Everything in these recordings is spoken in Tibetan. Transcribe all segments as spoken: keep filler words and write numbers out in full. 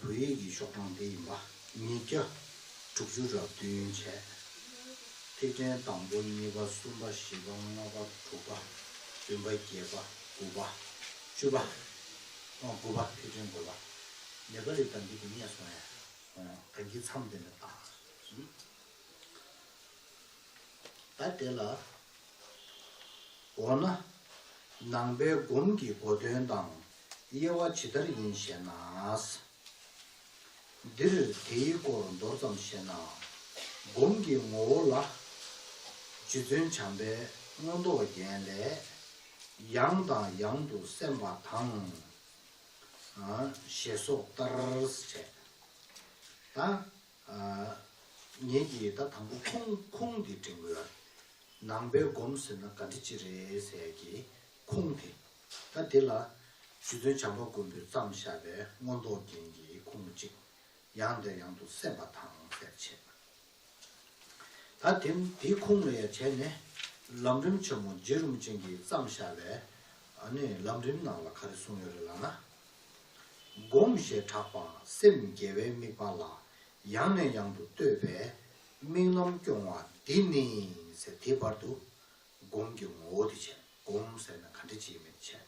བོད་ཡིག་གི་ཤོག་གྲངས་འདི་ཡིན་པ། ཉིས་བརྒྱ་དྲུག་ཅུ་རེ་བདུན་བྱས། ཐིག་ཕྲེང་དང་པོ་གཉིས་པ་གསུམ་པ་བཞི་པ་ལྔ་པ་དྲུག་པ་བདུན་པ་བརྒྱད་པ་དགུ་པ་བཅུ་པ། ཨོ་དགུ་པ་ཐིག་ཕྲེང་དགུ་པ། ནེ་པ་ལི་དང་འདི་གི་རྙེད་སོང་ཡ། ཨོ་གང་གི་མཚམས་དེ་ནས་བཏང་། ད་དེ་ལ། འོ་ན། ནང་པའི་སྒོམ་གྱི་གོ་དོན་དང་དབྱེ་བ་ཇི་ལྟར་ཡིན་ཞེ་ན། འདིར་དེའི་སྐོར་མདོར་ཙམ་བཤད་ན། སྒོམ་གྱི་ངོ་བོ་ལ། རྗེ་བཙུན་བྱམས་པས་མངོན་རྟོགས་རྒྱན་ལས། ཡང་དང་ཡང་དུ་སེམས་པ་དང་། ཞེས་སོགས་ལྟར་བྱས། ད། ངེད་ཀྱིས་ད་དང་པོ་ཁུངས་ཁུངས་འདི་དྲན་དགོས། ནང་པའི་སྒོམ་ཟེར་ན་ག་འདྲ་ཅིག་རེད་ཟེར་གྱི་ཁུངས་དེ། ད་དེ་ལ་རྗེ་བཙུན་བྱམས་པ་མགོན་པོས་བརྩམས་བཞག་པའི་མངོན་རྟོགས་རྒྱན་གྱི་ཁུངས་གཅིག། ཡང་དང་ཡང་དུ་སེམས་པ་དང་ཟེར་བྱས། ད་དེ་དེའི་ཁུངས་ལ་ཡང་བྱས་ནས་ལམ་རིམ་ཆེན་མོ་རྗེ་རིན་པོ་ཆེ་གིས་བརྩམས་བཞག་པའི་ཨ་ནི་ལམ་རིམ་ནང་ལ་ག་རེ་གསུངས་ཡོད་རེད་ལབ་ན། སྒོམ་ཞེས་གྲགས་པ་སེམས་དགེ་བའི་དམིགས་པ་ལ་ཡང་ནས་ཡང་དུ་ལྟོས་པས་དམིགས་རྣམ་སྐྱོང་བ་འདི་ནི་ཟེར། དེའི་བར་དུ་སྒོམ་གྱི་ངོ་བོ་དེ་བྱས། སྒོམ་ཟེར་ན་ག་འདྲ་ཅིག་ཡིན་མིན་བྱས།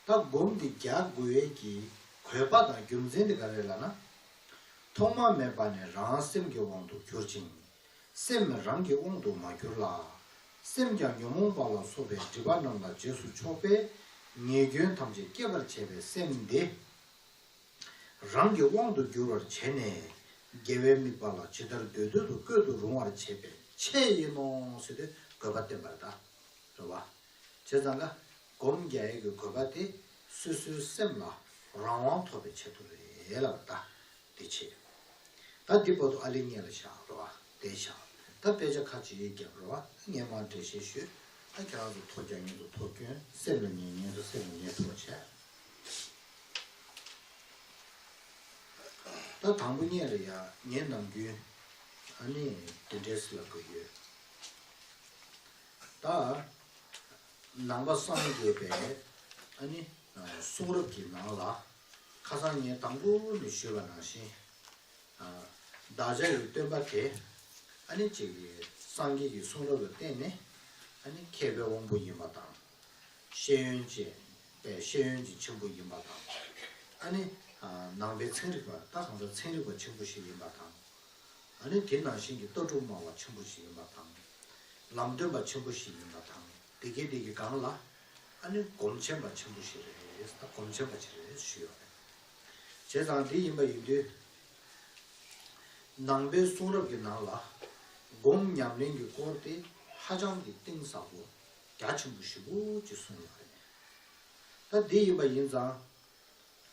ད་སྒོམ་འདི་རྒྱག་དགོས་ཡས་ཀྱི་དགོས་པ་དང་རྒྱུ་མཚན་དེ་ག་རེ་རེད་ལབ་ན། ཐོག་མ་མེད་པ་ནས་རང་སེམས་ཀྱི་དབང་དུ་གྱུར་ཅིང་། སེམས་རང་གི་དབང་དུ་མ་གྱུར་ལ། སེམས་ཀྱང་ཉོན་མོངས་པ་ལ་སོགས་པའི་སྒྲིབ་པ་རྣམས་ལ་རྗེས་སུ་ཕྱོགས་པས་ཉེས་སྐྱོན་ཐམས་ཅད་སྐྱེད་པར་བྱེད་པའི་སེམས་དེ། རང་གི་དབང་དུ་འགྱུར་བར་བྱས་ནས། དགེ་བའི་དམིགས་པ་ལ་ཇི་ལྟར་འདོད་འདོད་དུ་བཀོད་དུ་རུང་བར་བྱེད་པའི་ཆེད་ཡིན་ནོ་ཟེར་དུས་དགོས་པ་བསྟན་པར་གདའ། རེད་བ། བྱས་ཙང་ཀ། སྒོམ་རྒྱག་ཡས་ཀྱི་དགོས་པ་དེ་སོ་སོའི་སེམས་ལ་རང་དབང་ཐོབ་པའི་ཆེད་དུ་རེད་ལབ་ད། དེ་བྱེད། ད་འདི་བར་དུ་ཨ་ལི་སྙན་ལ་བཞག་རེད་བ། བསྡད་བཞག་ད་དཔེ་ཆ་ཁ་ཅིག་བརྒྱབ་རེད་བ། ངས་མར་འགྲེལ་བཤད་ཞུས། ད་ཁྱེད་རང་ཚོ་ཐོ་རྒྱག་མཁན་ཚོ་ཐོ་སྐྱོན། སེམས་ལ་ངེས་མཁན་ཚོ་སེམས་ལ་ངེས་ཐུབ་པ་བྱས། ད་དང་པོ་ཉིད་ལ་ཡ་ངས་ནམ་རྒྱུན་ཨ་ནི་དེ་འདྲས་ལབ་དགོས་ཡོད། ད་ནང་པ་སངས་རྒྱས་པའི་ཨ་ནི་གསུང་རབ་ཀྱི་ནང་ལ། ཁ་སང་ངས་དང་པོ་ནས་ཞུས་པ་ནང་བཞིན། བདག་ཅག་གི་སྟོན་པ་དེ་ཨ་ནི་གཅིག་གི་སངས་རྒྱས་ཀྱི་གསུང་རབ་ལ་བརྟེན་ནས་ཨ་ནི་མཁས་པའི་དབང་པོ་ཡིན་པ་དང་། ཤེས་ཡོན་ཅན་པའི་ཤེས་ཡོན་ཅན་ཆེན་པོ་ཡིན་པ་དང་། ཨ་ནི་ནང་པའི་ཚན་རིག་པ་ད་གང་ལྟར་ཚན་རིག་པ་ཆེན་པོ་ཞིག་ཡིན་པ་དང་། ཨ་ནི་དེ་ནང་བཞིན་གྱི་ལྟ་གྲུབ་སྨྲ་བ་ཆེན་པོ་ཞིག་ཡིན་པ་དང་། ལམ་སྟོན་པ་ཆེན་པོ་ཞིག་ཡིན་པ་དང་། དེ་གའི་དེ་གའི་སྒང་ལ་ཨ་ནི་སྒོམ་ཆེན་པ་ཆེན་པོ་ཞིག་རེད། ད་སྒོམ་ཆེན་པ་ཞིག་རེད་ཞུས་ཡོད་རེད། བྱས་ཙང་འདི་ཡིན་པ་ཡིན་དུས། ནང་པའི་གསུང་རབ་ཀྱི་ནང་ལ་སྒོམ་ཉམས་ལེན་གྱི་སྐོར་དེ་ཧ་ཅང་གི་གཏིང་ཟབ་པོ་རྒྱ་ཆེན་པོ་ཞེ་པོ་ཅིག་གསུངས་ཡོད་རེད། ད་འདི་ཡིན་པ་ཡིན་ཙང་།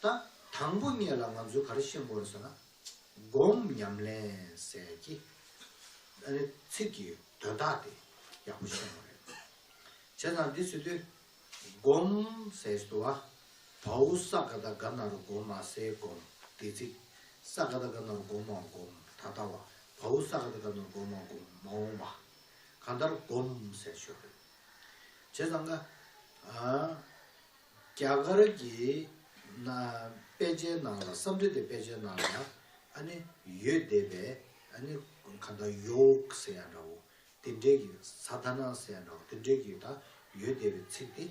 ད་དང་པོ་ཉིད་ལ་ང་ཚོས་ག་རེ་ཤེས་དགོས་རེད་ཟེར་ན། སྒོམ་ཉམས་ལེན་ཟེར་གྱི་ཨ་ནི་ཚིག་གི་དོན་དག་དེ་ཡག་པོ་ཤེས་དགོས་རེད། བྱས་ཙང་འདི་ཟེར་དུས། སྒོམ་ཟེར་དུས་བ། བའོ་ས་ག་བཏགས་སྒ་ན་རོ་སྒོ་མ་སའི་སྒོམ། བདེ་ཚིག་ས་ག་བཏགས་སྒ་ན་རོ་སྒོ་མ་སྒོམ། ད་ལྟ་བ། བའོ་ས་ག་བཏགས་སྒ་ན་རོ་སྒོ་མ་སྒོམ། མ་འོངས་པ། གང་ལྟར་སྒོམ་ཟེར་ཞོར་རེད། བྱས་ཙང་ཀ། ཨ། རྒྱ་གར་གྱི་ན་དཔེ་ཆའི་ནང་ལ་བསམ་འགྲུབ་དེ་དཔེ་ཆའི་ནང་ལ་ཨ་ནི་ཡོད་བསྡད་པའི་ཨ་ནི་གང་ལྟར་ཡོག་ཟེར་ཡ་འདྲ་བོ། དེ་འདྲའི་གི་ས་ཐ་ན་ཟེར་ཡ་འདྲ་བོ་དེ་འདྲའི་གི་ད་ཡོད་བསྡད་པའི་ཚིག་དེ་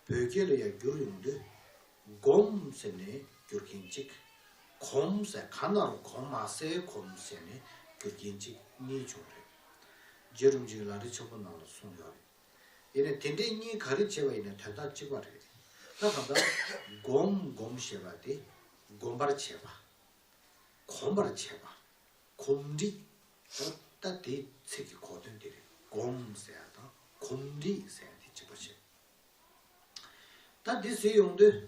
བོད་སྐད་ལ་ཡང་བསྒྱུར་ཡོང་དུས། སྒོམ་ཟེར་ནས་བསྒྱུར་མཁན་གཅིག་གོམས་ཟེར་ག་ན་རོ་གོམ་མ་སའི་གོམས་ཟེར་ནས་བསྒྱུར་མཁན་གཅིག་གཉིས་བྱུང་རེད། རྗེ་རིན་པོ་ཆེའི་ལམ་རིམ་ཆེན་པོ་ནང་ལ་གསུངས་ཡོད་རེད། ཡིན་ནའི་དེ་འདྲའི་གཉིས་ག་རེ་བྱས་པ་ཡིན་ནའི་དོན་དག་གཅིག་པ་རེད། ད་གང་ལྟར་སྒོམ་སྒོམ་ཞེས་པ་དེ་སྒོམ་པར་བྱེད་པ། གོམས་པར་བྱེད་པ། གོམས་འདྲིས། ད་དེའི་ཚིག་གི་གོ་དོན་དེ་རེད། སྒོམ་ཟེར་ཡ་དང་གོམས་འདྲིས་ཟེར་ཡ་དེ་གཅིག་པ་བྱེད། ད་འདི་ཟེར་ཡོང་དུས།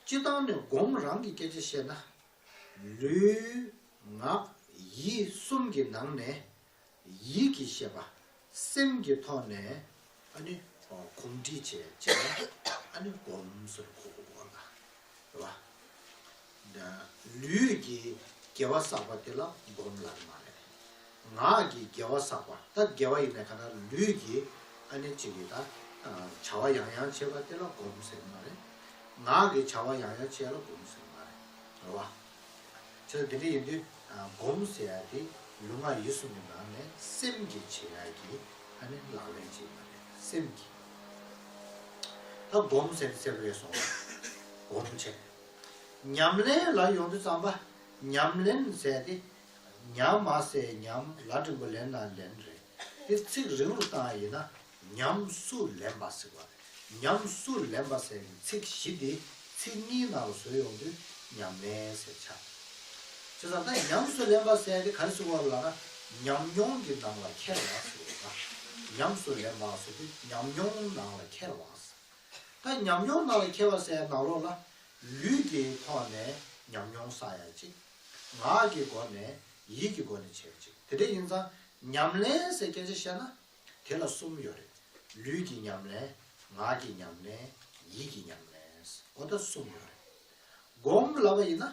སྤྱི་བཏང་ནས་སྒོམ་རང་གི་སྐད་ཆ་བཤད་ན། ལུས། ངག་ཡིད་གསུམ་གྱི་ནང་ནས། ཡིད་ཀྱི་ཤེས་པ། སེམས་ཀྱི་ཐོག་ནས། ཨ་ནི། གོམས་འདྲིས་བྱས་བྱས་ན། ཨ་ནི་སྒོམ་ཟེར་གོ་གོ་གོ་ལ། རེད་བ། ལུས་ཀྱི་དགེ་བ་བསགས་པ་དེ་ལ་སྒོམ་ལབ་མ་རེད། ངག་གི་དགེ་བ་བསགས་པ། ད་དགེ་བ་ཡིན་ནའི་ག་ན་ལུས་ཀྱི་ཨ་ནི་གཅིག་གི་ད་བྱ་བ་ཡང་ཡང་བྱེད་པ་དེ་ལ་སྒོམ་ཟེར་མ་རེད། ངག་གི་བྱ་བ་ཡང་ཡང་བྱེད་ལ་སྒོམ་ཟེར་མ་རེད། རེད་བ། བྱས་དེ་འདྲ་ཡིན་དུས་སྒོམ་ཟེར་ཡ་དེ་ལུས་ངག་ཡིད་གསུམ་གྱི་ནང་ནས་སེམས་ཀྱིས་བྱེད་ཡ་གི་ཨ་ནི་ལག་ལེན་ཅིག་ཡིན་པ་རེད། སེམས་ཀྱིས་ད་སྒོམ་ཟེར་དེ་ཟེར་བ་རེད་སོང་། སྒོམ་བྱས། ཉམས་ལེན་ལ་ཡོང་དུས་ཙམ་པ་ཉམས་ལེན་ཟེར་དེ་ཉ་མ་ས་ཡ་ཉམས། ལ་འགྲེང་བུ་ལེ་ན་ལེན་རེད། དེ་ཚིག་རིང་རུ་བཏང་ཡ་ཡིན་ན་ཉམས་སུ་ལེན་པ་ཟེར་བ་རེད། ཉམས་སུ་ལེན་པ་ཟེར་ནས་ཚིག་བཞི་དེ་ཚིག་གཉིས་ནང་ལ་བཟོས་ཡོང་དུས་ཉམས་ལེན་ཟེར་ཆགས། བྱས་ཙང་ད་ཉམས་སུ་ལེན་པ་ཟེར་དེ་ག་རེ་ཟེར་བ་ལབ་ན་ཉམས་མྱོང་གི་ནང་ལ་འཁྱེར་བ་ཟེར་བ་རེད། ཉམས་སུ་ལེན་པ་ཟེར་དུས་ཉམས་མྱོང་ནང་ལ་འཁྱེར་བ་ཟེར། ད་ཉམས་མྱོང་ནང་ལ་འཁྱེར་བ་ཟེར་ནང་ལོགས་ལ་ལུས་ཀྱི་ཐོག་ནས་ཉམས་མྱོང་བསགས་ཡ་གཅིག་ངག་གི་སྒོ་ནས་ཡིད་ཀྱི་སྒོ་ནས་བྱས་པ་གཅིག་དེ་འདྲ་ཡིན་ཙང་ཉམས་ལེན་ཟེར་སྐད་ཆ་བཤད་ན་དེ་ལ་གསུམ་ཡོད་རེད། ལུས་ཀྱི་ཉམས་ལེན། ངག་གི་ཉམས་ལེན། ཡིད་ཀྱི་ཉམས་ལེན། འོ་ད་གསུམ་ཡོད་རེད། སྒོམ་ལབ་པ་ཡིན་ན་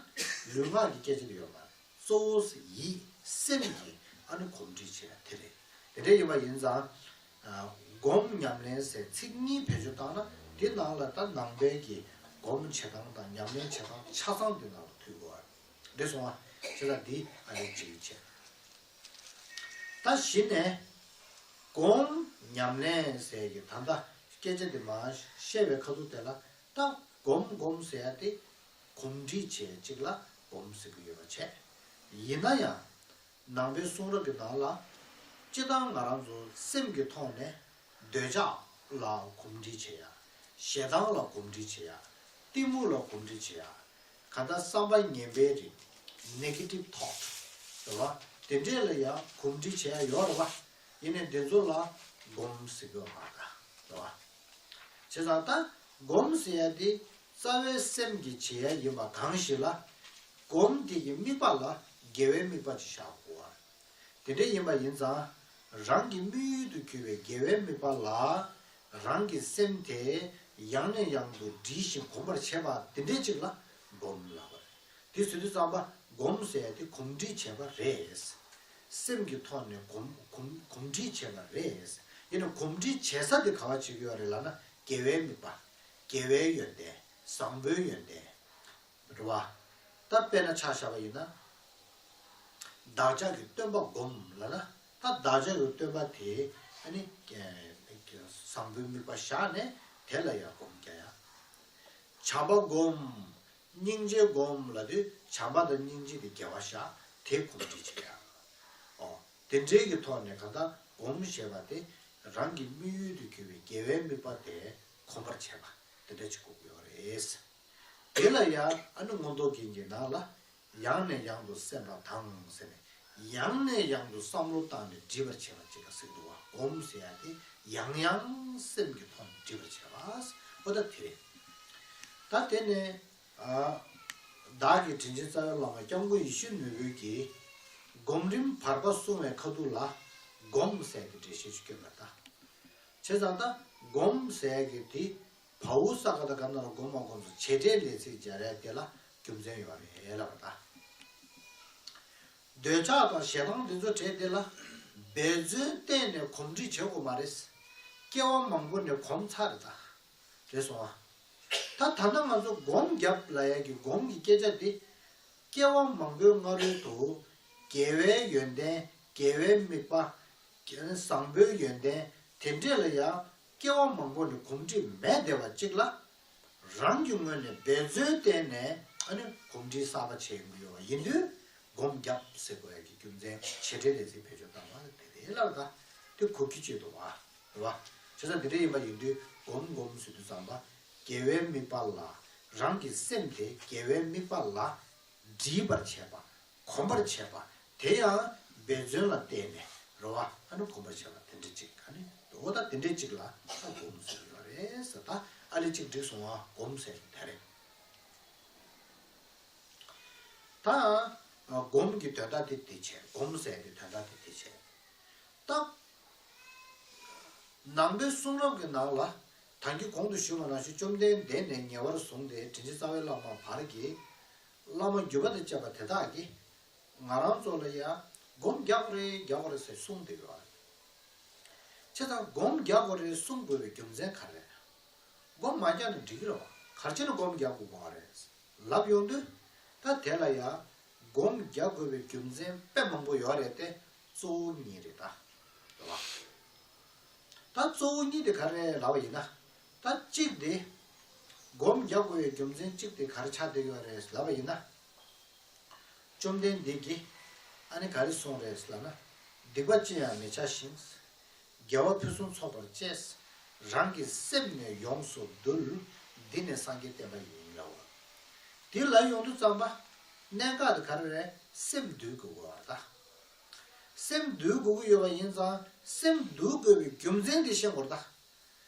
ལུས་ངག་གི་སྐད་ཆ་དེ་ཡོད་མ་རེད། གཙོ་བོ་ཡིད་སེམས་ཀྱི་ཨ་ནི་གོམས་འདྲིས་བྱེད་ཡ་དེ་རེད། དེ་འདྲ་ཡིན་པ་ཡིན་ཙང་། སྒོམ་ཉམས་ལེན་ཟེར་ཚིག་གཉིས་བེད་སྤྱོད་བཏང་ན་དེ་ནང་ལ་ད་ནང་པའི་གི་སྒོམ་བྱེད་སྟངས་དང་ཉམས་ལེན་བྱེད་སྟངས་ཆ་ཚང་དེ་ནང་ལ་ཐུག་དགོས་པ་རེད་སོང་བ། བྱས་ཙང་འདི་ཨ་ནི་གཅིག་བྱས། ད་གཞི་ནས་སྒོམ་ཉམས་ལེན་ཟེར་གི་ད་ལྟ་སྐད་ཆ་དེ་མར་བཤད་པའི་ཁ་ཐུག་དེ་ལ་ད་སྒོམ་སྒོམ་ཟེར་ཡ་དེ་གོམས་འདྲིས་བྱེད་ཅིག་ལ་སྒོམ་ཟེར་གི་ཡོད་པ་བྱས། ཡིན་ན་ཡང་། ནང་པའི་གསུང་རབ་ཀྱི་ནང་ལ། སྤྱིར་བཏང་ང་རང་ཚོ་སེམས་ཀྱི་ཐོག་ནས་འདོད་ཆགས་ལ་གོམས་འདྲིས་བྱེད་ཡ། ཞེ་སྡང་ལ་གོམས་འདྲིས་བྱེད་ཡ། གཏི་མུག་ལ་གོམས་འདྲིས་བྱེད་ཡ། གང་ལྟར་བསམ་པ་ངན་པའི་རིགས། negative thought རེད་བ། དེ་འདྲས་ལ་ཡང་གོམས་འདྲིས་བྱེད་ཡ་ཡོད་རེད་བ། ཡིན་ནའི་འདི་ཚོ་ལ་སྒོམ་ཟེར་གྱི་ཡོད་མ་རེད་བ། བྱས་ཙང་ད་སྒོམ་ཟེར་ཡ་དེ་རྩ་བའི་སེམས་ཀྱིས་བྱེད་ཡ་ཡིན་པ་གང་ཞིག་ལ། སྒོམ་དེ་གི་དམིགས་པ་ལ་དགེ་བའི་དམིགས་པ་ཅིག་བཞག་དགོས་པ། དེ་འདྲ་ཡིན་པ་ཡིན་ཙང་། རང་གི་དམིགས་ཡུལ་དུ་གྱུར་པའི་དགེ་བའི་དམིགས་པ་ལ། རང་གི་སེམས་དེ་ཡང་ནས་ཡང་དུ་འདྲིས་ཤིང་གོམས་པར་བྱེད་པ་དེ་འདྲ་ཅིག་ལ་སྒོམ་ལབ་པ་རེད། དེ་ཟེར་དུས་ཙམ་པ་སྒོམ་ཟེར་ཡ་དེ་གོམས་འདྲིས་བྱེད་པ་རེད། སེམས་ཀྱི་ཐོག་ནས་གོམས་གོམས་གོམས་འདྲིས་བྱེད་པ་རེད། ཡིན་ནའི་གོམས་འདྲིས་བྱེད་ས་དེ་ག་པར་བྱེད་ཀྱི་ཡོད་རེད་ལབ་ན་དགེ་བའི་དམིགས་པ། དགེ་བའི་ཡོན་ཏན། བཟང་པོའི་ཡོན་ཏན། རེད་བ། ད་དཔེར་ན་ཆ་བཞག་པ་ཡིན་ན། བདག་ཅག་གི་སྟོན་པ་སྒོམ་ལབ་ན་ད་བདག་ཅག་གི་སྟོན་པ་དེ་ཨ་ནི་བཟང་པོའི་དམིགས་པ་བཞག་ནས་དེ་ལ་ཡང་སྒོམ་རྒྱག་ཡ། བྱམས་པ་སྒོམ། སྙིང་རྗེ་སྒོམ་ལབ་དུས་བྱམས་པ་དང་སྙིང་རྗེ་དེ་དགེ་བ་བཞག་དེ་གོམས་འདྲིས་བྱེད་ཡ། ཨོ། དེ་འདྲའི་གི་ཐོག་ནས་གང་ལྟར་སྒོམ་ཞེས་པ་དེ་རང་གི་དམིགས་ཡུལ་དུ་གྱུར་པའི་དགེ་བའི་དམིགས་པ་དེ་གོམས་པར་བྱེད་པ་དེ་འདྲ་ཅིག་དགོས་ཀྱི་ཡོད་རེད། དེ་ལ་ཡང་ཨ་ནི་མངོན་རྟོགས་རྒྱན་གྱི་ནང་ལ་ཡང་ནས་ཡང་དུ་སེམས་པ་དང་ཟེར་ནས་ཡང་ནས་ཡང་དུ་བསམ་བློ་བཏང་ནས་འདྲིས་པར་བྱེད་པ་ཅིག་ལ་ཟེར་འདུག་བ། སྒོམ་ཟེར་ཡ་དེ་ཡང་ཡང་སེམས་ཀྱི་ཐོག་ནས་འདྲིས་པར་བྱེད་པ། ཨོ་ད་དེ་རེད། ད་དེ་ནས། བདག་གིས་དྲིན་ཅན་རྩ་བའི་བླ་མ་སྐྱབས་མགོན་ཡིད་བཞིན་ནོར་བུའི་གི་སྒོམ་རིམ་བར་པ་གསུང་བའི་ཁ་ཐུག་ལ་སྒོམ་ཟེར་གྱི་འགྲེལ་བཤད་ཅིག་བསྐྱོན་པ་ད། བྱས་ཙང་ད་སྒོམ་ཟེར་གྱི་དེ་བའོ་ས་ག་ད་ག་ན་རོ་སྒོམ་མ་སྒོམ་སོ་བྱེད་སྒྲའི་ལས་ཚིག་སྦྱར་ཡ་དེ་ལ་རྒྱུ་མཚན་ཡོད་རེད་ལབ་པ་ད། འདོད་ཆགས་དང་ཞེ་སྡང་འདི་ཚོ་བྲལ་དེ་ལ་འབད་བརྩོན་གཏན་ནས་གོམས་འདྲིས་བྱེད་དགོས་མ་རེད། སྐྱེ་བ་མང་པོ་ནས་གོམས་ཚར་རེད་ད། རེད་སོང་ཨ། ད་ད་ལྟ་ང་ཚོ་སྒོམ་རྒྱབ་ལབ་ཡ་གི་སྒོམ་གྱི་སྐད་ཆ་དེ། སྐྱེ་བ་མང་པོའི་སྔ་རོལ་དུ། དགེ་བའི་ཡོན་ཏན་དགེ་བའི་དམིགས་པ། བཟང་པོའི་ཡོན་ཏན་དེ་འདྲས་ལ་ཡང་སྐྱེ་བ་མང་པོ་ནས་གོམས་འདྲིས་མེད་བསྡད་པ་གཅིག་ལ། རང་གི་ངོས་ནས་འབད་བརྩོན་བསྟེན་ནས་ཨ་ནི་གོམས་འདྲིས་གསར་པ་བྱེད་ཡོང་གི་ཡོད་པ་ཡིན་དུས། སྒོམ་རྒྱབ་ཟེར་དགོས་ཡ་གི་རྒྱུ་མཚན་བྱེད་སྒྲའི་ལས་ཚིག་བེད་སྤྱོད་བཏང་བ་དེ་རེད་ལབ་ད། དེ་གོ་རྒྱུ་ཅིག་འདུག་བ། རེད་བ། བྱས་ཙང་དེ་འདྲ་ཡིན་པ་ཡིན་དུས་སྒོམ་སྒོམ་ཟེར་དུས་ཙམ་པ། དགེ་བའི་དམིགས་པ་ལ། རང་གི་སེམས་དེ་དགེ་བའི་དམིགས་པ་ལ། འདྲིས་པར་བྱེད་པ། གོམས་པར་བྱེད་པ། དེ་ཡང་འབད་བརྩོན་ལ་བརྟེན་ནས་རེད་བ། ཨ་ནི་གོམས་པར་བྱེད་པ་དེ་འདྲ་ཅིག་ཨ་ནི་འོ་ད་དེ་འདྲ་ཅིག་ལ་ཨ་སྒོམ་ཟེར་ཡོད་རེད་ཟེར། ད་ཨ་ནི་ཅིག་འགྲིག་སོང་བ། སྒོམ་ཟེར་དེ་རེད། ད་སྒོམ་གྱི་དོན་དག་དེ་དེ་བྱས། སྒོམ་ཟེར་གྱི་དོན་དག་དེ་དེ་བྱས། ད་ནང་པའི་གསུང་རབ་ཀྱི་ནང་ལ་ད་གིན་གོང་དུ་ཞུས་པ་ནང་བཞིན་བཅོམ་ལྡན་འདས་ནས་ཉེ་བར་བཟུང་སྟེ་དྲིན་ཅན་རྩ་བའི་བླ་མ་བར་གྱི་བླ་མ་བརྒྱུད་པ་དང་བཅས་པ་དེ་དག་གིས་ང་རང་ཚོ་ལ་ཡང་སྒོམ་རྒྱག་དགོས་རེད་རྒྱག་དགོས་རེད་ཟེར་གསུངས་བསྡད་ཡོད་རེད། བྱས་ཙང་སྒོམ་རྒྱག་དགོས་རེད་གསུང་དགོས་པའི་རྒྱུ་མཚན་ག་རེ་རེད། སྒོམ་མ་རྒྱག་ན་འགྲིག་གི་རེད་བ། ག་རེ་བྱས་ན་སྒོམ་རྒྱག་དགོས་པ་རེད་ལབ་ཡོང་དུས། ད་དེ་ལ་ཡང་ སྒོམ་རྒྱག་དགོས་པའི་རྒྱུ་མཚན་དཔེ་མང་པོ་ཡོད་རེད་དེ། གཙོ་བོ་གཉིས་རེད་ད། རེད་བ། ད་གཙོ་བོ་གཉིས་དེ་ག་རེ་རེད་ལབ་པ་ཡིན་ན། ད་གཅིག་དེ། སྒོམ་རྒྱག་དགོས་པའི་རྒྱུ་མཚན་གཅིག་དེ་ག་རེ་ཆགས་བསྡད་ཡོད་རེད་ལབ་པ་ཡིན་ན། བཅོམ་ལྡན་འདས་ཀྱིས་ཨ་ནི་ག་རེ་གསུངས་རེད་ལབ་ན། སྡིག་པ་ཅི་ཡང་མི་བྱ་ཞིང་། དགེ་བ་ཕུན་སུམ་ཚོགས་པར་སྤྱད། རང་གི་སེམས་ནི་ཡོངས་སུ་འདུལ། འདི་ནི་སངས་རྒྱས་བསྟན་པ་ཡིན་ལབ་པ། དེ་ལ་ཡོང་དུས་ཙམ་པ། གནད་འགག་དེ་ག་རེ་རེད། སེམས་འདུལ་དགོས་པ་རེད་ད། སེམས་འདུལ་དགོས་ཀྱི་ཡོད་པ་ཡིན་ཙང་སེམས་འདུལ་དགོས་པའི་རྒྱུ་མཚན་དེ་ཤེས་དགོས་རེད་ད།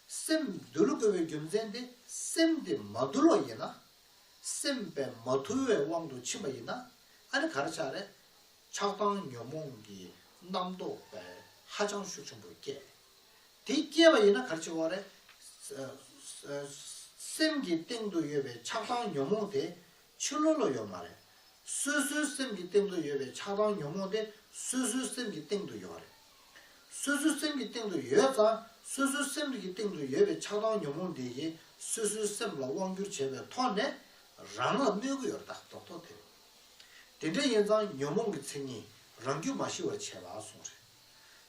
སེམས་འདུལ་དགོས་པའི་རྒྱུ་མཚན་དེ་སེམས་དེ་མ་དུལ་བ་ཡིན་ན། སེམས་པས་མ་དུལ་བའི་དབང་དུ་ཕྱིན་པ་ཡིན་ན། ཨ་ནི་ག་རེ་ཆགས་རེད། ཆགས་སྡང་ཉོན་མོངས་ཀྱི་རྣམ་རྟོག་པས་ཧ་ཅང་ཤུགས་ཆེན་པོ་སྐྱེ། དེ་སྐྱེས་པ་ཡིན་ན་ག་རེ་བྱེད་དགོས་རེད། ས་ས་སེམས་ཀྱི་སྟེང་དུ་ཡོད་པའི་ཆགས་སྡང་ཉོན་མོངས་དེ་ཕྱི་ལོགས་ལ་ཡོད་མ་རེད། སོ་སོའི་སེམས་ཀྱི་སྟེང་དུ་ཡོད་པའི་ཆགས་སྡང་ཉོན་མོངས་དེ་སོ་སོའི་སེམས་ཀྱི་སྟེང་དུ་ཡོད་རེད། སོ་སོའི་སེམས་ཀྱི་སྟེང་དུ་ཡོད་ཙང་སོ་སོའི་སེམས་ཀྱི་སྟེང་དུ་ཡོད་པའི་ཆགས་སྡང་ཉོན་མོངས་དེ་གིས་སོ་སོའི་སེམས་ལ་དབང་བསྒྱུར་བྱས་པའི་ཐོག་ནས་རང་ལ་གནོད་ཀྱི་ཡོད་རེད་ད། རྡོག་རྡོག་དེ་རེད། དེ་འདྲ་ཡིན་ཙང་ཉོན་མོངས་ཀྱི་མཚན་ཉིད་རང་རྒྱུད་མ་ཞི་བར་བྱེད་པ་གསུངས་རེད།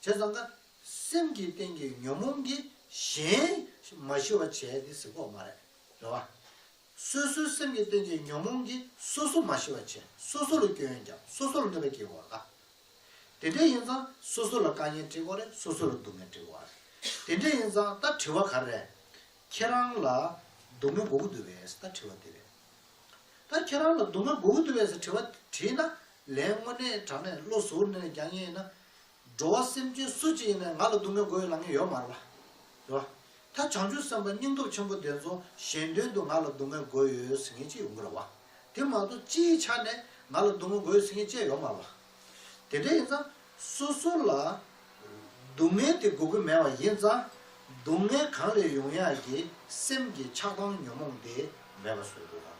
བྱས་ཙང་ཀ་སེམས་ཀྱི་སྟེང་གི་ཉོན་མོངས་ཀྱིས་གཞན་མ་ཞི་བར་བྱས་དེ་ཟེར་གྱི་ཡོད་མ་རེད། རེད་བ། སོ་སོའི་སེམས་ཀྱི་སྟེང་གི་ཉོན་མོངས་ཀྱིས་སོ་སོ་མ་ཞི་བར་བྱས། སོ་སོ་ལ་སྐྱོན་རྒྱབ། སོ་སོ་ལ་གནོད་པ་སྐྱེལ་དགོས་རེད་ད། དེ་འདྲ་ཡིན་ཙང་སོ་སོ་ལ་དཀའ་ངལ་འཕྲད་ཀྱི་ཡོད་རེད། སོ་སོ་ལ་སྡུག་བསྔལ་འཕྲད་ཀྱི་ཡོད་རེད། དེ་འདྲ་ཡིན་ཙང་ད་དྲི་བ་ག་རེ་རེད། ཁྱེད་རང་ལ་སྡུག་བསྔལ་དགོས་ཀྱི་འདུག་གས་ཟེར་ད་དྲི་བ་དེ་རེད། ད་ཁྱེད་རང་ལ་སྡུག་བསྔལ་དགོས་ཀྱི་འདུག་གས་ཟེར་དྲི་བ་དྲིས་ན། ལན་དངོས་གནས་དྲང་གནས་བློ་གཟུ་བོར་གནས་ནས་རྒྱག་མཁན་ཡིན་ན། འགྲོ་བ་སེམས་ཅན་སུ་གཅིག་ཡིན་ནའི་ང་ལ་སྡུག་བསྔལ་དགོས་ཡོད་ལབ་མཁན་ཡོད་མ་རེད་བ། རེད་བ། ད་བྱང་ཆུབ་སེམས་དཔའ་སྙིང་སྟོབས་ཆེན་པོ་དེ་ཚོ་གཞན་དོན་དུ་ང་ལ་སྡུག་བསྔལ་དགོས་ཡོད་ཟེར་མཁན་གཅིག་ཡོང་གི་རེད་བ། དེ་མ་གཏོགས་སྤྱིའི་ཆ་ནས་ང་ལ་སྡུག་བསྔལ་དགོས་ཡོད་ཟེར་མཁན་གཅིག་ཡོད་མ་རེད་བ། དེ་འདྲ་ཡིན་ཙང་སོ་སོ་ལ་སྡུག་བསྔལ་དེ་དགོས་ཀྱི་མེད་པ་ཡིན་ཙང་། སྡུག་བསྔལ་གང་ལས་ཡོང་ཡག་གི་སེམས་ཀྱི་ཆགས་སྡང་ཉོན་མོངས་དེ་མེད་པ་བཟོ་དགོས་པ།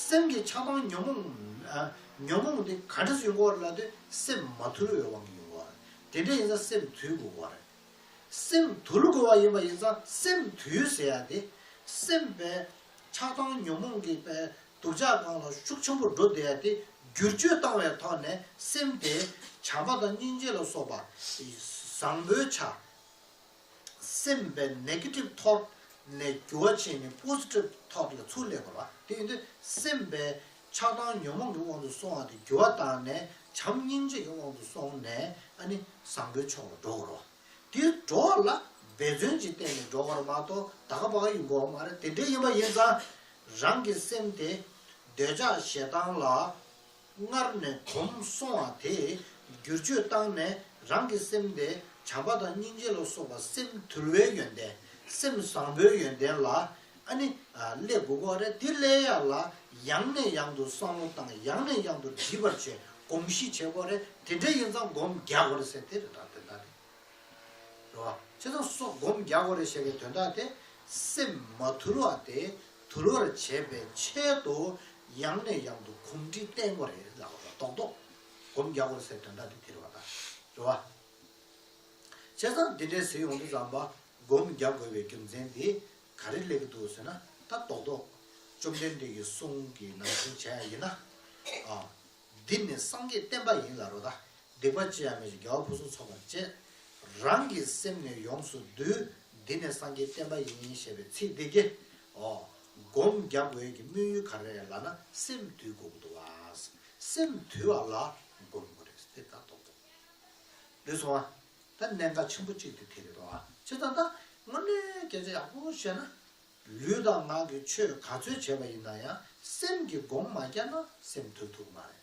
སེམས་ཀྱི་ཆགས་སྡང་ཉོན་མོངས། ཨ། ཉོན་མོངས་དེ་ག་འདྲ་སེ་ཡོང་གི་ཡོད་རེད་ལབ་དུས་སེམས་མ་དུལ་བའི་དབང་གིས་ཡོང་གི་ཡོད་རེད། དེ་འདྲ་ཡིན་ཙང་སེམས་དུལ་དགོས་པ་རེད། སེམས་དུལ་དགོས་པ་ཡིན་པ་ཡིན་ཙང་སེམས་དུལ་ཟེར་ཡ་དེ། སེམས་པའི་ཆགས་སྡང་ཉོན་མོངས་ཀྱི་པའི་སྡུག་ཅག་སྒང་ལ་ཤུགས་ཆེན་པོ་འགྲོ་བསྡད་ཡ་དེ་བསྒྱུར་བཅོས་བཏང་བའི་ཐོག་ནས་སེམས་དེ་བྱམས་པ་དང་སྙིང་རྗེ་ལ་སོགས་པ་བཟང་པོའི་ཆ། སེམས་པའི་ནེ་གེ་ཊིབ་ཐོཊ་ནས་འགྱུར་བ་ཕྱིན་ནས་པོ་སི་ཊིབ་ཐོཊ་ལ་ཚུར་སླེབས་དགོས་པ། དེ་ཡིན་དུས་སེམས་པའི་ཆགས་སྡང་ཉོན་མོངས་ཀྱི་དབང་དུ་སོང་བ་དེ་འགྱུར་བ་བཏང་ནས་བྱམས་སྙིང་རྗེ་གི་དབང་དུ་སོང་ནས་ཨ་ནི་བཟང་པོའི་ཕྱོགས་ལ་འགྲོ་དགོས་རེད་བ། དེ་འགྲོ་བ་ལ་འབད་བརྩོན་ཅིག་བསྟེན་ནས་འགྲོ་དགོས་རེད་མ་གཏོགས་ད་ག་པ་ག་ཡོང་གི་ཡོད་མ་རེད། དེ་འདྲ་ཡིན་པ་ཡིན་ཙང་རང་གི་སེམས་དེ་འདོད་ཆགས་ཞེ་སྡང་ལ་སྔར་ནས་གོམས་སོང་བ་དེ་བསྒྱུར་བཅོས་བཏང་ནས་རང་གི་སེམས་དེ་བྱམས་པ་དང་སྙིང་རྗེ་ལ་སོགས་པ་སེམས་དུལ་བའི་ཡོན་ཏན། སེམས་བཟང་པོའི་ཡོན་ཏན་ལ་ཨ་ནི་སླེབས་དགོས་ཀྱི་རེད། དེ་སླེབས་ཡག་ལ་ཡང་ནས་ཡང་དུ་བསམ་བློ་བཏང་། ཡང་ནས་ཡང་དུ་འདྲིས་པར་བྱེད། གོམས་གཤིས་བྱེད་དགོས་རེད། དེ་འདྲ་ཡིན་ཙང་སྒོམ་རྒྱག་དགོས་རེད་ཟེར་དེ་རེད་ད། དེ་ལྟ་སྟེ། རེད་བ། བྱས་ཙང་སོ་སྒོམ་རྒྱག་དགོས་རེད་ཞེས་པའི་དོན་དག་དེ། སེམས་མ་དུལ་བ་དེ་དུལ་བར་བྱེད་པའི་ཆེད་དུ་ཡང་ནས་ཡང་དུ་གོམས་འདྲིས་བསྟེན་དགོས་རེད་ལབ་པ་རེད། རྡོག་རྡོག་སྒོམ་རྒྱག་དགོས་རེད་ཟེར་དོན་དག་དེ་དེ་རེད་བ་ད། རེད་བ། བྱས་ཙང་འདི་འདྲའི་ཟེར་ཡོང་དུས་ཙམ་པ་སྒོམ་རྒྱག་དགོས་པའི་རྒྱུ་མཚན་དེ་ག་རེ་སླེབས་ཀྱི་འདུག་ཟེར་ན། ད་རྡོག་རྡོག་བཅོམ་ལྡན་འདས་ཀྱི་གསུང་གི་ནང་བཞིན་བྱས་ཡིན་ན། ཨ། འདི་ནི་སངས་རྒྱས་བསྟན་པ་ཡིན་ལབ་རེད་ད། སྡིག་པ་ཅི་ཡང་མི་བྱ་དགེ་བ་ཕུན་སུམ་ཚོགས་པར་སྤྱད། རང་གི་སེམས་ནི་ཡོངས་སུ་འདུལ། འདི་ནི་སངས་རྒྱས་བསྟན་པ་ཡིན་ཞེས་པའི་ཚིག་འདི་གིས། ཨོ། སྒོམ་རྒྱག་དགོས་ཀྱི་དམིགས་ཡུལ་ག་རེ་རེད་ལབ་ན་སེམས་དུལ་དགོས་ཀྱི་འདུག་བ། སེམས་དུལ་བ་ལ་སྒོམ་དགོས་རེད་དེ་ད་རྡོག་རྡོག་འདི་སོང་བ། ད་གནད་འགག་ཆེན་པོ་གཅིག་དེ་དེ་རེད་དོ། བྱས་ཙང་ད་དངོས་གནས་སྐད་ཆ་ཡག་པོ་བཤད་ན། ལུས་དང་ངག་གིས་ཆོས་ག་ཚོད་བྱས་པ་ཡིན་ན་ཡང་སེམས་ཀྱིས་སྒོམ་མ་བརྒྱབ་ན་སེམས་དུལ་ཐུབ་ཀྱི་མ་རེད།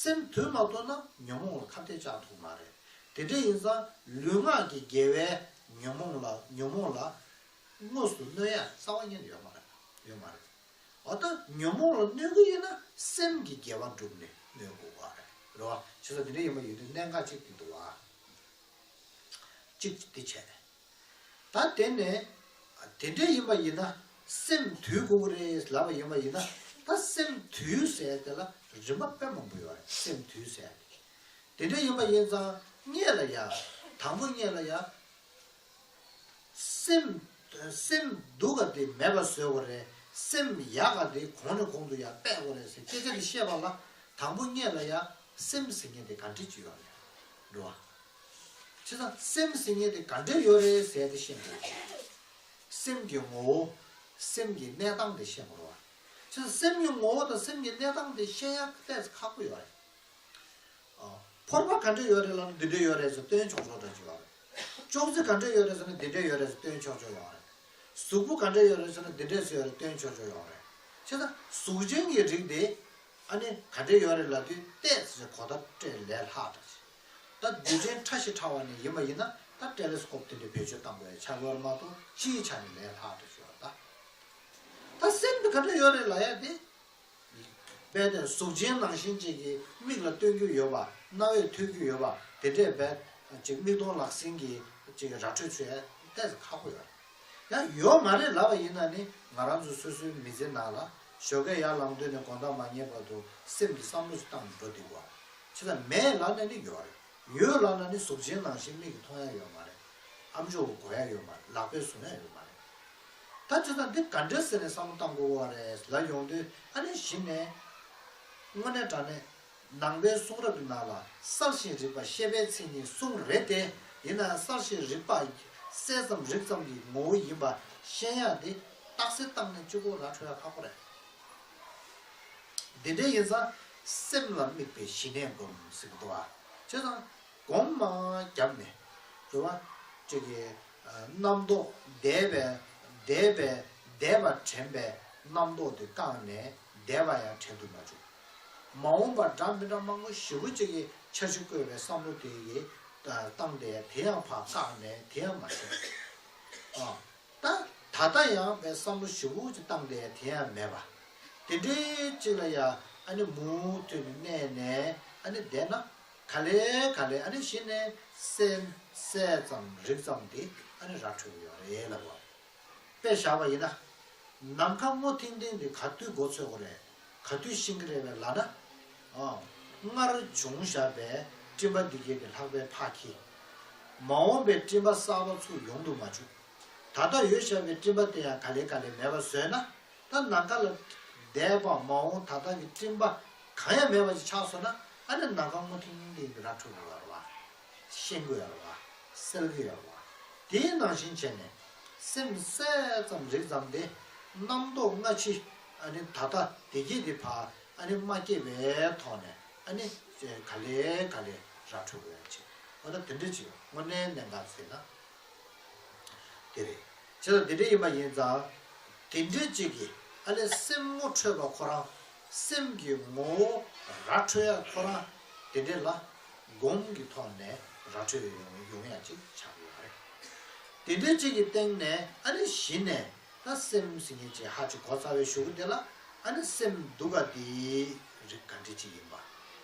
སེམས་དུལ་མ་ཐུབ་ན་ཉོན་མོངས་ལ་ཁ་གཏད་བཅག་ཐུབ་ཀྱི་མ་རེད། དེ་འདྲ་ཡིན་ཙང་ལུས་ངག་གི་དགེ་བས་ཉོན་མོངས་ལ་ཉོན་མོངས་ལ་དངོས་སུ་གནོད་ཡ་རྩ་བ་ཉིད་ནས་ཡོད་མ་རེད། ཡོད་མ་རེད། འོ་ད་ཉོན་མོངས་ལ་གནོད་ཀྱི་ཡིན་ན་སེམས་ཀྱི་དགེ་བ་བསྒྲུབས་ནས་གནོད་དགོས་པ་རེད། རེད་བ། བྱས་ཙང་དེ་འདྲ་ཡིན་པ་ཡིན་དུས་གནད་འགག་གཅིག་དེ་འདུག་བ། གཅིག་དེ་བྱས། ད་དེ་ནས་དེ་འདྲ་ཡིན་པ་ཡིན་ན་སེམས་དུལ་དགོས་ཀྱི་རེད་ལབ་པ་ཡིན་པ་ཡིན་ན། ད་སེམས་དུལ་ཟེར་དེ་ལ་རིམ་པ་དཔེ་མང་པོ་ཡོད་རེད། སེམས་དུལ་ཟེར་དེ། དེ་འདྲ་ཡིན་པ་ཡིན་ཙང་སྔོན་ལ་ཡ། དང་པོ་སྔོན་ལ་ཡ། སེམས། སེམས་སྡུག་ག་དེ་མེད་པ་བཟོ་དགོས་རེད། སེམས་ཡག་ག་དེ་གོང་ནས་གོང་དུ་ཡར་སྤེལ་དགོས་རེད་ཟེར་སྐད་ཆ་དེ་བཤད་པ་ལ། དང་པོ་ངེད་ལ་ཡ་སེམས་ཟེར་མཁན་དེ་ག་འདྲ་ཅིག་ཡོད་རེད། འགྲོ་བ། བྱས་ཙང་སེམས་ཟེར་མཁན་དེ་ག་འདྲ་ཡོད་རེད་ཟེར་དེ་ཤེས་དགོས། སེམས་ཀྱི་ངོ་བོ། སེམས་ཀྱི་གནས་སྟངས་དེ་ཤེས་དགོས་རེད་བ། བྱས་ཙང་སེམས་ཀྱི་ངོ་བོ་དང་སེམས་ཀྱི་གནས་སྟངས་དེ་ཤེས་ཡ་ཏོག་ཙམ་ཁག་པོ་ཡོད་རེད། ཨ། ཕོར་པ་ག་འདྲ་ཡོད་རེད་ལབ་ན་འདི་འདྲ་ཡོད་རེད་ཟེར་སྟོན་ཆོག་ཆོག་འདྲ་ཅིག་ཡོད་རེད། ཅོག་ཙེ་ག་འདྲ་ཡོད་རེད་ཟེར་ན་འདི་འདྲ་ཡོད་རེད་ཟེར་སྟོན་ཆོག་ཆོག་ཡོད་རེད། གཟུགས་པོ་ག་འདྲ་ཡོད་རེད་ཟེར་ན་འདི་འདྲ་ཟེར་ཡོད་རེད་སྟོན་ཆོག་ཆོག་ཡོད་རེད། བྱས་ཙང་གཟུགས་ཅན་གྱི་རིགས་དེ་ཨ་ནི་ག་འདྲ་ཡོད་རེད་ལབ་དུས་ཏོག་ཙམ་གོ་བརྡ་སྤྲད་ལས་སླ་དྲགས་ཤིག་ད་རྡུལ་ཕྲན་ཕྲ་ཞིང་ཕྲ་བ་ནས་ཡིན་པ་ཡིན་ན་ད་ཊེ་ལེ་སི་ཀོབ་དེ་འདྲ་བེད་སྤྱོད་གཏང་དགོས་ཡ་ཆགས་ཡོད་རེད་མ་གཏོགས་སྤྱིའི་ཆ་ནས་ལས་སླ་དྲགས་ཤིག་ཡོད་རེད་ད། ད་སེམས་དེ་ག་འདྲ་ཡོད་རེད་ལབ་ཡ་དེ། དཔེ་དེ་གཟུགས་ཅན་ནང་བཞིན་ཅིག་གིས་མིག་ལ་སྟོན་རྒྱུ་ཡོད་པ། རྣ་བས་ཐོས་རྒྱུ་ཡོད་པ། དེ་འདྲས་དཔེ་ཅིག་མིག་མཐོང་ལག་ཟིན་གྱིས་ཅིག་ར་འཕྲོད་བྱེད་ཡ་ཏོག་ཙམ་ཁག་པོ་ཡོད་རེད། ཡང་ཡོད་མ་རེད་ལབ་པ་ཡིན་ན་ནི་ང་རང་ཚོ་སོ་སོའི་མི་ཚེ་ནང་ལ་ཞོགས་ཀས་ཡར་ལངས་དུས་ནས་དགོང་དག་མ་ཉལ་བར་དུ་སེམས་ཀྱིས་བསམ་བློ་ཞིག་བཏང་འགྲོ་བསྡད་དགོས། བྱས་ཙང་མེད་ལབ་ན་ནི་ཡོད་རེད། ཡོད་ལབ་ན་ནི་གཟུགས་ཅན་ནང་བཞིན་མིག་གིས་མཐོང་ཡ་ཡོད་མ་རེད། ཨ་མཆོག་གིས་གོ་ཡ་ཡོད་མ་རེད། ལག་པས་བཟུང་ཡ་ཡོད་མ་རེད། ད་བྱས་ཙང་འདི་ག་འདྲ་ཟེར་ནས་བསམ་བློ་བཏང་དགོས་པ་རེད་ལབ་ཡོང་དུས་ཨ་ནི་གཞི་ནས། དངོས་གནས་དྲང་གནས་ནང་པའི་གསུང་རབ་ཀྱི་ནང་ལ་གསལ་ཞིང་རིག་པ་ཤེས་པའི་མཚན་ཉིད་གསུངས་རེད་དེ། ཡིན་ནའང་གསལ་ཞིང་རིག་པ་གསལ་ཙམ་རིག་ཙམ་གྱི་ངོ་བོ་ཡིན་པ་ཤེས་ཡ་དེ་རྟགས་གསལ་བཏང་ནས་གཅིག་པོ་ར་འཕྲོད་ཡ་ཁག་པོ་རེད། འདི་འདྲ་ཡིན་ཙང་སེམས་ལ་དམིགས་པའི་ཞི་གནས་སྒོམ་ཟེར་གྱི་འདུག་བ། བྱས་ཙང་སྒོམ་མར་བརྒྱབ་ནས་རེད་བ། ཅིག་གི་རྣམ་རྟོག་འདས་པའི་འདས་པའི་འདས་པ་དྲན་པའི་རྣམ་རྟོག་དེ་བཀག་ནས་འདས་པ་ཡང་དྲན་དུ་མ་བཅུག་མ་འོངས་པ་འདྲ་མི་འདྲ་མང་པོ་ཞེ་པོ་ཅིག་གི་འཆར་གཞི་བཀོད་པའི་བསམ་བློ་དེ་ཡི་བཏང་སྟེ་དེ་ཡང་ཕར་བཀག་ནས་དེ་ཡང་མ་བྱེད། ཨ། ད་ད་ལྟ་ཡང་པའི་བསམ་བློ་ཞེ་པོ་ཅིག་བཏང་སྟེ་དེ་ཡང་མེད་པ། དེ་འདྲའི་ཅིག་ལ་ཡ་ཨ་ནི་མུ་མཐུད་ནས་གནས་ནས་ཨ་ནི་བསྡད་ན། ག་ལེ་ག་ལེ་ཨ་ནི་གཞི་ནས་སེམས་གསལ་ཙམ་རིག་ཙམ་དེ་ཨ་ནི་ར་འཕྲོད་ཀྱི་ཡོད་རེད་ལབ་པ། དཔེ་བཞག་པ་ཡིན་ན། ནམ་མཁའ་སྔོ་ཐིང་ཐིང་དེ་ག་དུས་མགོ་ཚོས་དགོས་རེད། ག་དུས་ཤེས་ཀྱི་རེད་པས་ལབ་ན། ཨ། སྔར་བྱུང་བཞག་པའི་སྤྲིན་པ་འདི་གས་དེ་ལྷགས་པའི་ཕར་འཁྱིལ། མ་འོངས་པའི་སྤྲིན་པ་གསར་པ་ཚུར་ཡོང་དུ་མ་བཅུག་ད་ལྟ་ཡོད་བཞག་པའི་སྤྲིན་པ་དེ་ཡང་ག་ལེ་ག་ལེ་མེད་པ་བཟོས་ན། ད་ནམ་མཁའ་ལ་འདས་པ་མ་འོངས་ད་ལྟ་གི་སྤྲིན་པ་གང་ཡང་མེད་པ་ཞིག་ཆགས་སོང་ན་ཨ་ནི་ནམ་མཁའ་སྔོ་ཐིང་ཐིང་དེ་ར་འཕྲོད་དགོས་པ་རེད་བ། ཤེས་དགོས་ཡ་རེད་བ། གསལ་གི་ཡ་རེད་བ། དེའི་ནང་བཞིན་བྱས་ནས་སེམས་གསལ་ཙམ་རིག་ཙམ་དེ་རྣམ་རྟོག་སྔ་ཕྱི་ཨ་ནི་ད་ལྟ་བདེ་སྐྱིད་དེ་ཕར་ཨ་ནི་མ་སྐྱེས་པའི་ཐོག་ནས་ཨ་ནི་ག་ལེ་ག་ལེ་ར་འཕྲོད་དགོས་ཡ་ཅིག་འོ་ད་དེ་འདྲ་ཅིག་དངོས་གནས་གནད་འགག་ཟེར་ན། དེ་རེད། བྱས་ཙང་དེ་འདྲ་ཡིན་པ་ཡིན་ཙང་། དེ་འདྲ་ཅིག་གིས་ཨ་ལས་སེམས་ངོ་འཕྲོད་པ་ཁོ་རང་སེམས་ཀྱི་ངོ་བོ་ར་འཕྲོད་ཡ་ཁོ་རང་དེ་འདྲ་ལ་སྒོམ་གྱི་ཐོག་ནས་ར་འཕྲོད་ཡོང་ཡོང་ཡ་ཅིག་ཆགས་ཡོད་རེད། དེ་འདྲ་ཅིག་གི་སྟེང་ནས་ཨ་ལས་གཞི་ནས་ད་སེམས་ཟེར་མཁན་ཅིག་ཧ་ཅིག་གོ་ཚར་བའི་གཞུག་གུ་དེ་ལ་ཨ་ལས་སེམས་སྡུག་ག་དེའི་རིགས་ག་འདྲ་ཅིག་ཡིན་པ།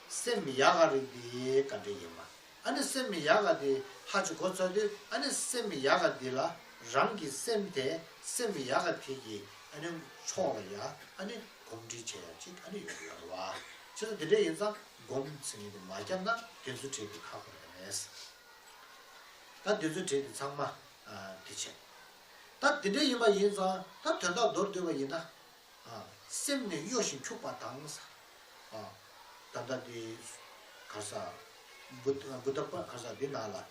སེམས་ཡག་ག་རིགས་དེ་ག་འདྲ་ཡིན་པ། ཨ་ནི་སེམས་ཡག་ག་དེ་ཧ་ཅིག་གོ་ཚར་དུས་ཨ་ནི་སེམས་ཡག་ག་དེ་ལ་རང་གི་སེམས་དེ་སེམས་ཡག་ག་དེ་གི་ཨ་ནི་ཕྱོགས་ལ་ཡ་ཨ་ནི་གོམས་འདྲིས་བྱེད་ཡ་ཅིག་ཨ་ནི་ཡོང་གི་ཡོད་རེད་བ། བྱས་ཙང་དེ་འདྲ་ཡིན་ཙང་སྒོམ་ཟེར་མཁན་དེ་མ་བརྒྱབ་ན་དེ་ཚོ་བྲིས་དེ་ཁག་པོ་རེད། ད་དེ་ཚོ་བྲིས་དེ་ཚང་མ་ཨ་དེ་བྱས། ད་དེ་འདྲ་ཡིན་པ་ཡིན་ཙང་ད་དོན་དག་མདོར་བསྡུས་པ་ཡིན་ན། ཨ། སེམས་ནི་གཡོ་ཞིང་འཁྱུག་པ་དང་། ཨ། ད་ལྟ་དེ་ག་ས་བུ་བུདྡྷ་པ་ག་ས་འདི་ནང་ལ། ཨ།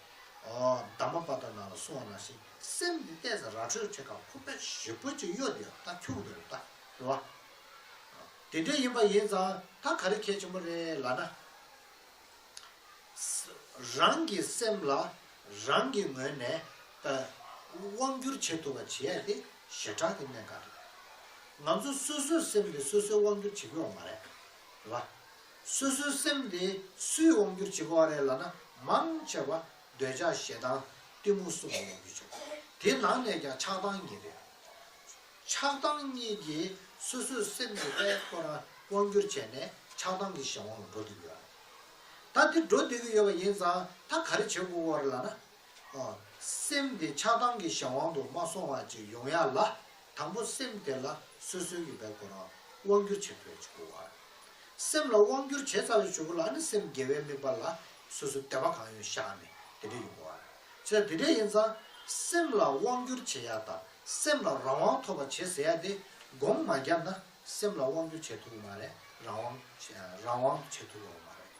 དྷརྨ་པ་ཏ་ནང་ལ་གསུངས་པ་ནང་བཞིན་སེམས་འདི་ཏོག་ཙམ་ར་འཕྲོད་བྱེད་ཀ་ཁོ་པས་ཞེ་པོ་ཅིག་གཡོ་དེ་ད་འཁྱུག་འདུག་ད་རེད་བ། དེ་འདྲ་ཡིན་པ་ཡིན་ཙང་ད་ག་རེ་གལ་ཆེན་པོ་རེད་ལབ་ན། རང་གི་སེམས་ལ་རང་གི་ངོས་ནས་དབང་བསྒྱུར་བྱེད་ཐུབ་པ་བྱེད་ཡ་དེ་ཞེ་དྲག་གི་གནད་འགག་རེད། ང་ཚོ་སོ་སོའི་སེམས་དེ་སོ་སོས་དབང་བསྒྱུར་བྱེད་ཀྱི་ཡོད་མ་རེད། རེད་བ། སོ་སོའི་སེམས་དེ་སུས་དབང་བསྒྱུར་བྱེད་ཀྱི་ཡོད་རེད་ལབ་ན་མང་ཆེ་བ་འདོད་ཆགས་ཞེ་སྡང་གཏི་མུག་གསུམ་གྱིས་དབང་བསྒྱུར་བྱེད་ཀྱི་ཡོད། དེ་ནང་ནས་ཀྱང་ཆགས་སྡང་གཉིས་རེད། ཆགས་སྡང་གཉིས་ཀྱིས་སོ་སོའི་སེམས་ཀྱི་དཔལ་ཁོ་རང་དབང་བསྒྱུར་བྱས་ནས་ཆགས་སྡང་གི་གཞན་དབང་ལ་འགྲོ་བསྡད་ཀྱི་ཡོད་རེད། ད་དེ་འགྲོ་བསྡད་ཀྱི་ཡོད་པ་ཡིན་ཙང་ད་ག་རེ་བྱེད་དགོས་ཀྱི་ཡོད་རེད་ལབ་ན། ཨ། སེམས་དེ་ཆགས་སྡང་གི་གཞན་དབང་དུ་མ་སོང་བ་ཅིག་ཡོང་ཡ་ལ་དང་པོ་སེམས་དེ་ལ་སོ་སོའི་གི་དཔལ་ཁོ་རང་དབང་བསྒྱུར་བྱེད་ཐུབ་ཡ་ཅིག་དགོས་པ་རེད། སེམས་ལ་དབང་བསྒྱུར་བྱས་ཚར་བའི་གཞུག་གུ་ལ་ཨ་ནི་སེམས་དགེ་བའི་དམིགས་པ་ལ་སོ་སོའི་དད་པ་གང་ཡོད་བཞག་ནས་དེ་འདྲ་ཡོང་དགོས་པ་རེད། བྱས་ཙང་དེ་འདྲ་ཡིན་ཙང་སེམས་ལ་དབང་བསྒྱུར་བྱེད་ཡ་དང་སེམས་ལ་རང་དབང་ཐོབ་པ་བྱེད་ཟེར་ཡ་དེ་སྒོམ་མ་བརྒྱབ་ན་སེམས་ལ་དབང་བསྒྱུར་བྱེད་ཐུབ་ཀྱི་མ་རེད། རང་དབང་རང་དབང་དུ་བྱེད་ཐུབ་ཡོད་མ་རེད།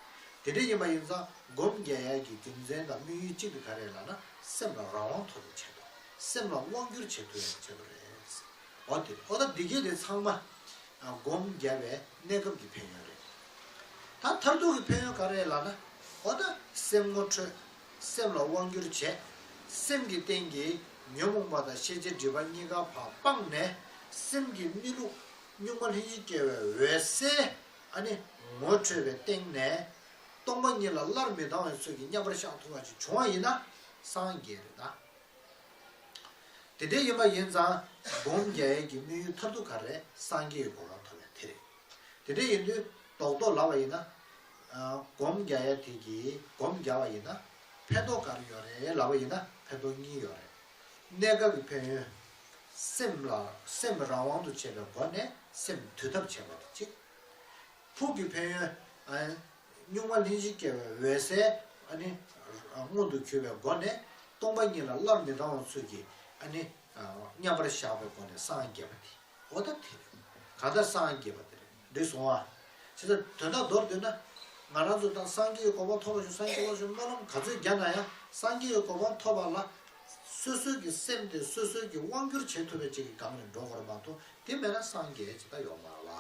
དེ་འདྲ་ཡིན་པ་ཡིན་ཙང་སྒོམ་རྒྱག་ཡས་ཀྱི་རྒྱུ་མཚན་དང་དམིགས་ཡུལ་གཅིག་དེ་ག་རེ་ལབ་ན་སེམས་ལ་རང་དབང་ཐོབ་པའི་ཆེད་དུ། སེམས་ལ་དབང་བསྒྱུར་བྱེད་ཐུབ་ཡས་ཆེད་དུ་རེད། འོ་དེ་འོ་ད་འདི་གས་དེ་ཚང་མ་སྒོམ་རྒྱག་པའི་གནས་སྐབས་ཀྱི་ཕན་ཡོན་རེད། ད་མཐར་ཐུག་གི་ཕན་ཡོན་ག་རེ་ལབ་ན། འོ་ད་སེམས་ངོ་འཕྲོད། སེམས་ལ་དབང་བསྒྱུར་བྱས། སེམས་ཀྱི་སྟེང་གི་ཉོན་མོངས་པ་དང་ཤེས་བྱའི་སྒྲིབ་པ་གཉིས་ཀ་ཕར་སྤངས་ནས། སེམས་ཀྱི་གནས་ལུགས་གཉུག་མ་ལྷན་ཅིག་སྐྱེས་པའི་འོད་གསལ་ཨ་ནི་ངོ་འཕྲོད་པའི་སྟེང་ནས། སྟོང་པ་ཉིད་ལ་སླར་མི་ལྡང་བའི་ཚུལ་གྱིས་མཉམ་པར་བཞག་ཐུབ་པ་ཅིག་བྱུང་བ་ཡིན་ན་སངས་རྒྱས་རེད་ད། དེ་འདྲ་ཡིན་པ་ཡིན་ཙང་སྒོམ་རྒྱག་ཡས་ཀྱི་དམིགས་ཡུལ་མཐར་ཐུག་ག་རེ་སངས་རྒྱས་ཀྱི་གོ་འཕང་ཐོབ་པའི་དེ་རེད། དེ་འདྲ་ཡིན་དུས་རྡོག་རྡོག་ལབ་པ་ཡིན་ན། སྒོམ་རྒྱག་ཡས་དེ་གིས་སྒོམ་རྒྱག་པ་ཡིན་ན་ཕན་ཐོགས་ག་རེ་ཡོད་རེད་ལབ་པ་ཡིན་ན་ཕན་ཐོགས་གཉིས་ཡོད་རེད། གནས་སྐབས་ཀྱི་ཕན་ཡོན། སེམས་ལ་སེམས་རང་དབང་དུ་བྱས་པའི་སྒོ་ནས་སེམས་དུལ་ཐབས་བྱས་པ་དེ་གཅིག་ཕུགས་ཀྱི་ཕན་ཡོན། གཉུག་མ་ལྷན་ཅིག་སྐྱེས་པའི་འོད་གསལ་ཨ་ནི་མངོན་དུ་གྱུར་པའི་སྒོ་ནས་སྟོང་པ་ཉིད་ལ་སླར་མི་ལྡང་བའི་ཚུལ་གྱིས་ཨ་ནི་མཉམ་པར་བཞག་པའི་སྒོ་ནས་སངས་རྒྱས་པ་དེ་འོ་ད་དེ་རེད། གང་ལྟར་སངས་རྒྱས་པ་དེ་རེད། འགྲིག་སོང་ཨ། བྱས་ཙང་དོན་དག་མདོར་བསྡུས་ན། ང་རང་ཚོ་ད་སངས་རྒྱས་ཀྱི་གོ་འཕང་ཐོབ་པར་ཤོག་སངས་རྒྱས་ཀྱི་གོ་འཕང་སྨོན་ལམ་ག་ཚོད་བརྒྱབ་ན་ཡང་སངས་རྒྱས་ཀྱི་གོ་འཕང་ཐོབ་པ་ལ། སོ་སོའི་གི་སེམས་དེ་སོ་སོའི་གི་དབང་བསྒྱུར་བྱེད་ཐུབ་པའི་ཅིག་གི་སྒང་ནས་འགྲོ་དགོས་རེད་མ་གཏོགས་དེ་མེད་ན་སངས་རྒྱས་ཅིག་ད་ཡོད་མ་རེད་བ།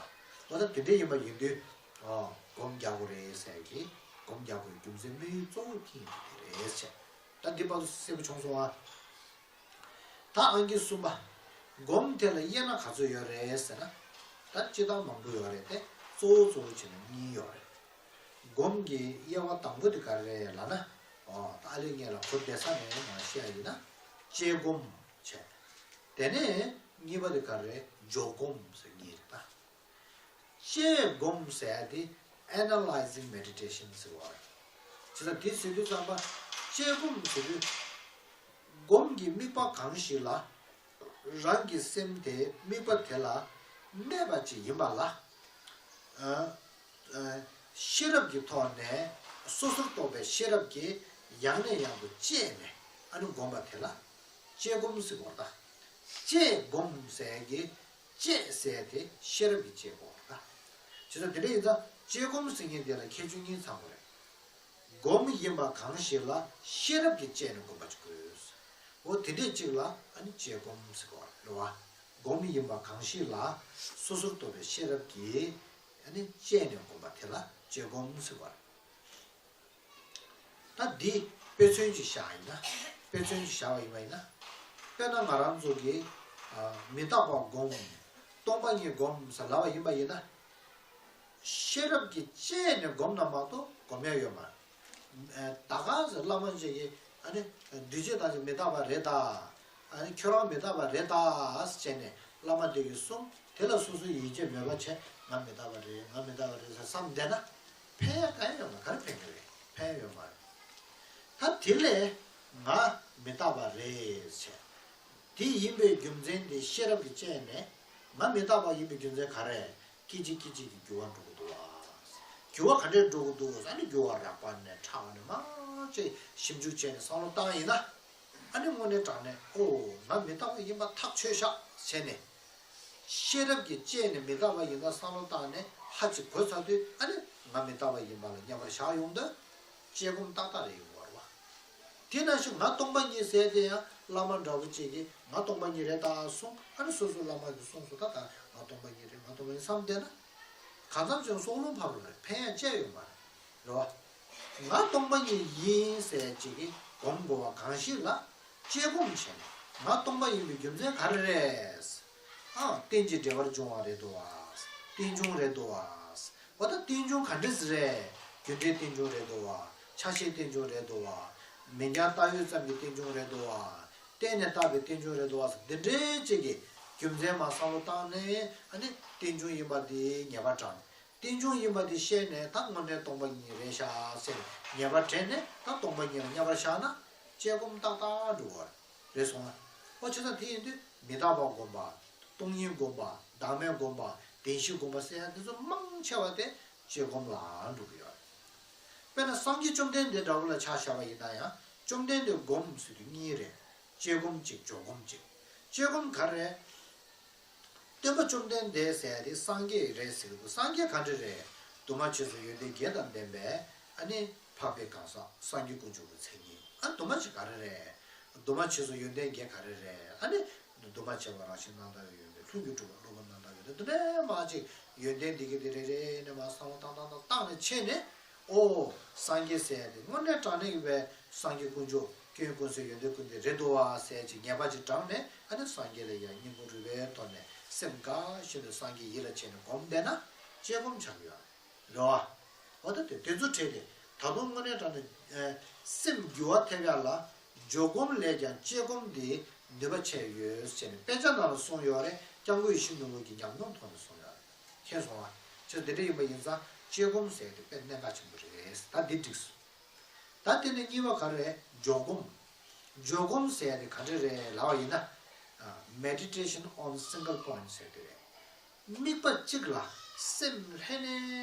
འོ་ད་དེ་འདྲ་ཡིན་པ་ཡིན་དུས། ཨོ། སྒོམ་རྒྱག་དགོས་རེད་ཟེར་གི། སྒོམ་རྒྱག་དགོས་རྒྱུ་མཚན་དམིགས་ཡུལ་གཙོ་བོ་དེ་ཡིན་པ་དེ་རེད་ཟེར། ད་འདི་བར་དུ་གསལ་པོ་བྱུང་སོང་ཨ། ད་ཨང་ཀི་གསུམ་པ། སྒོམ་དེ་ལ་དབྱེ་ན་ག་ཚོད་ཡོད་རེད་ཟེར་ན། ད་སྤྱིར་བཏང་མང་པོ་ཡོད་རེད་དེ་གཙོ་བོ་གཙོ་བོ་བྱས་ན་གཉིས་ཡོད་རེད། སྒོམ་གྱི་དབྱེ་བ་དང་པོ་དེ་ག་རེ་རེད་ལབ་ན། ཨོ། ད་ཨ་ལེ་ངས་ལ་གོ་བདེ་ས་ནས་མར་བཤད་ཡིན་ན། དཔྱད་སྒོམ་བྱས། དེ་ནས་གཉིས་པ་དེ་ག་རེ་རེད། འཇོག་སྒོམ་ཟེར་གཉིས་རེད་ད། དཔྱད་སྒོམ་ཟེར་ཡ་དེ་Analyzing Meditation ཟེར་བ་རེད། བྱས་ཙང་དེ་ཟེར་དུས་ཙམ་པ་དཔྱད་སྒོམ་ཟེར་དུས། སྒོམ་གྱི་དམིགས་པ་གང་ཞིག་ལ། རང་གི་སེམས་དེ་དམིགས་པ་དེ་ལ་གནས་པ་ཅིག་ཡིན་པ་ལ། ཤེས་རབ་ཀྱི་ཐོག་ནས་སོ་སོར་རྟོག་པའི་ཤེས་རབ་ཀྱིས་ཡང་ནས་ཡང་དུ་དཔྱད་ནས་ཨ་ནི་སྒོམ་པ་དེ་ལ་དཔྱད་སྒོམ་ཟེར་བ་ད། དཔྱད་སྒོམ་ཟེར་གྱི་དཔྱད་ཟེར་དེ་ཤེས་རབ་ཀྱི་དཔྱད་སྒོམ་ད། བྱས་ཙང་དེ་འདྲ་ཡིན་ཙང་དཔྱད་སྒོམ་ཟེར་མཁན་དེ་ལ་ཁྱད་ཆོས་གཉིས་ཚང་དགོས་རེད། སྒོམ་ཡིན་པ་གང་ཞིག་ལ་ཤེས་རབ་ཀྱིས་དཔྱད་ནས་སྒོམ་པ་ཅིག་དགོས། འོ་དེ་འདྲས་ཅིག་ལ་ཨ་ནི་དཔྱད་སྒོམ་ཟེར་གོ་རེད་བ། སྒོམ་ཡིན་པ་གང་ཞིག་ལ་སོ་སོར་རྟོག་པའི་ཤེས་རབ་ཀྱིས་ཨ་ནི་དཔྱད་ནས་སྒོམ་པ་དེ་ལ་དཔྱད་སྒོམ་ཟེར་གོ་རེད། ད་འདི་དཔེ་མཚོན་ཅིག་བཞག་ཡིན་ན། དཔེ་མཚོན་ཅིག་བཞག་པ་ཡིན་པ་ཡིན་ན། དཔེར་ན་ང་རང་ཚོ་གིས་མི་རྟག་པ་སྒོམ། སྟོང་པ་ཉིད་སྒོམ་ཟེར་ལབ་པ་ཡིན་པ་ཡིན་ན། ཤེས་རབ་ཀྱིས་དཔྱད་ནས་སྒོམ་ན་མ་གཏོགས་སྒོམ་ཡ་ཡོད་མ་རེད། ད་ག་ཟེ་བླ་མ་ཅིག་གིས་ཨ་ནི་འདུས་བྱས་ཐམས་ཅད་མི་རྟག་པ་རེད་ད། ཨ་ནི་ཁྱོད་རང་མི་རྟག་པ་རེད་ད་ཟེར་བྱས་ནས་བླ་མ་དེ་གིས་གསུངས། དེ་ལ་སོ་སོས་ཡིད་ཆེས་མེད་པ་བྱས། ང་མི་རྟག་པ་རེད། ང་མི་རྟག་པ་རེད་ཟེར་བསམ་བསྡད་ན་ཕན་ཡ་གང་ཡང་ཡོད་མ་རེད། ག་རེ་ཕན་གི་རེད། ཕན་ཡ་ཡོད་མ་རེད། ད་དེ་ལས་ང་མི་རྟག་པ་རེད་ཟེར། དེ་ཡིན་པའི་རྒྱུ་མཚན་དེ་ཤེས་རབ་ཀྱིས་དཔྱད་ནས་ང་མི་རྟག་པ་ཡིན་པའི་རྒྱུ་མཚན་ག་རེ། སྐད་ཅིག་སྐད་ཅིག་གིས་འགྱུར་བ་འགྲོ་གི་འདུག་བ། འགྱུར་བ་ག་འདྲས་འགྲོ་གི་འདུག་ཨ་ནི་འགྱུར་བ་རགས་པ་ནས་ཕྲ་བ་ནས་མང་ཆེ་ཞིབ་འཇུག་བྱས་ནས་བསམ་བློ་བཏང་ཡིན་ན། ཨ་ནི་དངོས་གནས་དྲང་གནས་ཨོ་ང་མི་རྟག་པ་ཡིན་པ་ཐག་ཆོད་ཤག་བྱས་ནས། ཤེས་རབ་ཀྱིས་དཔྱད་ནས་མི་རྟག་པ་ཡིན་པ་བསམ་བློ་བཏང་ནས་ཧ་ཅིག་གོ་ཚར་དུས་ཨ་ནི་ང་མི་རྟག་པ་ཡིན་པ་ལ་མཉམ་པར་བཞག་ཡོང་དུས་དཔྱད་སྒོམ་ཏག་ཏག་རེད་ཡོང་བ་རེད་བ། དེ་ནང་བཞིན་ང་སྟོང་པ་ཉིད་ཟེར་དེ་ཡང་བླ་མ་འདྲ་བོ་གཅིག་གིས་ང་སྟོང་པ་ཉིད་རེད་ད་གསུངས། ཨ་ནི་སོ་སོའི་བླ་མ་གིས་གསུངས་སོང་། ད་ད་ང་སྟོང་པ་ཉིད་རེད། ང་སྟོང་པ་ཉིད་བསམ་བསྡད་ན། གང་འཚམ་ཅིག་སྲོག་རླུང་ཕབ་རེད། ཕན་ཡང་ཅི་ཡང་ཡོད་མ་རེད། རེད་བ། ང་སྟོང་པ་ཉིད་ཡིན་ཟེར་གཅིག་གིས་སྒོམ་དགོས་པ་གང་ཞིག་ལ་དཔྱད་སྒོམ་བྱས་ནས་ང་སྟོང་པ་ཡིན་པའི་རྒྱུ་མཚན་ག་རེ་རེད། ཨ་རྟེན་ཅིང་འབྲེལ་བར་འབྱུང་བ་རེད་དོ་བ། རྟེན་འབྱུང་རེད་དོ་བ། འོ་ད་རྟེན་འབྱུང་ག་འདྲས་རེད། རྒྱུ་འབྲས་རྟེན་འབྱུང་རེད་དོ་བ། ཆ་ཤས་རྟེན་འབྱུང་རེད་དོ་བ། མིང་རྐྱང་བཏགས་ཡོད་ཙམ་གྱི་རྟེན་འབྱུང་རེད་དོ་བ། བརྟེན་ནས་བཏགས་པའི་རྟེན་འབྱུང་རེད་དོ་བ། འདི་འདྲའི་ཅིག་གི་རྒྱུ་མཚན་མར་བསམ་བློ་བཏང་ནས་ཨ་ནི་རྟེན་འབྱུང་ཡིན་པ་འདི་ངེས་པ་དྲངས། རྟེན་འབྱུང་ཡིན་པ་འདི་ཤེས་ནས་ད་དངོས་གནས་སྟོང་པ་ཉིད་རེད་ཤག་ཟེར་ངེས་པ་དྲན་ནས་ད་སྟོང་པ་ཉིད་ལ་མཉམ་པར་བཞག་ན་དཔྱད་སྒོམ་ཏག་ཏག་འགྲོ་གི་རེད། རེད་སོང་ང་། ཨོ་བྱས་ཙང་དེ་ཡིན་དུས་མི་རྟག་པ་སྒོམ་པ། སྟོང་ཉིད་སྒོམ་པ། བདག་མེད་སྒོམ་པ། བདེན་བཞི་སྒོམ་པ་ཟེར་ཡ་འདི་ཚོ་མང་ཆེ་བ་དེ་དཔྱད་སྒོམ་ལ་འགྲོ་གི་ཡོད་རེད། དཔེར་ན་སངས་རྒྱས་བཅོམ་ལྡན་འདས་འདྲ་བོ་ལ་ཆ་བཞག་པ་ཡིན་ན་ཡང་བཅོམ་ལྡན་འདས་སྒོམ་ཟེར་དུས་གཉིས་རེད། དཔྱད་སྒོམ་གཅིག་འཇོག་སྒོམ་གཅིག་དཔྱད་སྒོམ་ག་རེ་རེད། སྟོན་པ་བཅོམ་ལྡན་འདས་ཟེར་ཡ་དེ་སངས་རྒྱས་རེད་ཟེར་གི་འདུག་སངས་རྒྱས་ག་འདྲ་རེད། འདུས་མ་བྱས་སུ་ཡོན་ཏན་བརྒྱད་དང་ལྡན་པའི་ཨ་ནི་འཕགས་པའི་གང་ཟག་སངས་རྒྱས་དཀོན་མཆོག་གི་མཚན་ཉིད། ཨ་འདུས་མ་བྱས་ག་རེ་རེད། འདུས་མ་བྱས་སུ་ཡོན་ཏན་བརྒྱད་ག་རེ་རེད། ཨ་ནི་འདུས་མ་བྱས་པ་རང་བཞིན་རྣམ་དག་ཡོན་ཏན། ལྷུན་གྱིས་གྲུབ་པ་གློ་བུར་རྣམ་དག་ཡོན་ཏན། འདི་འདྲའི་མང་ཅིག་ཡོན་ཏན་འདི་གི་འདི་རེ་རེ་ནས་མར་བསམ་བློ་བཏང་བཏང་བཏང་བཏང་ནས་ཕྱིན་ནས། ཨོ། སངས་རྒྱས་ཟེར་ཡ་དེ་དངོས་གནས་དྲང་གནས་ཀྱི་བའི་སངས་རྒྱས་དཀོན་མཆོག་སྐྱོན་ཀུན་ཟད་ཡོན་ཏན་ཀུན་ལྡན་རེད་འདུག་བ་ཟེར་ཅིག་ངེས་པ་ཅིག་དྲངས་ནས། ཨ་ནི་སངས་རྒྱས་ལ་ཡང་སྙིང་ཁུང་རུས་པའི་ཐོག་ནས་སེམས་དགའ་བཞིན་དུ་སངས་རྒྱས་ཡིད་ལ་བྱས་ནས་སྒོམ་བསྡད་ན་དཔྱད་སྒོམ་ཆགས་ཀྱི་ཡོད་རེད་བ། འོ་ད་དེ་དེ་ཚོ་བྲལ་ཏེ་ད་དུང་དངོས་གནས་དྲང་གནས་ཨེ་སེམས་འགྱུར་བ་ཐེབས་ཡ་ལ་འཇོག་སྒོམ་ལས་ཀྱང་དཔྱད་སྒོམ་དེ་ནུས་པ་ཆེ་ཡོད་ཟེར་ནས་དཔེ་ཆ་ནང་ལ་གསུངས་ཡོད་རེད། སྐྱབས་མགོན་ཡིད་བཞིན་ནོར་བུ་གི་ཉམས་མྱོང་ཐོག་ནས་གསུངས་ཡོད་རེད། མཁྱེན་སོང་ང་། ཅི་དེ་འདྲ་ཡིན་པ་ཡིན་ཙང་དཔྱད་སྒོམ་ཟེར་དེ་དཔེ་གནད་འགག་ཆེན་པོ་རེད། ད་འདི་འགྲིགས་སོང་། ད་དེ་ནས་གཉིས་པ་ག་རེ་རེད། འཇོག་སྒོམ། འཇོག་སྒོམ་ཟེར་དེ་ག་འདྲ་རེད་ལབ་པ་ཡིན་ན། Meditation on single point ཟེར་དེ་རེད། དམིགས་པ་གཅིག་ལ་སེམས་ལྷན་ནེ་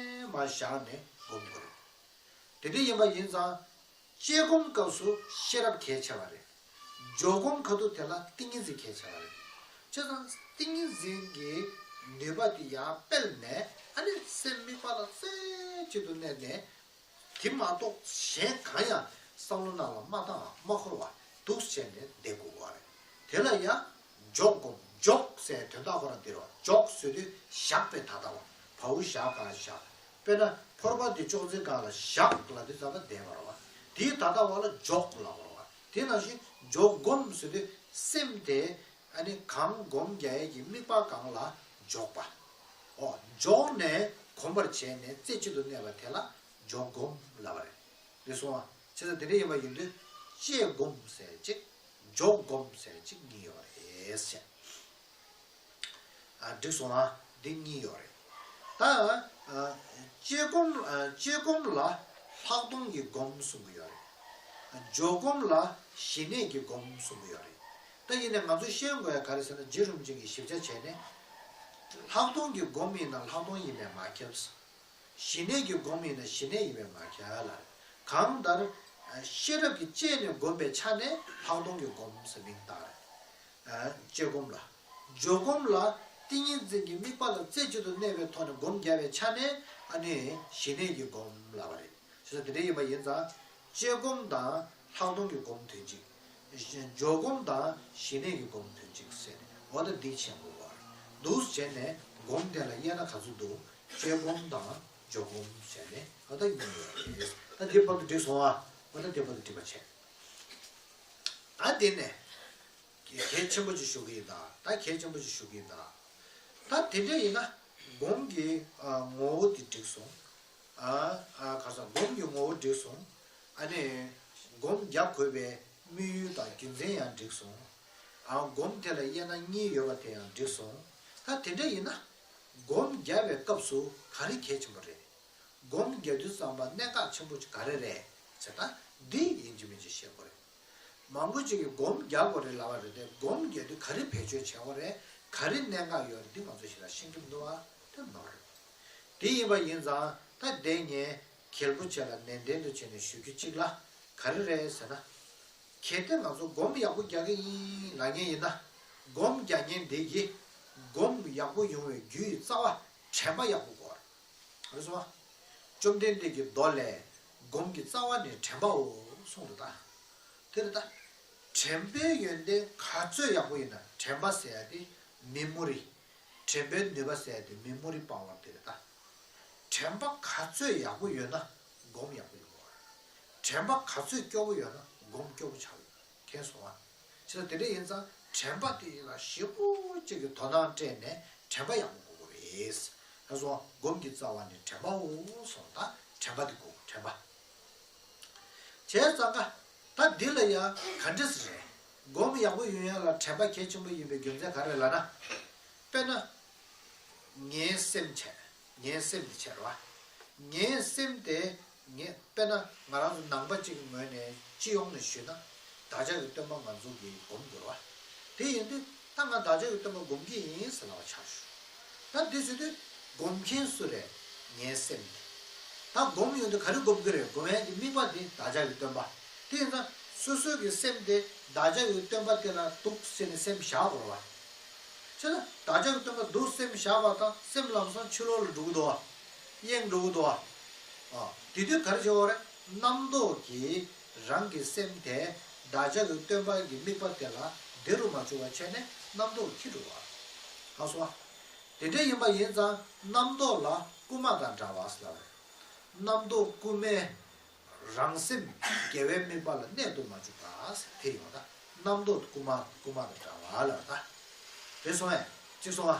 མར་བཞག་ནས་སྒོམ་དགོས་རེད། དེ་འདྲ་ཡིན་པ་ཡིན་ཙང་། དཔྱད་སྒོམ་སྐབས་སུ་ཤེས་རབ་གལ་ཆེ་བ་རེད། འཇོག་སྒོམ་ཁ་ཐུག་དེ་ལ་ཏིང་ངེ་འཛིན་གལ་ཆེ་བ་རེད། བྱས་ཙང་ཏིང་ངེ་འཛིན་གྱི་ནུས་པ་དེ་ཡར་སྤེལ་ནས། ཨ་ནི་སེམས་དམིགས་པ་ལ་རྩེ་གཅིག་ཏུ་གནས་ནས། དེ་མ་གཏོགས་གཞན་གང་ཡང་བསམ་བློ་ནང་ལ་མ་བཏང་། མ་འཁོར་བ་འདུག་བྱས་ནས་བསྡད་དགོས་པ་རེད། དེ་ལ་ཡང་འཇོག་སྒོམ། འཇོག་ཟེར་དོན་དག་ཁོ་རང་འདི་རེད་བ། འཇོག་ཟེར་དུས་བཞག་པའི་ད་ལྟ་བ། བའོ་བཞག་ག་བཞག་དཔེར་ན་ཕོར་པ་འདི་ཅོག་ཙེའི་སྒང་ལ་བཞག་ལབ་དུས་ཙམ་པ་བསྡད་པ་རེད་བ། དེའི་ད་ལྟ་བ་ལ་འཇོག་ལབ་པ་རེད་བ། དེ་ནང་བཞིན་འཇོག་སྒོམ་ཟེར་དུས་སེམས་དེ་ཨ་ནི་གང་སྒོམ་རྒྱག་ཡས་ཀྱི་དམིགས་པ་སྒང་ལ་འཇོག་པ། ཨོ། འཇོག་ནས་གོམས་པར་བྱས་ནས་རྩེ་གཅིག་ཏུ་གནས་པ་དེ་ལ་འཇོག་སྒོམ་ལབ་པ་རེད། རེད་སོང་ང་། བྱས་ཙང་དེ་འདྲ་ཡིན་པ་ཡིན་དུས་དཔྱད་སྒོམ་ཟེར་གཅིག་འཇོག་སྒོམ་ཟེར་གཅིག་གཉིས་ཡོད་རེད་ཟེར། ཨ། འགྲིག་སོང་ང་། འདི་གཉིས་ཡོད་རེད། ད་ཨ་དཔྱད་སྒོམ། ཨ་དཔྱད་སྒོམ་ལ་ལྷག་མཐོང་གི་སྒོམ་གསུང་གི་ཡོད་རེད། འཇོག་སྒོམ་ལ་ཞི་གནས་ཀྱི་སྒོམ་གསུང་གི་ཡོད་རེད། ད་ཡིན་ནའི་ང་ཚོ་ཤེས་དགོས་ཡ་ག་རེ་ཟེར་ན། རྗེ་རིན་པོ་ཆེ་གིས་ཞིབ་ཆ་བྱས་ནས། ལྷག་མཐོང་གི་སྒོམ་ཡིན་ན་ལྷག་མཐོང་ཡིན་པས་མ་ཁྱབ། ཞི་གནས་ཀྱི་སྒོམ་ཡིན་ན་ཞི་གནས་ཡིན་པས་མ་ཁྱབ་ལ། གང་ལྟར་ཤེས་རབ་ཀྱིས་དཔྱད་ནས་བསྒོམས་པའི་ཆ་ནས་ལྷག་མཐོང་གི་སྒོམ་ཟེར་མིང་བཏགས་རེད། དཔྱད་སྒོམ་ལ། འཇོག་སྒོམ་ལ་ཏིང་ངེ་འཛིན་གྱི་དམིགས་པ་ལ་རྩེ་གཅིག་ཏུ་གནས་པའི་ཐོག་ནས་སྒོམ་བརྒྱབ་པའི་ཆ་ནས་ཨ་ནི་ཞི་གནས་ཀྱི་སྒོམ་ལབ་པ་རེད། བྱས་ཙང་དེ་འདྲ་ཡིན་པ་ཡིན་ཙང་། དཔྱད་སྒོམ་དང་ལྷག་མཐོང་གི་སྒོམ་དོན་གཅིག་འཇོག་སྒོམ་དང་ཞི་གནས་ཀྱི་སྒོམ་དོན་གཅིག་ཟེར་ནས། འོ་ད་འདི་ཆེན་པོ་བར་འདུག་བྱས་ནས་སྒོམ་དེ་ལ་དབྱེ་ན་ག་ཚོད་འདུག་དཔྱད་སྒོམ་དང་འཇོག་སྒོམ་བྱས་ནས། འོ་ད་གཉིས་ཡོད་རེད། ད་འདི་བར་དུ་འགྲིག་སོང་ཨ། འོ་ད་འདི་བར་དུ་འགྲིག་པ་བྱས། ད་དེ་ནས་གལ་ཆེན་པོ་ཅིག་ཞུ་གི་ཡིན་ད། ད་གལ་ཆེན་པོ་ཅིག་ཞུ་གི་ཡིན་ད། ད་དེ་འདྲ་ཡིན་ན་སྒོམ་གྱི་ཨ་ངོ་བོ་དེ་འགྲིག་སོང་། ཨ་ཨ་ག་ས་སྒོམ་གྱི་ངོ་བོ་འགྲིག་སོང་། ཨ་ནི་སྒོམ་རྒྱག་དགོས་པའི་དམིགས་ཡུལ་དང་རྒྱུ་མཚན་ཡང་འགྲིག་སོང་། ཨ་སྒོམ་དེ་ལ་དབྱེ་ན་གཉིས་ཡོད་པ་དེ་ཡང་འགྲིག་སོང་། ད་དེ་འདྲ་ཡིན་ན་སྒོམ་རྒྱག་པའི་སྐབས་སུ་ག་རེ་གལ་ཆེན་པོ་རེད། སྒོམ་རྒྱག་དུས་ཙམ་པ་གནད་འགག་ཆེན་པོ་ཅིག་ག་རེ་རེད་ཟེར་ན། འདི་ཡིན་གཅིག་མིན་གཅིག་བཤད་དགོས་རེད། མང་པོ་ཅིག་གིས་སྒོམ་རྒྱག་དགོས་རེད་ལབ་པ་རེད་དེ། སྒོམ་རྒྱག་དུས་ག་རེ་བེད་སྤྱོད་བྱེད་དགོས་རེད། ག་རེ་གནད་འགག་ཡོད་རེད། འདི་ང་ཚོ་ཞེ་དྲག་ཤེས་ཀྱི་མི་འདུག་ཨ། དེ་མ་རེད། དེ་ཡིན་པ་ཡིན་ཙང་ད་དེ་ངས་གལ་པོ་ཆེ་ལ་ནན་ཏན་དུ་བྱས་ནས་ཞུ་རྒྱུ་གཅིག་ལ་ག་རེ་རེད་ཟེར་ན། གལ་ཏེ་ང་ཚོ་སྒོམ་ཡག་པོ་རྒྱག་གི་ཡིན་ལབ་མཁན་ཡིན་ན། སྒོམ་རྒྱག་མཁན་དེ་གིས་སྒོམ་ཡག་པོ་ཡོང་བའི་རྒྱུ་ཡི་རྩ་བ་དྲན་པ་ཡག་པོ་དགོས་རེད། རེད་སོང་ཨ། བཅོམ་ལྡན་འདས་ཀྱི་མདོ་ལས། སྒོམ་གྱི་རྩ་བ་ནི་དྲན་པའོ་གསུངས་འདུག་ད། དེ་རེད་ད། དྲན་པའི་ཡོན་ཏན་ག་ཚོད་ཡག་པོ་ཡིན་ན། དྲན་པ་ཟེར་ཡ་དེ་མེ་མོ་རི། དྲན་པའི་ནུས་པ་ཟེར་ཡ་དེ་མེ་མོ་རི་པ་ཝར་དེ་རེད་ད། དྲན་པ་ག་ཚོད་ཡག་པོ་ཡོད་ན་སྒོམ་ཡག་པོ་ཡོང་བ་རེད། དྲན་པ་ག་ཚོད་སྐྱོ་བོ་ཡོད་ན་སྒོམ་སྐྱོ་བོ་ཆགས་ཡོད། མཁྱེན་སོང་ཨ། བྱས་ཙང་དེ་འདྲ་ཡིན་ཙང་དྲན་པ་དེ་ལ་ཞེ་པོ་ཅིག་གི་དོ་སྣང་སྤྲད་ནས་དྲན་པ་ཡག་པོ་དགོས་ཀྱི་རེད། ད་སོང་སྒོམ་གྱི་རྩ་བ་ནི་དྲན་པའོ་གསུངས། ད་དྲན་པ་དེ་དགོས། དྲན་པ། བྱས་ཙང་ཀ་ད་འདི་ལ་ཡང་ག་འདྲ་ཟེར་རེད། སྒོམ་ཡག་པོ་ཡོང་ཡ་ལ་དྲན་པ་གལ་ཆེན་པོ་ཡིན་པའི་རྒྱུ་མཚན་ག་རེ་ལབ་ན། དཔེར་ན། ངའི་སེམས་བྱས། ངའི་སེམས་དེ་བྱས་རེད་བ། ངའི་སེམས་དེ་ངས་དཔེར་ན་ང་རང་ཚོ་ནང་པ་གཅིག་གི་ངོས་ནས་སྤྱི་ཡོངས་ནས་ཞུས་ན། བདག་ཅག་གི་སྟོན་པ་ང་ཚོ་གིས་སྒོམ་དགོས་རེད་བ། དེ་ཡིན་དུས་ད་ང་བདག་ཅག་གི་སྟོན་པ་སྒོམ་གྱི་ཡིན་ཟེར་ལབ་པ་ཆགས་ཞུ། ད་འདི་ཟེར་དུས་སྒོམ་མཁན་སུ་རེད། ངའི་སེམས་དེ། ད་སྒོམ་ཡོང་དུས་ག་རེ་སྒོམ་གྱི་རེད། སྒོམ་ཡག་གི་དམིགས་པ་དེ་བདག་ཅག་གི་སྟོན་པ། དེ་ཡིན་ཙང་སོ་སོ་གི་སེམས་དེ་བདག་ཅག་གི་སྟོན་པ་དེ་ལ་འདུག་ཟེར་ནས་སེམས་བཞག་དགོས་རེད་བ། ཆ་ན་བདག་ཅག་གི་སྟོན་པ་འདུག་སེམས་བཞག་པ་དང་སེམས་ལམ་སང་ཕྱི་ལོགས་ལ་འགྲོ་གི་འདུག་བ། གཡེང་འགྲོ་གི་འདུག་བ། ཨ། དེ་དུས་ག་རེ་བྱེད་དགོས་རེད། རྣམ་རྟོག་གིས་རང་གི་སེམས་དེ་བདག་ཅག་གི་སྟོན་པ་གི་དམིགས་པ་དེ་ལ་བདེ་རུ་མ་བཅུག་པ་བྱས་ནས་རྣམ་རྟོག་འཁྱེར་འགྲོ་བ། ཧ་སོ། དེ་འདྲ་ཡིན་པ་ཡིན་ཙང་རྣམ་རྟོག་ལ་རྐུན་མ་དང་འདྲ་བ་ཟེར་བ་རེད། རྣམ་རྟོག་རྐུན་མས་རང་སེམས་དགེ་བའི་དམིགས་པ་ལ་གནས་ཐུབ་མ་བཅུག་པ་ཟེར་དེ་ཡོང་ད། རྣམ་རྟོག་རྐུན་མ་རྐུན་མ་དང་འདྲ་བ་ལ་ད། རེད་སོང་ངས་གཅིག་སོང་ཨ།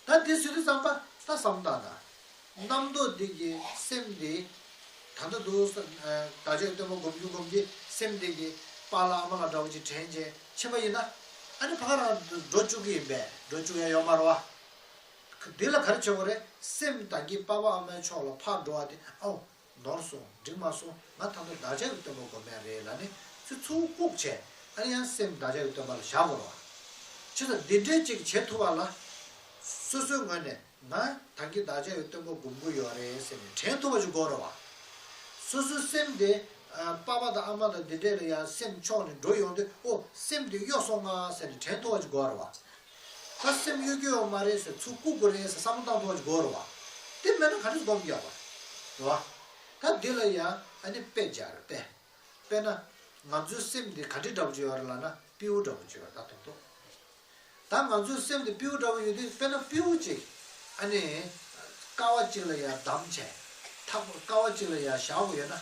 ད་དེ་ཟེར་དུས་ཙམ་པ་ད་བསམ་བཏང་ད། རྣམ་རྟོག་འདི་གི་སེམས་འདི། ད་ལྟ་འདུག་བདག་ཅག་སྟོན་པ་སྒོམ་རྒྱུ་སྒོམ་གྱི་སེམས་འདི་གི་པཱ་ལགས་ཨ་མ་ལགས་འདྲ་བོ་ཅིག་དྲན་བྱས་ཕྱིན་པ་ཡིན་ན། ཨ་ནི་ཕ་ག་རང་འགྲོ་བཅུག་གི་ཡིན་པས་འགྲོ་བཅུག་ཡ་ཡོད་མ་རེད་བ། འདི་ལ་ག་རེ་བྱེད་དགོས་རེད། སེམས་ད་གིན་པཱ་ཕ་ཨ་མའི་ཕྱོགས་ལ་ཕར་འགྲོ་བ་དེ་ཨའོ། ནོར་སོང་འགྲིག་མ་སོང་ང་ད་དུང་བདག་ཅག་གི་སྟོན་པ་སྒོམ་ཡ་རེད་ལབ་ནས་ཚུར་ཚུར་བཀུག་བྱས་ཨ་ནི་ཡང་སེམས་བདག་ཅག་གི་སྟོན་པ་ལ་བཞག་དགོས་རེད་བ། བྱས་ཙང་འདི་འདྲའི་ཅིག་བྱེད་ཐུབ་པ་ལ། སོ་སོའི་ངོས་ནས་ང་ད་གིན་བདག་ཅག་གི་སྟོན་པ་སྒོམ་གྱི་ཡོད་རེད་ཟེར་ནས་དྲན་ཐུབ་པ་ཅིག་དགོས་རེད་བ། སོ་སོའི་སེམས་དེ་པཱ་ཕ་དང་ཨ་མ་དང་འདི་འདྲས་ལ་ཡང་སེམས་ཕྱོགས་ནས་འགྲོ་ཡོང་དུས་ཨོ་སེམས་དེ་གཡོ་སོང་ང་ཟེར་ནས་དྲན་ཐུབ་པ་ཅིག་དགོས་རེད་བ། ད་སེམས་གཡོ་རྒྱུ་ཡོད་མ་རེད་ཟེར་ཚུར་བཀུག་དགོས་རེད་ཟེར་བསམ་བློ་བཏང་ཐུབ་པ་ཅིག་དགོས་རེད་བ། དེ་མེད་ན་ག་འདྲས་སྒོམ་རྒྱག་པ་རེད་བ། ད་འདི་ལ་ཡང་ཨ་ནི་དཔེ་སྦྱར་དཔེ། དཔེར་ན། ང་ཚོའི་སེམས་འདི་ག་འདྲས་འདྲ་པོ་ཅིག་ཡོད་རེད་ལབ་ན་སྤྲེའུ་འདྲ་པོ་ཅིག་ཡོད་རེད་ད་དོན་དུ། ད་ང་ཚོའི་སེམས་འདི་སྤྲེའུ་འདྲ་པོ་ཡོད་དུས་དཔེར་ན་སྤྲེའུ་ཅིག་ཨ་ནི། ཀ་བ་གཅིག་ལ་ཡར་བསྡམས་བྱས། ཐག་པ་ཀ་བ་གཅིག་ལ་ཡར་བཞག་དགོས་ཡོད་ན།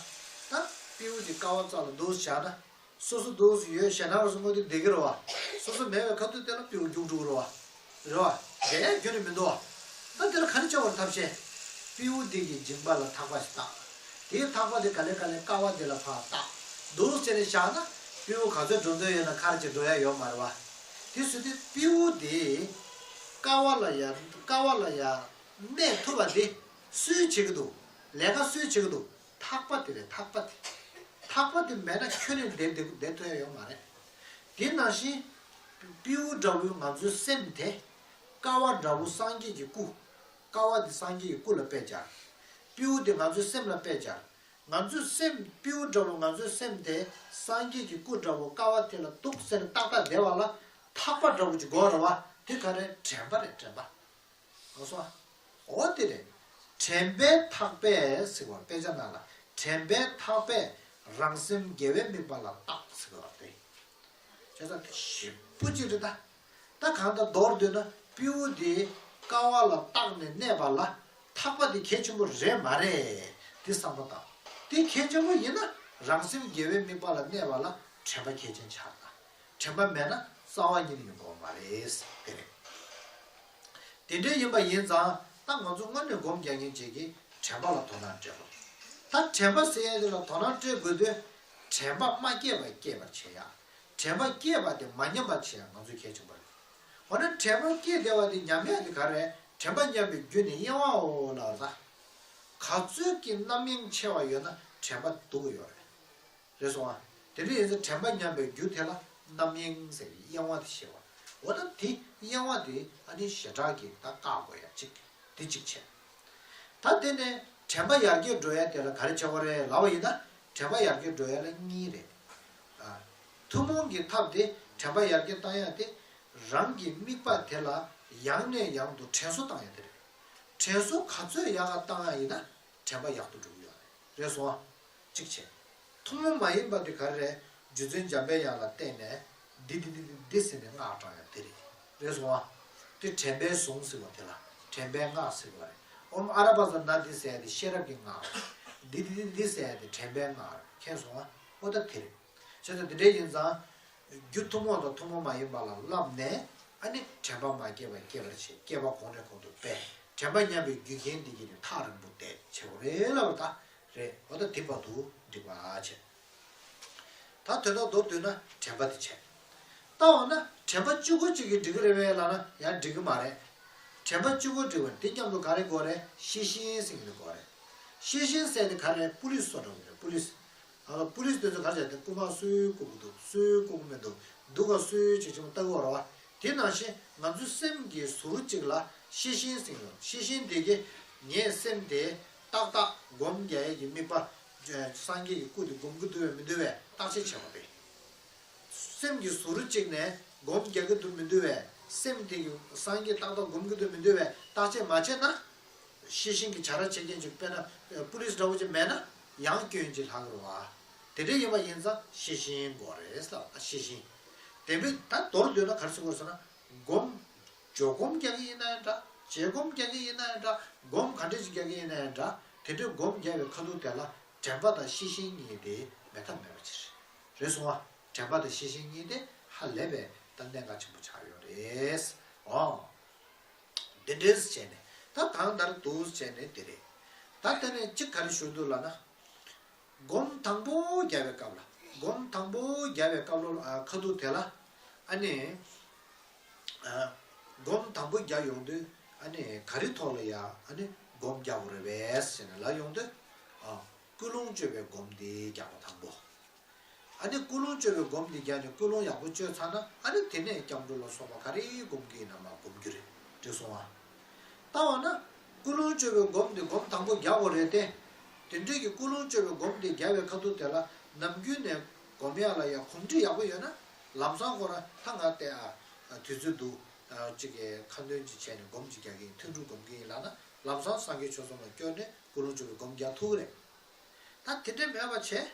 ད་སྤྲེའུ་དེ་ཀ་བ་རྩ་ལ་འདུག་བཞག་ན། སོ་སོ་འདུག་སེ་ཡོད་ཞེད་སྣང་རུ་སོང་དུས་བསྡད་ཀྱི་རེད་བ། སོ་སོ་མེད་པའི་ཁ་ཐུག་དེ་ལ་སྤྲེའུ་རྒྱུག་འགྲོ་གི་རེད་བ། རེད་བ། བསྡད་ཡ་རྒྱུ་ནི་མི་འདུག་བ། ད་དེ་ལ་ག་རེ་བྱ་བར་ཐབས་ཤེས། སྤྲེའུ་འདི་གི་མཇིང་པ་ལ་ཐག་པ་ཞིག་བཏགས། དེའི་ཐག་པ་དེ་ག་ལེ་ག་ལེ་ཀ་བ་དེ་ལ་ཕར་བཏགས། འདུག་སེ་ནས་བཞག་ན་སྤྲེའུ་ག་ཚོད་འགྲོ་འདོད་ཡོད་ན་ཁར་གྱིས་འགྲོ་ཡ་ཡོད་མ་རེད་བ། དེ་བཟོས་དུས་སྤྲེའུ་དེ་ཀ་བ་ལ་ཡ་ཀ་བ་ལ་ཡ་གནས་ཐུབ་པ་དེ་སུས་བྱེད་ཀྱི་འདུག་ལས་ཀ་སུས་བྱེད་ཀྱི་འདུག་ཐག་པ་དེ་རེད་ཐག་པ་དེ། ཐག་པ་དེ་མེད་ན་ཁྱོན་ནས་བསྡད་བསྡད་བསྡད་ཐུབ་ཡ་ཡོད་མ་རེད། དེ་ནང་བཞིན། སྤྲེའུ་འདྲ་བོའི་ང་ཚོའི་སེམས་དེ། ཀ་བ་འདྲ་བོ་སངས་རྒྱས་ཀྱི་སྐུ། ཀ་བ་དེ་སངས་རྒྱས་ཀྱི་སྐུ་ལ་དཔེ་སྦྱར། སྤྲེའུ་དེ་ང་ཚོའི་སེམས་ལ་དཔེ་སྦྱར། ང་ཚོའི་སེམས་སྤྲེའུ་འདྲ་བོ་ང་ཚོའི་སེམས་དེ་སངས་རྒྱས་ཀྱི་སྐུ་འདྲ་བོ་ཀ་བ་དེ་ལ་འདུག་སེ་ཏག་ཏག་བསྡད་པ་ལ་ཐག་པ་འདྲ་བོ་ཅིག་དགོས་རེད་བ། དེ་ག་རེ་དྲན་པ་རེད་དྲན་པ། ལགས་སོ། འོ་དེ་རེད། དྲན་པའི་ཐག་པས་ཟེར་བ་དཔེ་ཆ་ནང་ལ་དྲན་པའི་ཐག་པས་རང་སེམས་དགེ་བའི་དམིགས་པ་ལ་བཏགས་ཟེར་བ་རེད། བྱས་ཙང་དེ་ཞིབ་པོ་ཅིག་རེད་ད། ད་གང་ལྟར་མདོར་བསྡུས་ན་སྤྲེའུ་དེ་ཀ་བ་ལ་བཏགས་ནས་གནས་པ་ལ་ཐག་པ་དེ་གལ་ཆེན་པོ་རེད་མ་རེད། དེ་བསམ་བློ་བཏང་། དེ་གལ་ཆེན་པོ་ཡིན་ན་རང་སེམས་དགེ་བའི་དམིགས་པ་ལ་གནས་པ་ལ་དྲན་པ་གལ་ཆེན་ཆགས་ད། དྲན་པ་མེད་ན་རྩ་བ་ཉིད་ནས་ཡོང་གི་ཡོད་མ་རེད། དེ་རེད། དེ་འདྲ་ཡིན་པ་ཡིན་ཙང་ད་ང་ཚོ་སྔོན་ནས་སྒོམ་རྒྱག་མཁན་ཅིག་གིས་དྲན་པ་ལ་དོ་སྣང་སྤྲད་དགོས། ད་དྲན་པ་ཟེར་ཡ་དེ་ལ་དོ་སྣང་སྤྲད་དགོས་དུས་དྲན་པ་མ་སྐྱེས་པ་སྐྱེས་པར་བྱེད་ཡ། དྲན་པ་སྐྱེས་པ་དེ་མ་ཉམས་པར་བྱེད་ཡ་ང་ཚོའི་གལ་ཆེན་པོ་རེད། འོ་ན་དྲན་པ་སྐྱེས་བསྡད་པ་དེ་ཉམས་ཡ་དེ་ག་རེད། དྲན་པ་ཉམས་པའི་རྒྱུ་ནི་གཡེང་བའོ་ལབ་པ་ད། ག་ཚོད་ཀྱི་རྣམ་གཡེང་ཆེ་བ་ཡོད་ན་དྲན་པ་སྡུག་གི་ཡོད་རེད། རེད་སོང་ཨ། དེ་འདྲ་ཡིན་ཙང་དྲན་པ་ཉམས་པའི་རྒྱུ་དེ་ལ་རྣམ་གཡེང་ཟེར་བའི་གཡེང་བ་དེ་ཤེས་པ། འོ་ད་དེ་གཡེང་བ་དེ་ཨ་ནི་ཞེ་དྲག་གིས་ད་བཀག་དགོས་ཡ་གཅིག་དེ་གཅིག་བྱས། ད་དེ་ནས་དྲན་པ་ཡར་རྒྱས་འགྲོ་ཡ་དེ་ལ་ག་རེ་བྱེད་དགོས་རེད་ལབ་པ་ཡིན་ན་དྲན་པ་ཡར་རྒྱས་འགྲོ་ཡ་ལ་གཉིས་རེད། ཨ། ཐུན་མོང་གི་ཐབས་དེ་དྲན་པ་ཡར་རྒྱས་བཏང་ཡ་དེ་རང་གི་དམིགས་པ་དེ་ལ་ཡང་ནས་ཡང་དུ་དྲན་གསོ་བཏང་ཡ་དེ་རེད། དྲན་གསོ་ག་ཚོད་ཡག་ག་བཏང་ཡ་ཡིན་ན་དྲན་པ་ཡག་ཏུ་འགྲོ་གི་ཡོད་རེད། རེད་སོང་ཨ། གཅིག་བྱས། ཐུན་མོང་མ་ཡིན་པ་དེ་ག་རེ་རེད། རྗེ་བཙུན་འཇམ་པའི་དབྱངས་ལ་བརྟེན་ནས་འདི་འདི་འདི་འདི་འདི་ཟེར་ནས་སྔགས་བགྲང་ཡ་དེ་རེད། རེད་སོང་ཨ། དེ་དྲན་པའི་གཟུངས་ཟེར་བ་དེ་ལ་དྲན་པའི་སྔགས་ཟེར་བ་རེད། ཨོཾ་ཨ་ར་པ་ཙ་ན་དྷཱིཿ་ཟེར་ཡ་དེ་ཤེས་རབ་ཀྱི་སྔགས་རེད། འདི་འདི་འདི་འདི་ཟེར་ཡ་དེ་དྲན་པའི་སྔགས་རེད། མཁྱེན་སོང་ཨ། ཨོ་ད་དེ་རེད། བྱས་ཙང་དེ་འདྲ་ཡིན་ཙང་། རྒྱུ་ཐུན་མོང་དང་ཐུན་མོང་མ་ཡིན་པ་ལ་བསླབས་ནས་ཨ་ནི་དྲན་པ་མ་སྐྱེས་པ་སྐྱེ་བར་བྱེད། སྐྱེས་པ་གོང་ནས་གོང་དུ་སྤེལ། དྲན་པ་ཉམས་པའི་རྒྱུ་རྐྱེན་འདི་གྱིས་ནི་ཐག་རིང་པོ་བསྡད་བྱེད་དགོས་རེད་ལབ་པ་ད་རེད། འོ་ད་དེ་བར་དུ་འགྲིག་པ་བྱས། ད་དོན་དག་མདོར་བསྡུས་ན་དྲན་པ་དེ་བྱས། ལྟ་བ་ན་དྲན་པ་གཅིག་པོ་གཅིག་གིས་འགྲིག་གི་རེད་པས་ལབ་ན་ཡང་འགྲིག་གི་མ་རེད། དྲན་པ་གཅིག་པོ་འགྲིག་པ་དེ་མཉམ་དུ་ག་རེ་དགོས་རེད། ཤེས་བཞིན་ཟེར་གྱི་དེ་དགོས་རེད། ཤེས་བཞིན་ཟེར་དེ་ག་རེ་རེད། པུ་ལིས་བཟོ་འདྲ་བོ་རེད། པུ་ལིས། ཨ། པུ་ལིས་དེ་ཚོ་ག་རེ་བྱས་ཏེ་རྐུ་མ་སུས་རྐུ་གི་འདུག་སུས་རྐུ་གི་མི་འདུག་སྡུག་ག་སུས་ཅིག་ཅིག་ལྟ་གི་ཡོད་རེད་བ། དེ་ནང་བཞིན་ང་ཚོའི་སེམས་ཀྱི་ཟུར་གཅིག་ལ་ཤེས་བཞིན་ཟེར་གྱི་ཡོད། ཤེས་བཞིན་དེ་གིས་ངའི་སེམས་དེ་ཏག་ཏག་སྒོམ་རྒྱག་ཡས་ཀྱི་དམིགས་པ། སངས་རྒྱས་ཀྱི་སྐུ་དེ་སྒོམ་གྱི་འདུག་པས་མི་འདུག་པས་བརྟག་དཔྱད་བྱེད་པ་རེད། སེམས་ཀྱི་ཟུར་གཅིག་ནས་སྒོམ་རྒྱག་གི་འདུག་མི་འདུག་པས་ སེམས་དེ་གི་སངས་རྒྱས་ཏག་ཏག་སྒོམ་གྱི་འདུག་མི་འདུག་བས་བརྟག་དཔྱད་མ་བྱས་ན། ཤེས་བཞིན་གྱི་བྱ་ར་བྱེད་མཁན་ཅིག་དཔེར་ན་པུ་ལིས་འདྲ་བོ་ཅིག་མེད་ན་ཡང་སྐྱོན་ཅིག་ལྷག་གི་རེད་བ། དེ་འདྲ་ཡིན་པ་ཡིན་ཙང་ཤེས་བཞིན་དགོས་རེད་ཟེར་བ། ཤེས་བཞིན། དེ་འདྲ་ད་མདོར་བསྡུས་ན་ག་རེ་ཟེར་དགོས་ཟེར་ན། སྒོམ། སྦྱོར་སྒོམ་རྒྱག་གི་ཡིན་ན་ཡང་འདྲ། བྱེད་སྒོམ་རྒྱག་གི་ཡིན་ན་ཡང་འདྲ། སྒོམ་ག་འདྲ་ཞིག་རྒྱག་གི་ཡིན་ན་ཡང་འདྲ། དེ་འདྲའི་སྒོམ་རྒྱག་པའི་ཁ་ཐུག་དེ་ལ་དྲན་པ་དང་ཤེས་བཞིན་གཉིས་དེ་མེད་ཐབས་མེད་པ་ཅིག་རེད། རེད་སོང་བ། དྲན་པ་དང་ཤེས་བཞིན་གཉིས་དེ་ཧ་ལས་པའི་ད་གནད་འགག་ཆེན་པོ་ཆགས་ཡོད་རེད། ཨོ། འདི་འདྲས་བྱས་ནས་ད་གང་ལྟར་འདུག་བྱས་ནས་དེ་རེད། ད་དེ་ནས་གཅིག་ག་རེ་ཞུ་འདུག་ལབ་ན། སྒོམ་དང་པོ་རྒྱག་པའི་སྐབས་ལ། སྒོམ་དང་པོ་རྒྱག་པའི་སྐབས་ལ་ཨ་ཁ་ཐུག་དེ་ལ། ཨ་ནི། ཨ། སྒོམ་དང་པོ་རྒྱག་ཡོང་དུས་ཨ་ནི་ག་རེ་ཐོག་ལ་ཡ་ཨ་ནི་སྒོམ་རྒྱག་དགོས་རེད་པས་ཟེར་ནས་ལབ་ཡོང་དུས། ཨ། ཀུན་སློང་བཅོས་པའི་སྒོམ་དེ་རྒྱག་པ་དང་པོ། ཨ་ནི་ཀུན་སློང་བཅོས་པའི་སྒོམ་འདི་རྒྱག་ནས་ཀུན་སློང་ཡག་པོ་བཅོས་ཚར་ན་ཨ་ནི་དེ་ནས་སྐྱབས་འགྲོ་ལ་སོགས་པ་ག་རེ་སྒོམ་གྱི་ཡིན་ན་མ་སྒོམ་རྒྱུ་རེད། འགྲིག་སོང་ཨ། ལྟ་བ་ན། ཀུན་སློང་བཅོས་པའི་སྒོམ་འདི་སྒོམ་དང་པོ་རྒྱག་དགོས་རེད་དེ། དེ་འདྲའི་གི་ཀུན་སློང་བཅོས་པའི་སྒོམ་འདི་རྒྱག་པའི་ཁ་ཐུག་དེ་ལ་ནམ་རྒྱུན་ནས་སྒོམ་ཡག་ལ་ཡ་གོམས་འདྲིས་ཡག་པོ་ཡོད་ན། ལམ་སང་ཁོ་རང་ད་ང་དེ་ཨ། དུས་ཚོད་འདུག་ཨ། གཅིག་གི་ཁ་འདོན་གཅིག་བྱས་ནས་སྒོམ་གཅིག་རྒྱག་གི་ཡིན། ཐུན་དྲུག་སྒོམ་གྱི་ཡིན་ལབ་ན་ལམ་སང་སངས་རྒྱས་ཆོས་ཚོགས་ལ་སྐྱོར་ནས་ཀུན་སློང་བཅོས་པའི་སྒོམ་རྒྱག་ཐུབ་ཀྱི་རེད། ད་དེ་འདྲ་མེད་པ་བྱས།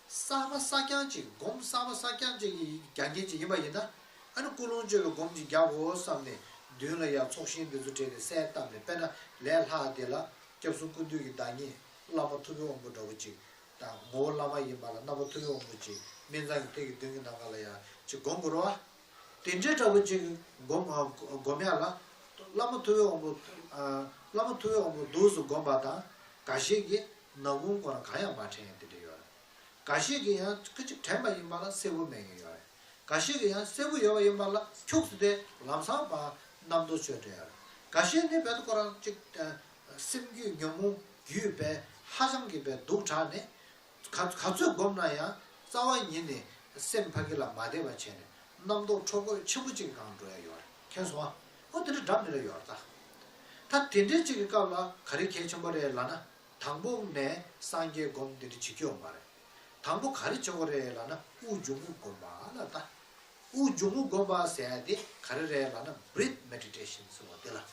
གསར་པ་གསར་རྐྱང་ཅིག་སྒོམ་གསར་པ་གསར་རྐྱང་ཅིག་གི་རྒྱག་མཁན་ཅིག་ཡིན་པ་ཡིན་ན། ཨ་ནི་ཀུན་སློང་བཅོས་པའི་སྒོམ་ཅིག་རྒྱག་དགོས་བསམ་ནས་མདུན་ལ་ཡང་ཚོགས་ཞིང་འདི་ཚོ་བྲིས་ནས་གསལ་བཏབ་ནས། དཔེར་ན་ལས་སླ་བ་དེ་ལ་སྐྱབས་གསུམ་ཀུན་འདུས་ཀྱི་བདག་ཉིད་བླ་མ་ཐུབ་པའི་དབང་པོ་འདྲ་བོ་ཅིག་དང་། ངོ་བོ་བླ་མ་ཡིན་པ་ལ་རྣམ་པ་ཐུབ་པའི་དབང་པོ་ཅིག་སྨིན་མཚམས་ཀྱི་ཐད་ཀྱི་མདུན་གྱི་ནམ་མཁའ་ལ་ཡང་ཅིག་སྒོམ་དགོས་རེད་བ། དེ་འདྲའི་འདྲ་བོ་ཅིག་སྒོམ། ཨ། སྒོམ་ཡག་ལ། བླ་མ་ཐུབ་པའི་དབང་པོ། ཨ། བླ་མ་ཐུབ་པའི་དབང་པོ་འདུག་སེ་སྒོམ་པ་དང་། འགའ་ཞིག་གིས་ནག་ཁུང་ཁོ་རང་གང་ཡང་མ་དྲན་ཡག་དེ་འདྲ་ཡོད་རེད། འགའ་ཞིག་གིས་ཡང་ཁ་ཅིག་དྲན་པ་ཡིན་པ་ལ་གསལ་པོ་མེད་མཁན་ཡོད་རེད། འགའ་ཞིག་གིས་ཡང་གསལ་པོ་ཡོད་པ་ཡིན་པ་ལ་ཁྱུག་ཙམ་དེ་ལམ་སང་ཕར་རྣམ་རྟོག་ཆོས་འདྲ་ཡོད་རེད། འགའ་ཤས་ནི་རྦད་དེ་ཁོ་རང་ཅིག་ཨ། སེམས་རྒྱུད་ཉོན་མོངས་རྒྱུད་དཔེ་ཧ་ཅང་གི་དཔེ་སྡུག་དྲགས་ནས། ག་ག་ཚོད་སྒོམ་ན་ཡང་རྩ་བ་ཉིད་ནས་སེམས་ཕ་གི་ལ་མ་བདེ་བ་བྱས་ནས་རྣམ་རྟོག་འཕྲོ་རྒོད་ཆེན་པོ་ཅིག་གི་སྒང་འགྲོ་ཡ་ཡོད་རེད། མཁྱེན་སོང་ཨ། ཨོ་དེ་འདྲ་འདྲ་མི་འདྲ་ཡོད་རེད་ད། ད་དེ་འདྲའི་ཅིག་གི་སྐབས་ལ་ག་རེ་གལ་ཆེན་པོ་རེད་ལབ་ན། དང་པོ་ནས་སངས་རྒྱས་སྒོམ་དེ་འདྲ་བྱེད་རྒྱུ་ཡོད་མ་རེད། དང་པོ་ག་རེ་བྱེད་དགོས་རེད་ལབ་ན་དབུགས་འབྱུང་རྔུབ་སྒོམ་པ་ལ་ད། དབུགས་འབྱུང་རྔུབ་སྒོམ་པ་ཟེར་ཡ་དེ་ག་རེ་རེད་ལབ་ན་breath meditation ཟེར་བ་དེ་ལ། རེད་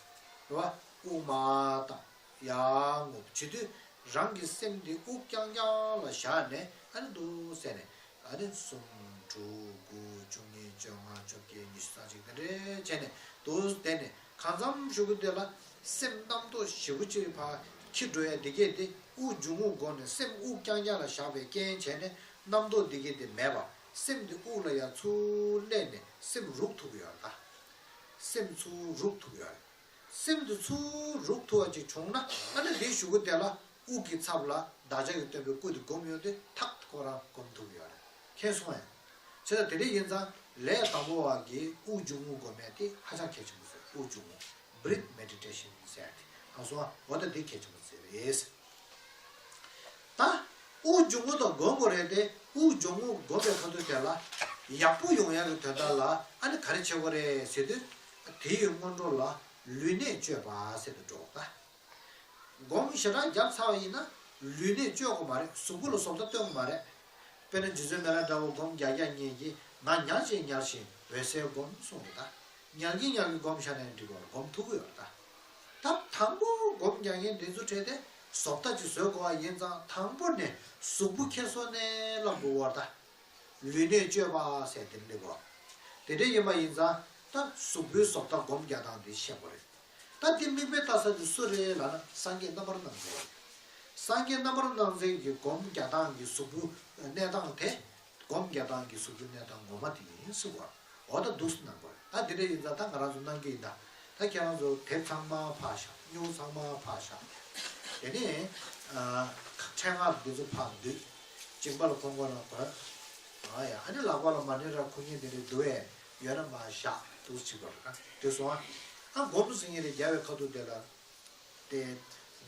བ། དབུགས་མར་བཏང་། ཡར་རྔུབ་བྱེད་དུས་རང་གི་སེམས་དེ་དབུགས་རྐྱང་རྐྱང་ལ་བཞག་ནས། ཨ་ནི་འདུག་ཟེར་ནས། ཨ་ནི་གསུམ་དྲུག་དགུ་བཅུ་གཉིས་བཅོ་ལྔ་བཅོ་བརྒྱད་ཉི་ཤུ་རྩ་གཅིག་དེ་འདྲས་བྱས་ནས་འདུག་བསྡད་ནས། གང་འཚམ་གཞུག་གུ་དེ་ལ་སེམས་རྣམ་རྟོག་ཞེ་པོ་ཅིག་ཕར་འཁྱེར་འགྲོ་ཡ་དེ་གས་དེ་དབུགས་འབྱུང་རྔུབ་སྒོམ་ནས་སེམས་དབུགས་རྐྱང་རྐྱང་ལ་བཞག་པའི་རྐྱེན་བྱས་ནས་རྣམ་རྟོག་དེ་གས་དེ་མེད་པ། སེམས་དེ་དབུགས་ལ་ཡར་ཚུར་སླེབས་ནས་སེམས་རུག་ཐུབ་ཀྱི་ཡོད་རེད་ད། སེམས་ཚུར་རུག་ཐུབ་ཀྱི་ཡོད་རེད། སེམས་དེ་ཚུར་རུག་ཐུབ་པ་ཅིག་བྱུང་ན། ཨ་ནི་དེའི་གཞུག་གུ་དེ་ལ་དབུགས་ཀྱི་ཚབ་ལ་བདག་ཅག་གི་སྟོན་པའི་སྐུ་དེ་སྒོམ་ཡོང་དུས་ཐག་ཁོ་རང་སྒོམ་ཐུབ་ཀྱི་ཡོད་རེད། མཁྱེན་སོང་ངས། བྱས་ཙང་དེ་འདྲ་ཡིན་ཙང་ལས་དང་པོ་བ་གི་དབུགས་འབྱུང་རྔུབ་སྒོམ་ཡ་དེ་ཧ་ཅང་གལ་ཆེན་པོ་ཟེར། དབུགས་འབྱུང་རྔུབ། breath meditation ཟེར་ཡ་དེ། ཨ་སོ། འོ་ད་དེ་གལ་ཆེན་པོ་ཟེར་རེད། ད་དབུགས་འབྱུང་རྔུབ་དང་སྒོམ་དགོས་རེད་དེ། དབུགས་འབྱུང་རྔུབ་སྒོམ་པའི་ཁ་ཐུག་དེ་ལ་ཡག་པོ་ཡོང་ཡག་གི་དོན་དག་ལ་ཨ་ནི་ག་རེ་བྱེད་དགོས་རེད་ཟེར་དུས། དེ་ཡི་སྔོན་འགྲོ་ལ་ལུས་གནད་བཅོས་པ་ཟེར་དུ་འགྲོ་ད། སྒོམ་ཞེ་དྲག་བརྒྱབ་ཚར་བ་ཡིན་ན་ལུས་གནད་བཅོས་དགོས་མ་རེད། གཟུགས་པོ་ལ་བཟོ་ལྟ་སྟོན་དགོས་མ་རེད། དཔེར་ན་རྗེ་བཙུན་མི་ལ་འདྲ་བོ་སྒོམ་རྒྱག་རྒྱག་མཁན་གྱིས་ང་ཉལ་ཅིག་ཉལ་ཞིང་འོད་གསལ་སྒོམ་གསུངས་རེད་ད། ཉལ་གིན་ཉལ་གིན་སྒོམ་བཞག་ན་ཡང་འགྲིག་གི་རེད། སྒོམ་ཐུབ་ཀྱི་ཡོད་རེད་ད། ད་དང་པོ་སྒོམ་རྒྱག་མཁན་དེ་ཚོ་གྲས་དེ་བཟོ་ལྟ་ཅིག་བཟོ་དགོས་པ་ཡིན་ཙང་དང་པོ་ནས་གཟུགས་པོ་ཁྱེར་སོ་ནས་བསླབ་དགོས་པ་རེད་ད། ལུས་གནད་བཅོས་པ་ཟེར་དེ་སླེབས་པ། དེ་འདྲ་ཡིན་པ་ཡིན་ཙང་ད་གཟུགས་པོའི་བཟོ་ལྟ་སྒོམ་རྒྱག་སྟངས་དེ་ཤེས་དགོས་རེད། ད་དེ་མིག་དཔེ་ལྟ་ས་དེ་སུ་རེད་ལབ་ན་སངས་རྒྱས་རྣམ་པར་སྣང་མཛད་རེད། སངས་རྒྱས་རྣམ་པར་སྣང་མཛད་ཀྱི་སྒོམ་རྒྱག་སྟངས་ཀྱི་གཟུགས་པོའི་གནས་སྟངས་དེ། སྒོམ་རྒྱག་སྟངས་ཀྱི་གཟུགས་པོའི་གནས་སྟངས་ངོ་མ་དེ་ཡིན་ཟེར་བ། འོ་ད་འདུག་སེ་གནང་དགོས་རེད། ད་དེ་འདྲ་ཡིན་ཙང་ད་ང་རང་ཚོ་གནང་རྒྱུ་ཡིན་ད། ད་ཁྱེད་རང་ཚོ་དེབ་ཚང་མ་ཕར་བཞག་སྨྱུ་གུ་ཚང་མ་ཕར་བཞག་དེ་ནས་ཨ་ཕྲེང་བ་འདི་ཚོ་ཕར་འདུས། མཇིང་པ་ལ་གོན་དགོས་ན་གོན། ཨ་ཡ། ཨ་ནི་ལག་པ་ལ་མ་ཎི་ར་ཁུ་ངན་དེ་འདྲ་འདུག་པས། ཡོད་ན་མར་བཞག་འདུག་སེ་བྱེད་དགོས་རེད། ད་དེ་སོང་ཨ། ཨ་སྒོམ་ཟེར་མཁན་དེ་རྒྱག་པའི་ཁ་ཐུག་དེ་ལ། དེ་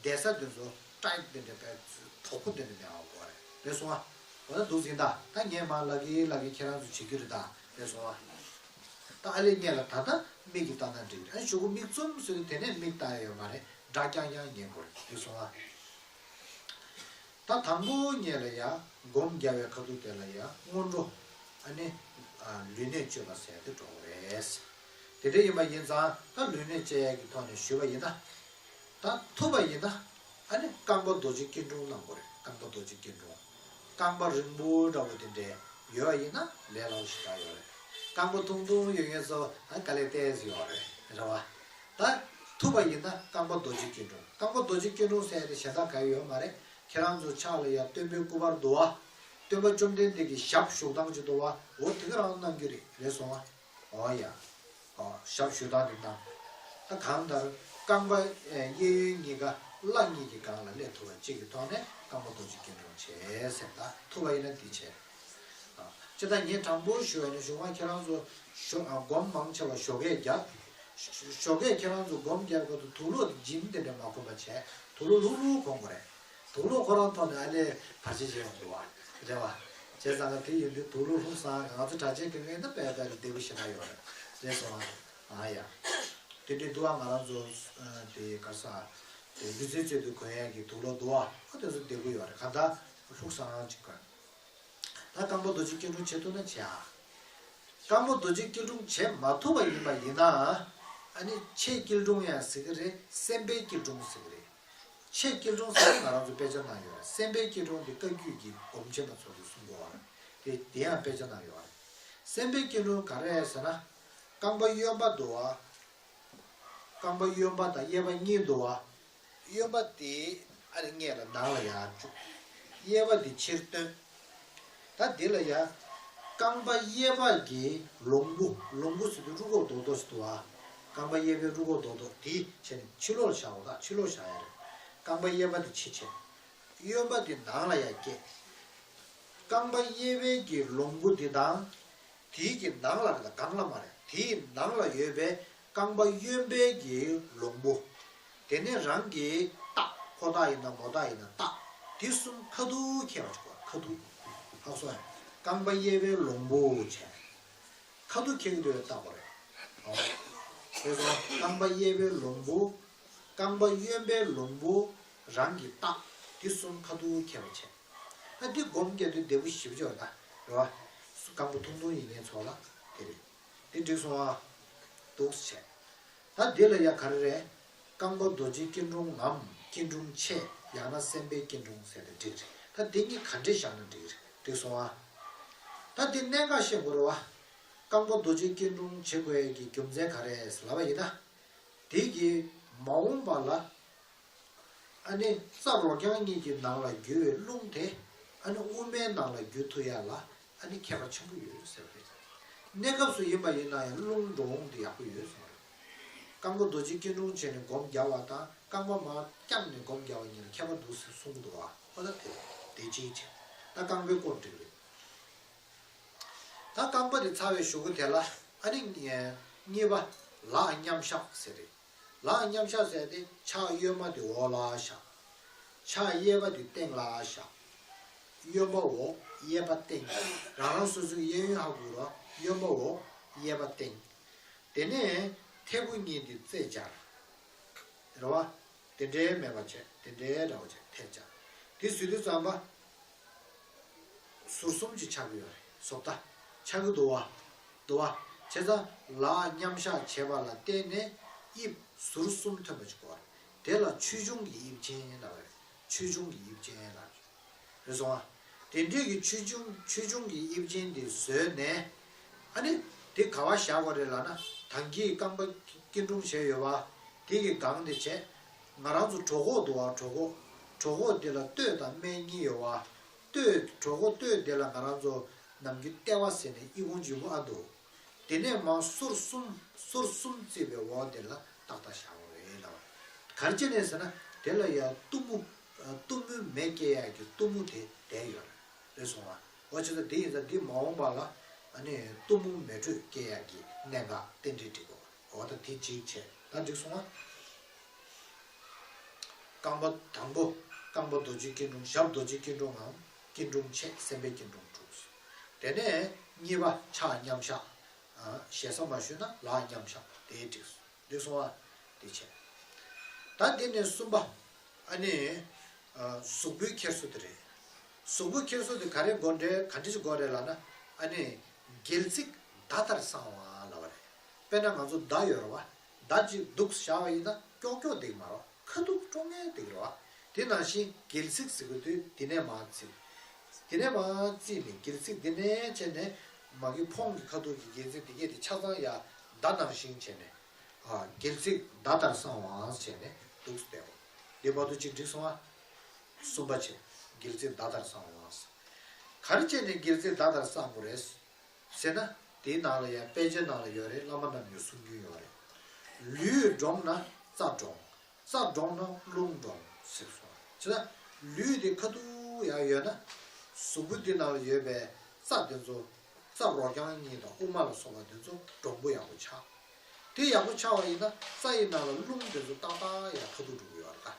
བསྡད་ས་དེ་ཚོ་ཊའིཊ་དེ་འདྲ་བས་དོག་པོ་དེ་འདྲ་མེད་པ་དགོས་རེད། རེད་སོང་ཨ། འོ་ན་འདུག་ཟིན་ད། ད་ངས་མར་ལབ་གི་ལབ་གི་ཁྱེད་རང་ཚོ་བྱེད་རྒྱུ་རེད་ད། རེད་སོང་ཨ། ད་ཨ་ལེ་ངས་ལ་ད་ལྟ་མིག་གིས་ལྟ་ན་འགྲིག་རེད། ཨ་གཞུག་གུ་མིག་བཙུམ་ཟེར་དུས་དེ་ནས་མིག་ལྟ་ཡ་ཡོད་མ་རེད། སྒྲ་རྐྱང་རྐྱང་ཉན་དགོས་རེད། རེད་སོང་ཨ། ད་དང་པོ་ཉིད་ལ་ཡ་སྒོམ་རྒྱག་པའི་ཁ་ཐུག་དེ་ལ་ཡ་སྔོན་འགྲོ། ཨ་ནི་ཨ་ལུས་གནད་བཅོས་པ་ཟེར་དེ་འགྲོ་གི་རེད། དེ་འདྲ་ཡིན་པ་ཡིན་ཙང་ད་ལུས་གནད་དཔྱད་ཡས་ཀྱི་ཐོག་ནས་ཞུས་པ་ཡིན་ན། ད་ཐུབ་པ་ཡིན་ན་ཨ་ནི་རྐང་པ་རྡོ་རྗེ་སྐྱིལ་ཀྲུང་གནང་དགོས་རེད། རྐང་པ་རྡོ་རྗེ་སྐྱིལ་ཀྲུང་། རྐང་པ་རིང་པོ་འདྲ་བོ་དེ་འདྲས་ཡོད་པ་ཡིན་ན་ལས་སླ་པོ་ཞེ་དྲག་ཡོད་རེད། རྐང་པ་ཐུང་ཐུང་ཡོད་མཁན་ཚོ་ཨ་དཀའ་ལས་ཏོག་ཙམ་ཡོད་རེད། རེད་བ། ད་ཐུབ་པ་ཡིན་ན་རྐང་པ་རྡོ་རྗེ་སྐྱིལ་ཀྲུང་། རྐང་པ་རྡོ་རྗེ་སྐྱིལ་ཀྲུང་ཟེར་ཡ་དེ་གཞན་དག་ག་ཡོད་མ་རེད། ཁྱེད་རང་ཚོ་ཕྱག་ལ་ཡ་སྟོན་པའི་སྐུ་པར་འདུག་བ། སྟོན་པ་བཅོམ་ལྡན་འདས་ཀྱི་ཞབས་བཞུགས་སྟངས་ཅིག་འདུག་བ། འོ་དེ་ག་རང་གནང་རྒྱུ་རེད། རེད་སོང་བ། འོ་ཡ། འོ་ཞབས་ཞུ་སྟངས་དེ་དང་། ད་གང་ལྟར་རྐང་པ་གཡས་གཡོན་གཉིས་ཀ་བརླ་གཉིས་ཀྱི་སྒང་ལ་སླེབས་ཐུབ་པ་གཅིག་གི་ཐོག་ནས་རྐང་པ་རྡོ་རྗེ་སྐྱིལ་ཀྲུང་བྱས་ཟེར། ད་ཐུབ་པ་ཡིན་ན་འདི་བྱས། ཨ་ཅི་ད་ངས་དྲང་པོ་ཞུ་བ་ཡིན་ན་གཞུག་མ་ཁྱེད་རང་ཚོ་ཞོ་ཨ་སྒོམ་མང་ཆེ་བ་ཞོགས་ཀས་རྒྱབ། ཞོགས་ཀས་ཁྱེད་རང་ཚོ་སྒོམ་རྒྱབ་སྐབས་དུ་དུག་ལོག་འཇིམ་དེ་འདྲ་མ་གོན་པ་བྱས། དུག་ལོག་ལྷུག་ལྷུག་གོན་དགོས་རེད། དུག་ལོག་ཁོ་རང་ཐོག་ནས་ཨ་ལས་བར་ཆད་བྱེད་ཡོང་འདུག་བ། རེད་བ། བྱས་ཙང་ག་དེ་ཡིན་དུས་དུག་ལོག་ལྷུག་སང་ང་ཚོ་གྲྭ་ཆས་གི་ངན་ན་དཔེ་དཔེ་རེ་བདེ་པོ་ཞེ་དྲག་ཡོད་རེད། རེད་སོང་ཨ། ཨ་ཡ། དེ་འདྲའི་འདུག་བ། ང་རང་ཚོ་ཨ་དེ་ག་ས་དེ་ལུས་རྩལ་རྩེད་དུ་གོན་ཡས་ཀྱི་དུག་ལོག་འདུག་བ། ཨ་དེ་ཚོ་བདེ་པོ་ཡོད་རེད། ག་ད་ལྷུག་སང་ཅིག་གོན། ད་རྐང་པ་རྡོ་རྗེ་སྐྱིལ་ཀྲུང་བྱེད་ཐུབ་ན་བྱེད་ཨ། རྐང་པ་རྡོ་རྗེ་སྐྱིལ་ཀྲུང་བྱེད་མ་ཐུབ་པ་ཡིན་པ་ཡིན་ན། ཨ་ནི་ཕྱེད་སྐྱིལ་ཀྲུང་ཡང་ཟེར་གི་རེད། སེམས་དཔའི་སྐྱིལ་ཀྲུང་ཟེར་གི་རེད། ཕྱེད་སྐྱིལ་ཀྲུང་ཟེར་ན་ང་རང་ཚོ་དཔེ་ཆ་ནང་ཡོད་རེད། སེམས་དཔའི་སྐྱིལ་ཀྲུང་དེ་བཀའ་བརྒྱུད་ཀྱི་སྒོམ་ཆེན་པ་ཚོ་གིས་གསུང་གི་ཡོད་རེད། དེ་དེ་ཡང་དཔེ་ཆ་ནང་ཡོད་རེད། སེམས་དཔའི་སྐྱིལ་ཀྲུང་ག་རེ་རེད་ཟེར་ན། རྐང་པ་གཡོན་པ་འདུག་བ། རྐང་པ་གཡོན་པ་དང་གཡས་པ་གཉིས་འདུག་བ། གཡོན་པ་དེ་ཨ་རི་སྔས་ལ་ནང་ལ་ཡར་བཅུག་གཡས་པ་དེ་ཕྱིར་བཏོན། ད་འདི་ལ་ཡ། རྐང་པ་གཡས་པ་གི་ལོང་བུ། ལོང་བུ་ཟེར་དུས་རུས་ཁོག་རྡོག་རྡོག་ཞིག་འདུག་བ། རྐང་པ་གཡས་པའི་རུས་ཁོག་རྡོག་རྡོག་དེ་བྱས་ནས་ཕྱི་ལོགས་ལ་བཞག་འོ། ད་ཕྱི་ལོགས་བཞག་ཡ་རེད། རྐང་པ་གཡས་པ་དེ་ཕྱི་བྱས། གཡོན་པ་དེ་ནང་ལ་ཡར་བསྐྱལ། རྐང་པ་གཡས་པའི་གི་ལོང་བུ་དེ་དང་། དེའི་གི་ནང་ལ་རེད། ད་སྒང་ལ་མ་རེད། དེའི་ནང་ལ་ཡོད་པའི་རྐང་པ་གཡོན་པའི་གི་ལོང་བུ། དེ་ནས་རང་གི་རྟགས། ཁོ་ཐག་ཡིན་ན་མོ་ཐག་ཡིན་ན་རྟགས། དེ་གསུམ་ཁ་ཐུག་འཁྱེར་བ་ཅིག་དགོས། ཁ་ཐུག་ཧ་གོ་སོང་ངས། རྐང་པ་གཡས་པའི་ལོང་བུ་བྱས། ཁ་ཐུག་འཁྱེར་གྱི་འདུག་པས་བལྟ་དགོས་རེད། ཨོ། དེ་སོང་རྐང་པ་གཡས་པའི་ལོང་བུ། རྐང་པ་གཡོན་པའི་ལོང་བུ། རང་གི་རྟགས། དེ་གསུམ་ཁ་ཐུག་འཁྱེར་བ་བྱས། ད་འདི་སྒོམ་རྒྱག་དུས་བདེ་པོ་ཞེ་པོ་ཅིག་ཡོད་རེད་ད། རེད་བ། རྐང་པ་ཐུང་ཐུང་ཡིན་མཁན་ཚོ་ལ་དེ་རེད། འདི་འགྲིག་སོང་ཨ། འདུག་སེ་བྱས། ད་འདི་ལ་ཡ་ག་རེ་རེད། རྐང་པ་རྡོ་རྗེ་སྐྱིལ་ཀྲུང་ངམ་སྐྱིལ་ཀྲུང་ཕྱེད། ཡང་ན་སེམས་དཔའི་སྐྱིལ་ཀྲུང་ཟེར་ཏེ་འགྲིག་རེད། ད་འདི་གཉིས་ག་འདྲས་བཞག་ན་འགྲིག་རེད། འགྲིག་སོང་ཨ། ད་འདི་གནད་འགག་ཤེས་དགོས་རེད་བ། རྐང་པ་རྡོ་རྗེ་སྐྱིལ་ཀྲུང་བྱེད་དགོས་ཡ་གི་རྒྱུ་མཚན་ག་རེ་ལབ་པ་ཡིན་ན། དེ་གི་མ་འོངས་པ་ལ། ཨ་ནི་རྩ་རོ་རྐྱང་གཉིས་ཀྱི་ནང་ལ་རྒྱུ་བའི་རླུང་དེ། ཨ་ནི་དབུ་མའི་ནང་ལ་རྒྱུ་ཐུབ་ཡ་ལ་ཨ་ནི་ཁྱད་པར་ཆེན་པོ་ཡོད་ཟེར་བ་རེད། གནས་སྐབས་སུ་ཡིན་པ་ཡིན་ན་ཡང་རླུང་འགྲོ་འོང་དེ་ཡག་པོ་ཡོད་གསུངས་རེད། རྐང་པ་རྡོ་རྗེ་སྐྱིལ་ཀྲུང་བྱས་ནས་སྒོམ་རྒྱག་པ་དང་རྐང་པ་མར་བརྐྱངས་ནས་སྒོམ་རྒྱག་པ་གཉིས་ལ་ཁྱད་པར་འདུག་ཟེར་གསུང་གི་འདུག་བ། ཨོ་ད་དེ་དེ་གཅིག་བྱས། ད་རྐང་པའི་སྐོར་འགྲིག་རེད། ད་རྐང་པ་དེ་ཚར་བའི་གཞུག་གུ་དེ་ལ་ཨ་ནི་གཉིས་པ་ལག་མཉམ་བཞག་ཟེར་རེད། ལག་མཉམ་བཞག་ཟེར་ཏེ་ཕྱག་གཡོན་མ་དེ་འོག་ལ་བཞག་ཕྱག་གཡས་པ་དེ་སྟེང་ལ་བཞག་གཡོན་པ་འོག་གཡས་པ་སྟེང་། རང་རང་སོ་སོའི་གཡས་གཡོན་ཧ་གོ་རོགས། གཡོན་པ་འོག་གཡས་པ་སྟེང་། དེ་ནས་མཐེ་བོ་གཉིས་དེ་རྩེ་སྦྱར། རེད་བ། དེ་འདྲའི་མེད་པ་བྱས། དེ་འདྲའི་འདྲ་བ་བྱས་ཐལ་ཆ། དེ་བཟོས་དུས་ཙམ་པ། ཟུར་གསུམ་ཅིག་ཆགས་ཀྱི་ཡོད་རེད། བཟོ་ལྟ། ཆགས་ཀྱི་འདུག་བ། འདུག་བ། བྱས་ཙང་ལག་མཉམ་བཞག་བྱས་པ་ལ་བརྟེན་ནས་དབྱིབས་ཟུར་གསུམ་ཐོན་པ་ཅིག་གོ། དེ་ལ་ཆོས་འབྱུང་གི་དབྱིབས་ཅན་ལབ་པ་རེད། ཆོས་འབྱུང་གི་དབྱིབས་ཅན་ལབ། རེད་སོང་ཨ། དེ་འདྲས་ཀྱི་ཆོས་འབྱུང་ཆོས་འབྱུང་གི་དབྱིབས་ཅན་དེ་བཟོས་ནས། ཨ་ནི། དེ་ག་བ་བཞག་དགོས་རེད་ལབ་ན། ད་གིན་རྐང་པ་སྐྱིལ་ཀྲུང་བྱས་ཡོད་པ། དེ་གི་སྒང་དེ་བྱས། ང་རང་ཚོ་གྲོད་ཁོག་འདུག་བ། གྲོད་ཁོག་གྲོད་ཁོག་དེ་ལ་སྟོད་དང་སྨད་གཉིས་ཡོད་བ། སྟོད་གྲོད་ཁོག་སྟོད་དེ་ལ་ང་རང་ཚོ་ནམ་རྒྱུན་ལྟེ་བ་ཟེར་ནས་ཨི་ཁུང་འཇུག་གི་ཨ་འདུག་དེ་ནས་མར་ཟུར་གསུམ་ཟུར་གསུམ་བརྩིས་པའི་འོག་དེ་ལ་ཏག་ཏག་བཞག་དགོས་རེད་ལབ། ག་རེ་བྱས་ནས་ཟེར་ན་དེ་ལ་ཡ་གཏུམ་མོ། གཏུམ་མོའི་མེ་སྐྱེ་ཡག་གི་གཏུམ་མོ་དེ་བསྡད་ཡོད་རེད། རེད་སོང་བ། འོ་བྱས་ཙང་དེ་ཡིན་ཙང་འདི་མ་འོངས་པ་ལ་ཨ་ནི་གཏུམ་མོ་མེ་དྲོད་སྐྱེ་ཡག་གི་གནད་འགག་རྟེན་འབྲེལ་འགྲིག་གོ། འོ་ད་དེ་གཅིག་བྱས། ད་འགྲིག་སོང་བ། རྐང་པ་དང་པོ། རྐང་པ་རྡོ་རྗེ་སྐྱིལ་ཀྲུང་། ཞབས་རྡོ་རྗེ་སྐྱིལ་ཀྲུང་ངམ་སྐྱིལ་ཀྲུང་ཕྱེད། སེམས་དཔའི་སྐྱིལ་ཀྲུང་དྲུག་དེ་ནས་གཉིས་པ་ཕྱག་མཉམ་བཞག་ཞེ་ས་མ་ཞུས་ན་ལག་མཉམ་བཞག་དེ་འགྲིག་སོང་། འགྲིག་སོང་བ། དེ་བྱས། ད་དེ་ནས་གསུམ་པ། ཨ་ནི། གཟུགས་པོའི་འཁྱེར་སོ་དེ་རེད། གཟུགས་པོའི་འཁྱེར་སོ་དེ་ག་རེ་དགོས་རེད། ག་འདྲ་ཞིག་དགོས་རེད་ལབ་ན། ཨ་ནི། སྒལ་ཚིགས་མདའ་ལྟར་བསྲང་བ་ལབ་པ་རེད། དཔེར་ན་ང་ཚོ་མདའ་ཡོད་རེད་བ། མདའ་གཅིག་འདུག་བཞག་པ་ཡིན་ན་ཀྱོག་ཀྱོག་འདེགས་མ་རེད་བ། ཁ་ཐུག་དཀྲོག་མཁན་འདེགས་རེད་བ། དེ་ནང་བཞིན་སྒལ་ཚིགས་ཟེར་གྱི་དུས་དེ་ནས་མར་ཚིག་དེ་ནས་མར་ཚིག་ནས་སྒལ་ཚིགས་དེ་ནས་བྱས་ནས་མ་གི་ཕོང་གི་ཁ་ཐུག་གི་སྒལ་ཚིགས་དེ་གས་དེ་ཆ་ཚང་ཡ་མདའ་ནང་བཞིན་བྱས་ནས། ཨ། སྒལ་ཚིགས་མདའ་ལྟར་བསྲང་བ་བྱས་ནས་འདུག་སྟེ། དེ་བར་དུ་གཅིག་འགྲིག་སོང་ཨ། གསུམ་པ་བྱས། སྒལ་ཚིགས་མདའ་ལྟར་བསྲང་བ། ག་རེ་བྱས་ནས་སྒལ་ཚིགས་མདའ་ལྟར་བསྲང་དགོས་རེད་ཟེར་ན། དེའི་ནང་ལ་ཡང་དཔེ་ཆ་ནང་ལ་ཡོད་རེད། བླ་མ་རྣམས་ཀྱིས་གསུང་རྒྱུན་ཡོད་རེད། ལུས་འདྲོངས་ན་རྩ་འདྲོངས། རྩ་འདྲོངས་ན་རླུང་འདྲོངས་ཟེར་སོང་། བྱས་ན་ལུས་དེ་ཁ་ཐུག་ཡར་ཡོད་ན། གཟུགས་པོ་འདི་ནང་ལ་ཡོད་པའི་རྩ་དེ་ཚོ། རྩ་རོ་རྐྱང་གཉིས་དང་དབུ་མ་ལ་སོགས་པ་དེ་ཚོ་འདྲོངས་པོ་ཡག་པོ་ཆགས། དེ་ཡག་པོ་ཆགས་པ་ཡིན་ན་རྩ་ཡི་ནང་ལ་རླུང་དེ་ཚོ་ཏག་ཏག་ཡར་ཁ་ཐུག་འགྲོ་གི་ཡོད་རེད་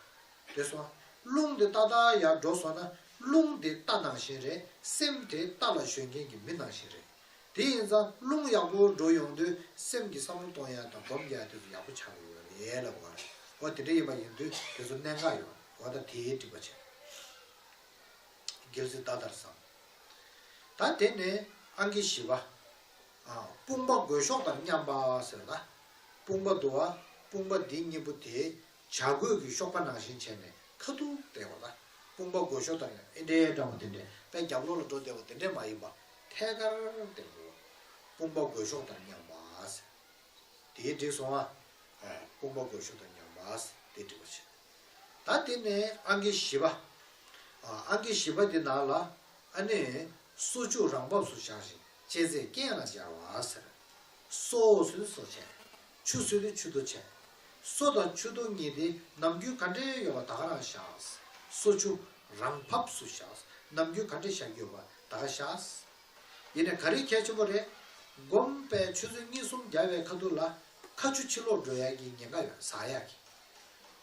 ད། དེ་སོང་། རླུང་དེ་ཏག་ཏག་ཡར་འགྲོ་སོང་ན་རླུང་དེ་རྟ་ནང་བཞིན་རེད། སེམས་དེ་རྟ་ལ་ཞོན་མཁན་གྱི་མི་ནང་བཞིན་རེད། དེ་ཡིན་ཙང་རླུང་ཡག་པོ་འགྲོ་ཡོང་དུས་སེམས་ཀྱི་བསམ་བློ་གཏོང་ཡ་དང་སྒོམ་རྒྱག་ཡ་དེ་ཚོ་ཡག་པོ་ཆགས་ཀྱི་ཡོད་རེད་ལབ་པ་རེད། འོ་དེ་འདྲ་ཡིན་པ་ཡིན་དུས་དེ་ཚོ་གནད་འགག་ཡོད་རེད། འོ་ད་དེའི་འགྲིག་པ་བྱས། སྒལ་ཚིགས་མདའ་ལྟར་བསྲང་། ད་དེ་ནས་ཨང་ཀི་བཞི་པ། ཨ། དཔུང་པ་རྒོད་གཤོག་དང་མཉམ་པ་ཟེར་ལ། དཔུང་པ་འདུག་བ། དཔུང་པ་འདི་གཉིས་པོ་དེ་བྱ་རྒོད་ཀྱི་གཤོག་པ་ནང་བཞིན་བྱས་ནས་ཁ་ཐུག་བསྡད་པ་ལ། དཔུང་པ་རྒོད་གཤོག་དང་ཨེ་འདྲའི་འདྲ་བ་དེ་འདྲས་དཔེ་རྒྱབ་ལོགས་ལ་འགྲོ་བསྡད་པ་དེ་འདྲས་མ་ཡིན་པ། ཐད་ཀར་བསྡད་དགོས། དཔུང་པ་རྒོད་གཤོག་དང་མཉམ་པ་ཟེར། དེའི་འགྲིག་སོང་ཨ། ཨ། དཔུང་པ་རྒོད་གཤོག་དང་མཉམ་པ་ཟེར་དེ་འགྲིག་པ་བྱེད། ད་དེ་ནས་ཨང་ཀི་བཞི་པ། ཨ། ཨང་ཀི་བཞི་པ་དེ་ནང་ལ། ཨ་ནི། སོ་ཆུ་རང་བབས་སུ་བཞག་ཅིང་ལྕེ་རྩེ་རྐན་ལ་སྦྱར་བ་ཟེར། སོ་ཟེར་དུས་སོ་བྱས། ཆུ་ཟེར་དུས་ཆུ་ཐོག་བྱས། སོ་དང་ཆུ་ཐོག་གཉིས་དེ་ནམ་རྒྱུན་ག་འདྲས་ཡོད་པ་ད་ག་རང་བཞག། སོ་ཆུ་རང་བབས་སུ་བཞག། ནམ་རྒྱུན་ག་འདྲས་བཞག་ཡོད་པ་ད་ག་བཞག། ཡིན་ནའི་ག་རེ་གལ་ཆེན་པོ་རེད། སྒོམ་པས་ཆུ་ཚོད་གཉིས་གསུམ་བརྒྱབ་པའི་ཁ་ཐུག་ལ་ཁ་ཆུ་ཕྱི་ལོགས་འགྲོ་ཡག་གི་ཉེན་ཁ་ཡོད། འཛག་ཡག་གི།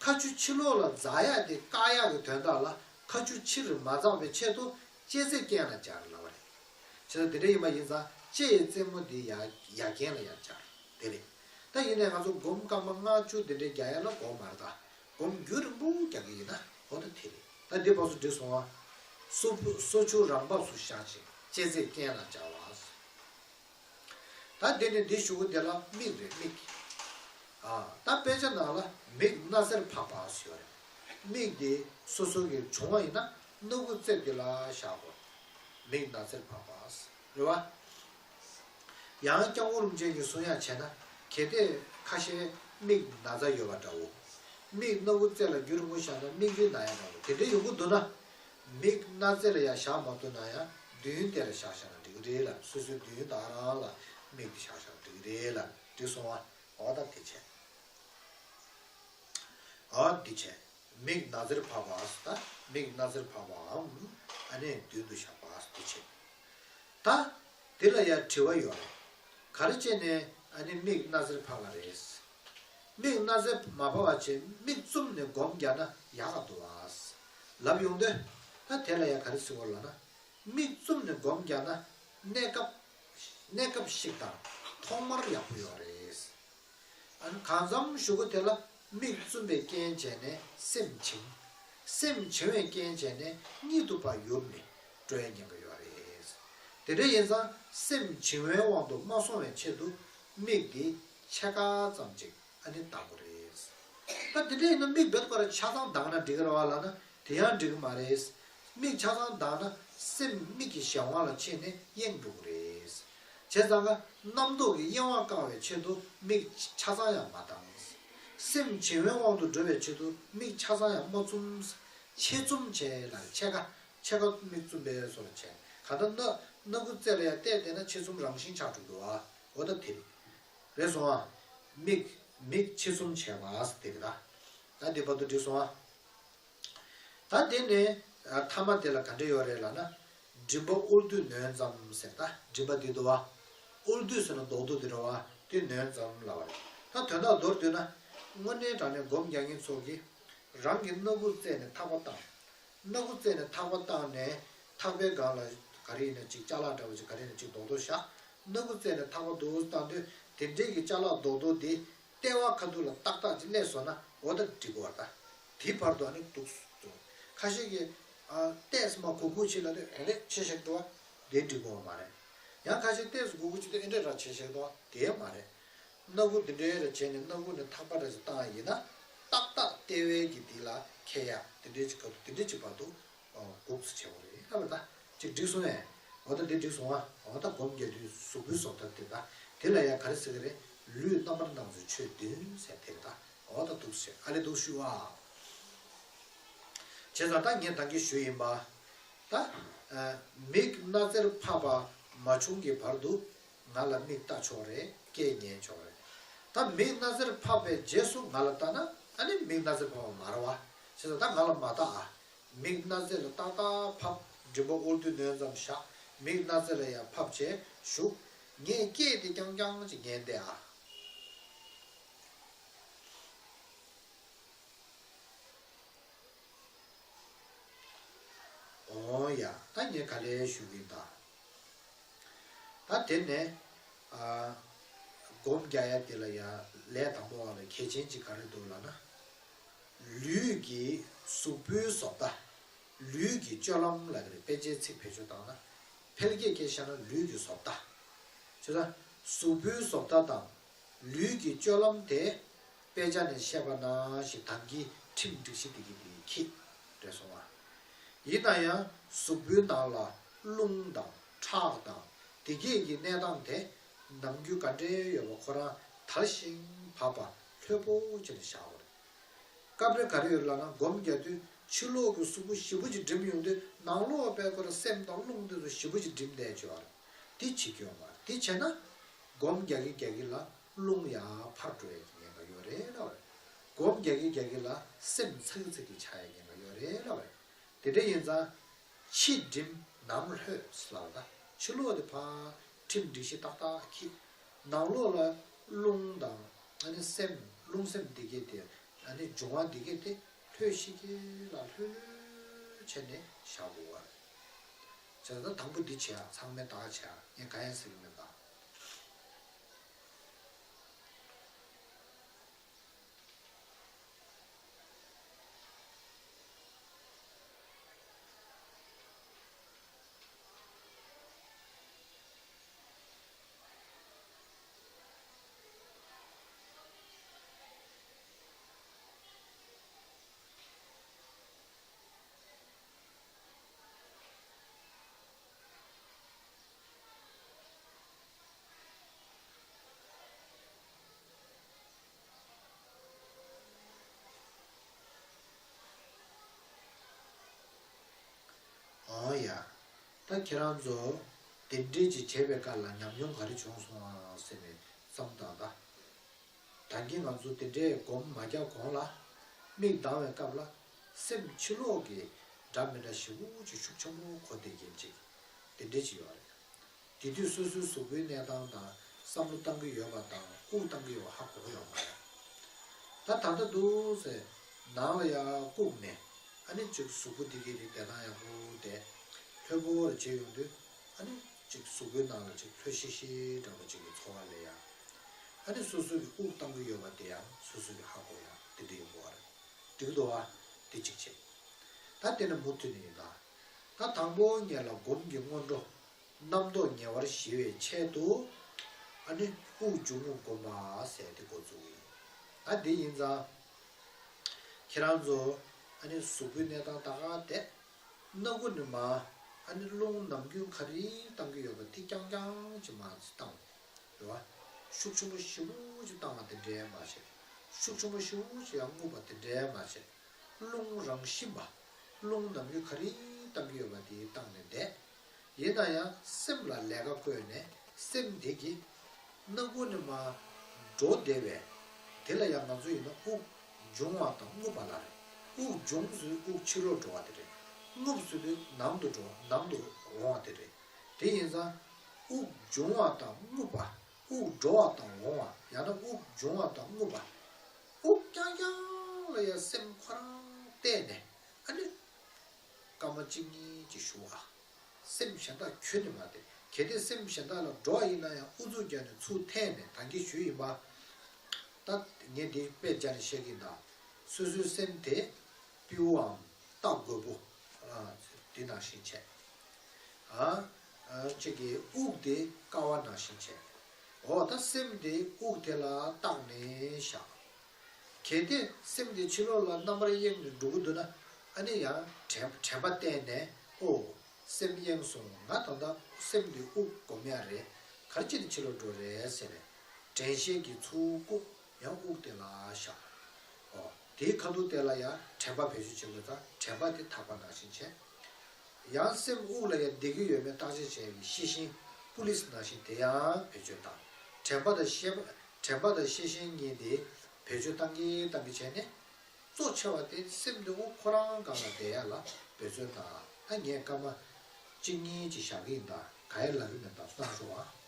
ཁ་ཆུ་ཕྱི་ལོགས་ལ་འཛག་ཡག་དེ་བཀག་ཡག་གི་དོན་དག་ལ་ཁ་ཆུ་ཕྱིར་མ་འཛག་པའི་ཆེད་དུ་ལྕེ་རྩེ་རྐན་ལ་སྦྱར་ལབ་པ་རེད། བྱས་ཙང་དེ་འདྲ་ཡིན་པ་ཡིན་ཙང་ལྕེ་ཡི་རྩེ་མོ་འདི་ཡ་ཡ་རྐན་ལ་ཡར་སྦྱར། དེ་རེད། ད་ཡིན་ནའི་ང་ཚོ་སྒོམ་སྐར་མ་ལྔ་བཅུ་དེ་འདྲའི་རྒྱག་ཡ་ལ་དགོས་མ་རེད་ད། སྒོམ་རྒྱུན་རིང་པོ་རྒྱག་གི་ཡིན་ན་འོ་ད་དེ་རེད། ད་འདི་བར་དུ་འགྲིག་སོང་ཨ། སོ་སོ་ཆུ་རང་བབས་སུ་བཞག་ཅིང་ལྕེ་རྩེ་རྐན་ལ་སྦྱར་བ། ད་འདི་ནས་འདི་གཞུག་གུ་དེ་ལ་མིག་རེད་མིག་ཨ། ད་དཔེ་ཆ་ནང་ལ་མིག་སྣ་རྩེར་འཕགས་པ་ཟེར་ཡོད་རེད། མིག་དེ་སོ་སོ་གི་བྱུང་བ་ཡིན་ན་སྣ་ཁུག་རྩེ་འདི་ལ་བཞག་དགོས། མིག་སྣ་རྩེར་འཕགས་པ། རེད་བ། ཡང་སྐྱབས་མགོན་རིན་པོ་ཆེ་གིས་གསུང་ཡག་བྱས་ན་གལ་ཏེ་ཁ་ཤས་མིག་ན་ཚ་ཡོད་པ་འདྲ་བོ། མིག་སྣ་ཁུག་རྩེ་ལ་རྒྱུན་རིང་པོ་བཞག་ན་མིག་མདུན་ན་ཡང་འདྲ་བོ་དེ་འདྲའི་ཡོང་གི་འདུག་ན། མིག་སྣ་རྩེ་ལ་ཡང་བཞག་མ་ཐུབ་ན་ཡང་མདུན་དེ་ལ་བཞག་བཞག་ན་འགྲིག་གི་རེད་ལ། སོ་སོའི་མདུན་ད་རང་ལ་མིག་དེ་བཞག་བཞག་ན་འགྲིག་གི་རེད་ལ། འགྲིག་སོང་ཨ། འོ་ད་དེ་བྱས། འོ་འདི་བྱས། མིག་སྣ་རྩེར་འཕགས་པ་ཟེར་ད་མིག་སྣ་རྩེར་འཕགས་པའམ། ཨ་ནི་མདུན་དུ་བཞག་པ་འདི་བྱས། ད། འདི་ལ་ཡང་དྲི་བ་ཡོད་རེད། ག་རེ་བྱས་ནས་ཨ་ནི་མིག་སྣ་རྩེར་འཕགས་པ་རེད། མིག་སྣ་རྩེར་མ་འཕགས་པ་བྱས་མིག་བཙུམས་ནས་སྒོམ་རྒྱག་ན་ཡག་ག་འདུག་བ། ལབ་ཡོང་དུས། ད་དེ་ལ་ཡང་ག་རེ་ཟེར་དགོས་ལབ་ན། མིག་བཙུམས་ནས་སྒོམ་རྒྱག་ན་གནས་སྐབས། གནས་སྐབས་ཤིག་དང་ཐོག་མར་ཡག་པོ་ཡོད་རེད། ཨ་ནི་གང་འཚམ་གཞུག་གུ་དེ་ལ་མིག་བཙུམ་པའི་རྐྱེན་བྱས་ནས་སེམས་བྱིང་། སེམས་བྱིང་བའི་རྐྱེན་བྱས་ནས་གཉིད་དུ་ཕར་ཡུར་ནས་འགྲོ་ཡའི་ཉེན་ཁ་ཡོད་རེད། དེ་འདྲ་ཡིན་ཙང་སེམས་བྱིང་བའི་དབང་དུ་མ་སོང་བའི་ཆེད་དུ་མིག་འདི་ཕྱེད་ཀ་ཙམ་ཅིག་ཨ་ནི་གདངས་དགོས་རེད། ད་དེ་འདྲ་ཡིན་ན་མིག་རྦད་དེ་ཁོ་རང་ཆ་ཚང་གདངས་ན་འགྲིག་གི་རེད་བ་ལབ་ན། དེ་ཡང་འགྲིག་གི་མ་རེད། མིག་ཆ་ཚང་གདངས་ན་སེམས་མིག་གི་གཞན་དབང་ལ་ཆས་ནས་གཡེང་འགྲོ་གི་རེད། བྱས་ཙང་ཀ་རྣམ་རྟོག་གི་གཡེང་བ་བཀག་པའི་ཆེད་དུ་མིག་ཆ་ཚང་ཡང་མ་གདངས། སེམས་བྱིང་བའི་དབང་དུ་འགྲོ་བའི་ཆེད་དུ་མིག་ཆ་ཚང་ཡང་མ་བཙུམ། ཕྱེད་བཙུམ་བྱས་ལ་ཕྱེད་ཀ་ཕྱེད་ཀ་མིག་བཙུམ་པའི་བཟོ་ལ་བྱས། ག་ད་སྣ་སྣ་ཁུག་རྩེ་ལ་ཡང་བལྟས་བསྡད་ན་ཕྱེད་བཙུམ་རང་བཞིན་ཆགས་འགྲོ་འདུག་ཨ། འོ་ད་དེ་རེད་སོང་ཨ། མིག་མིག་ཕྱེད་བཙུམ་བྱས་པ་ཟེར་དེ་རེད་ད། ད་དེ་བར་དུ་འགྲིག་སོང་ཨ། ད་དེ་ནས་ཐ་མ་དེ་ལ་ག་འདྲ་ཡོད་རེད་ལབ་ན། མགྲིན་པ་དབུར་དུས་ནོན་ཙམ་ཟེར་ད་མགྲིན་པ་འདི་འདུག་བ། དབུར་དུས་ཟེར་ན་རྡོག་རྡོག་དེ་རེད་བ། དེ་ནོན་ཙམ་ལབ་པ་རེད། ད་དོན་དག་མདོར་བསྡུས་ན། དངོས་གནས་དྲང་གནས་སྒོམ་རྒྱག་མཁན་ཚོ་གིས་རང་གི་སྣ་ཁུག་རྩེ་ནས་ཐག་པ་བཏང་། སྣ་ཁུག་རྩེ་ནས་ཐག་པ་བཏང་ནས་ཐག་པའི་སྒང་ལ་ག་རེ་ཡིན་ན་ཅིག་ཅ་ལག་འདྲ་བོ་ཅིག་ག་རེ་ཡིན་ན་ཅིག་རྡོག་རྡོག་བཞག་སྣ་ཁུག་རྩེ་ནས་ཐག་པ་འདུག་བཏང་དུས་དེ་འདྲས་ཀྱི་ཅ་ལག་རྡོག་རྡོག་དེ་ལྟེ་བ་ཁ་ཐུག་ལ་ཏག་ཏག་ཅིག་སླེབས་སོང་ན་འོ་ད་འགྲིག་གི་བར་ད། དེའི་བར་དུ་ཨ་ནི་འདུག་སེ་འདུག་ཁ་ཤས་ཀྱིས་ཨ་ཏོག་ཙམ་མར་གུག་གུག་བྱེད་ལབ་དུས་ཨེ་རེད་བྱེད་བཞག་འདུག་བ། དེ་འགྲིག་གི་བ་མ་རེད། ཡང་ཁ་ཤས་ཏོག་ཙམ་གུག་གུག་བྱེད་དུས་ཨེ་འདྲས་ར་བྱེད་བཞག་འདུག་བ། དེ་མ་རེད། སྣ་ཁུག་འདི་འདྲའི་རེ་བྱས་ནས་སྣ་ཁུག་ནས་ཐག་པ་རེ་ཞིག་བཏང་ཡིན་ན། ཏག་ཏག་ལྟེ་བའི་གི་འདི་ལ་འཁེལ་ཡ་དེ་འདྲའི་ཅིག་སྐབས་དེ་འདྲའི་ཅིག་བར་དུ་འགུགས་སུ་བྱེད་པ་རེད་ལབ་པ། ད་ཅིག་འགྲིག་སོང་ངས། འོ་ད་འདི་འགྲིག་སོང་ཨ། འོ་ད་སྒོམ་རྒྱག་དུས་གཟུགས་པོའི་བཟོ་ལྟ་དེ། ད་དེ་ལ་ཡ་ག་རེ་ཟེར་གི་རེད། ལུས་རྣམ་པར་སྣང་མཛད་ཆོས་བདུན་ཟེར་དེ་རེད། ད་འོ་ད་འདུག་སེ་ཨ་ལེ་འདུག་ཞུ་ཨ། བྱས་ཙང་ད་ངས་ད་གིན་ཞུས་ཡིན་པ། ད་མིག་སྣ་རྩེར་ཕབ་པ་མ་བྱུང་གི་བར་དུ་ང་ལ་མིག་ལྟ་ཆོག་རེད། སྐད་ཉན་ཆོག་རེད། ད་མིག་སྣ་རྩེར་ཕབ་པའི་རྗེས་སུ་ང་ལ་ལྟ་ན་ཨ་ནི་མིག་སྣ་རྩེར་ཕབ་པ་མ་རེད་བ། བྱས་ཙང་ད་ང་ལ་མ་ལྟ་ཨ། མིག་སྣ་རྩེ་ལ་ཏག་ཏག་ཕབ། མགྲིན་པ་དབུ་མདུན་ནོན་ཙམ་བཞག། མིག་སྣ་རྩེ་ལ་ཡང་ཕབ་བྱས་བཞུགས། ངས་སྐད་དེ་རྐྱང་རྐྱང་ཅིག་ཉན་བསྡད་ཨ། འོ་ཡ། ད་ངས་ག་ལེར་ཞུ་གི་ཡིན་ད། ད་དེ་ནས་ཨ། སྒོམ་རྒྱག་ཡ་དེ་ལ་ཡ་ལས་དང་པོ་བ་ལ་གལ་ཆེན་ཅིག་ག་རེ་འདུག་ལབ་ན། ལུས་ཀྱི་གཟུགས་པོའི་བཟོ་ལྟ། ལུས་ཀྱི་སྤྱོད་ལམ་ལབ་ཀྱི་རེད། དཔེ་ཆའི་ཚིག་བེད་སྤྱོད་བཏང་ན། ཕལ་སྐད་སྐད་བཤད་ན་ལུས་ཀྱི་བཟོ་ལྟ། བྱས་ཙང་གཟུགས་པོའི་བཟོ་ལྟ་དང་ལུས་ཀྱི་སྤྱོད་ལམ་དེ་དཔེ་ཆ་ནས་བཤད་པ་ནང་བཞིན་ད་གིན་ཁྲིམས་སྒྲིག་གཞི་དེ་གིས་དེ་འཁྱེར་རེད་སོང་བ། ཡིན་ན་ཡང་གཟུགས་པོའི་ནང་ལ་རླུང་དང་ཁྲག་དང་དེ་གས་ཀྱི་གནས་སྟངས་དེ་ནམ་རྒྱུན་ག་འདྲའི་ཡོད་པ་ཁོ་རང་དལ་ཞིང་འབབ་པ་ལྷོད་པོ་བྱས་ནས་བཞག་པ་རེད། སྐབས་རེ་ག་རེ་ཡོད་ལབ་ན་སྒོམ་རྒྱག་དུས་ཕྱི་ལོགས་ཀྱི་གཟུགས་པོ་ཞིབ་པོ་ཅིག་སྒྲིམ་ཡོང་དུས་ནང་ལོགས་པའི་ཁོ་རང་སེམས་དང་རླུང་དེ་ཚོ་ཞིབ་པོ་ཅིག་སྒྲིམ་བསྡད་ཆོག་པ་རེད། དེ་བྱེད་ཀྱི་ཡོད་མ་རེད། དེ་བྱས་ན་སྒོམ་རྒྱག་གིན་རྒྱག་གིན་ལ་རླུང་ཡར་འཕར་འགྲོ་ཡས་ཀྱི་ཉེན་ཁ་ཡོད་རེད་ལབ་པ་རེད། སྒོམ་རྒྱག་གིན་རྒྱག་གིན་ལ་སེམས་ཚ་གི་ཚ་གི་ཆགས་ཡས་ཉེན་ཁ་ཡོད་རེད་ལབ་པ་རེད། དེ་འདྲ་ཡིན་ཙང་། ཕྱི་སྒྲིམ་ནང་ལྷོད་ཟེར་ལབ་པ། ད་ཕྱི་ལོགས་དེ་ཕར་ཁྲིམས་སྒྲིག་གཞི་ཏག་ཏག་འཁྱེར། ནང་ལོགས་ལ་རླུང་དང་ཨ་ནི་སེམས་རླུང་སེམས་འདི་གས་དེ་ཨ་ནི་འབྱུང་བ་འདི་གས་དེ་ལྷོད་ཤིག་གེ་ལ་ལྷོད་ལྷོད་བྱས་ནས་བཞག་དགོས་པ་རེད། བྱས་ཙང་དང་པོ་འདི་བྱེད་ཨ། ཚང་མས་ད་བྱེད་ཨ། ངས་གང་ཡང་ཟེར་གི་མེད་ད། འོ་ཡ། ད་ཁྱེད་རང་ཚོ་དེ་འདྲས་ཅིག་བྱས་པའི་སྐབས་ལ་ཉམས་མྱོང་ག་རེ་བྱུང་སོང་ཨ་ཟེར་ནས་བསམ་བཏང་ད། ད་གིན་ང་ཚོ་དེ་འདྲའི་སྒོམ་མ་རྒྱག་གོང་ལ། མིག་གདངས་པའི་སྐབས་ལ་སེམས་ཕྱི་ལོགས་ཀྱི་འདྲ་མི་འདྲ་ཞེ་པོ་ཅིག་ཤུགས་ཆེན་པོ་འཁོར་བསྡད་མཁན་ཅིག་དེ་འདྲས་ཅིག་ཡོད་རེད། དེ་དུས་སོ་སོའི་གཟུགས་པོའི་གནས་སྟངས་དང་བསམ་བློ་བཏང་གི་ཡོད་པ་དང་དབུགས་བཏང་གི་ཡོད་པ་ཧ་གོ་གི་ཡོད་མ་རེད། ད་ད་ལྟ་འདུག་སེ་ནང་ལ་ཡར་བཀུག་ནས་ཨ་ནི་ཅིག་གཟུགས་པོ་འདི་གའི་རིགས་བསྡད་སྟངས་ཡག་པོ་བསྡད། ལྷོད་པོ་རེ་བྱེད་ཡོང་དུས་ཨ་ནི་ཅིག་གཟུགས་པོའི་ནང་ལ་ཅིག་ལྷོད་ཤིག་ཤིག་འདྲ་པོ་ཅིག་གི་ཚོར་བ་སླེབས་ཡ། ཨ་ནི་སོ་སོ་གི་དབུགས་བཏང་གི་ཡོད་པ་དེ་ཡང་སོ་སོ་གི་ཧ་གོ་ཡ་དེ་འདྲ་ཡོང་གི་ཡོད་རེད། འགྲིག་འདུག་བ། དེ་གཅིག་བྱས། ད་དེ་ནས་མུ་མཐུད་ནས་ཡིན་ད། ད་དང་པོ་ཉིད་ལ་སྒོམ་གྱི་སྔོན་འགྲོ་རྣམ་རྟོག་ཉེ་བར་ཞི་བའི་ཆེད་དུ། ཨ་ནི་དབུགས་འབྱུང་རྔུབ་སྒོམ་པ་ཟེར་དེ་འགོ་བཙུགས་ཡིན། ད་དེ་ཡིན་ཙང་། ཁྱེད་རང་ཚོ་ཨ་ནི་གཟུགས་པོའི་གནས་སྟངས་ད་ག་དེ། སྣ་ཁུག་ནས་མར་ཨ་ནི་རླུང་ནམ་རྒྱུན་ག་རེ་བཏང་གི་ཡོད་པ་དེ་རྐྱང་རྐྱང་ཅིག་མར་བཏང་། རེད་བ། ཤུགས་ཆེན་པོ་ཞེ་པོ་ཅིག་བཏང་བ་དེ་འདྲའི་མ་བྱེད། ཤུགས་ཆེན་པོ་ཞེ་པོ་ཅིག་ཡང་རྔུབ་པ་དེ་འདྲའི་མ་བྱེད། རླུང་རང་བཞིན་པ། རླུང་ནམ་རྒྱུན་ག་རེ་བཏང་གི་ཡོད་པ་དེ་བཏང་ནས་བསྡད། ཡིན་ན་ཡང་སེམས་ལ་ལས་ཀ་བཀོལ་ནས་སེམས་དེ་གིས་སྣ་ཁུག་ནས་མར་འགྲོ་བསྡད་པས། དེ་ལ་ཡང་ང་ཚོ་ཡིན་ན་དབུགས་འབྱུང་བ་དང་རྔུབ་པ་ལབ་རེད། དབུགས་འབྱུང་ཟེར་དུས་དབུགས་ཕྱི་ལོགས་འགྲོ་བ་དེ་རེད། རྔུབ་ཟེར་དུས་ནང་དུ་འགྲོ་ནང་དུ་འོང་བ་དེ་རེད། དེ་ཡིན་ཙང་། དབུགས་འབྱུང་བ་དང་རྔུབ་པ། དབུགས་འགྲོ་བ་དང་འོང་བ། ཡང་ན་དབུགས་འབྱུང་བ་དང་རྔུབ་པ། དབུགས་རྐྱང་རྐྱང་ལ་ཡང་སེམས་ཁོ་རང་གཏད་ནས་ཨ་ནི། སྐར་མ་གཅིག་གཉིས་ཀྱི་བཞུགས་པ། སེམས་གཞན་དག་ཁྱོན་ནས་མ་དེ། གལ་ཏེ་སེམས་གཞན་དག་ལ་འགྲོ་བ་ཡིན་ན་ཡང་ཨུ་ཚུགས་རྒྱག་ནས་ཚུར་འཐེན་ནས་ད་གིན་ཞུས་ཡིན་པ། ད་ངས་འདི་དཔེ་སྦྱར་ནས་བཤད་ཀྱི་ཡིན་ད། སོ་སོའི་སེམས་དེ་སྤྲེའུའམ་རྟ་རྒོད་པོ་དེ་ནང་བཞིན་བྱས། ཨ་ཅིག་གི་དབུགས་དེ་ཀ་བ་ནང་བཞིན་བྱས། འོ་ད་སེམས་དེ་དབུགས་དེ་ལ་བརྟགས་ནས་བཞག་གལ་ཏེ་སེམས་དེ་ཕྱི་ལོགས་ལ་རྣམ་པར་གཡེངས་ནས་འགྲོ་གི་འདུག་ན། ཨ་ནི་ཡང་དྲན་དྲན་པ་བསྟེན་ནས། ཨོ། སེམས་གཡེངས་སོང་། ང་ད་ལྟ་སེམས་དེ་དབུགས་སྒོམ་ཡ་རེད། ག་རེ་བྱས་ནས་ཕྱི་ལོགས་འགྲོ་རེད་ཟེར་ནས། དྲན་ཤེས་ཀྱིས་ཚུར་བཀུག་ཡང་དབུགས་དེ་ལ་བཞག་ཨོ། དེའི་ཁ་ཐུག་དེ་ལ་ཡང་དྲན་པ་བེད་སྤྱོད་བྱེད་དགོས་ཙང་། དྲན་པ་དེ་ཐག་པ་ནང་བཞིན་བྱས། ཡང་སེམས་དབུགས་ལ་ཡང་བདེ་གི་ཡོད་མེད་བརྟག་དཔྱད་བྱེད་ཡག་གི་ཤེས་བཞིན་པུ་ལིས་ནང་བཞིན་དེ་ཡང་བེད་སྤྱོད་བཏང་། དྲན་པ་དང་ཤེས་པ། དྲན་པ་དང་ཤེས་བཞིན་གཉིས་དེ་བེད་སྤྱོད་བཏང་གི་བཏང་གི་བྱས་ནས། གཙོ་ཆེ་བ་དེ་སེམས་དེ་དབུགས་ཁོ་རང་སྒང་ལ་བསྡད་ཡ་ལ་འབད་བརྩོན་དང་། ད་ངས་སྐར་མ་གཅིག་གཉིས་ཅིག་བཞག་གི་ཡིན། ད་ག་ཡེ་ལབ་ཀྱི་མེད། ད་གནང་རོགས་ཨ།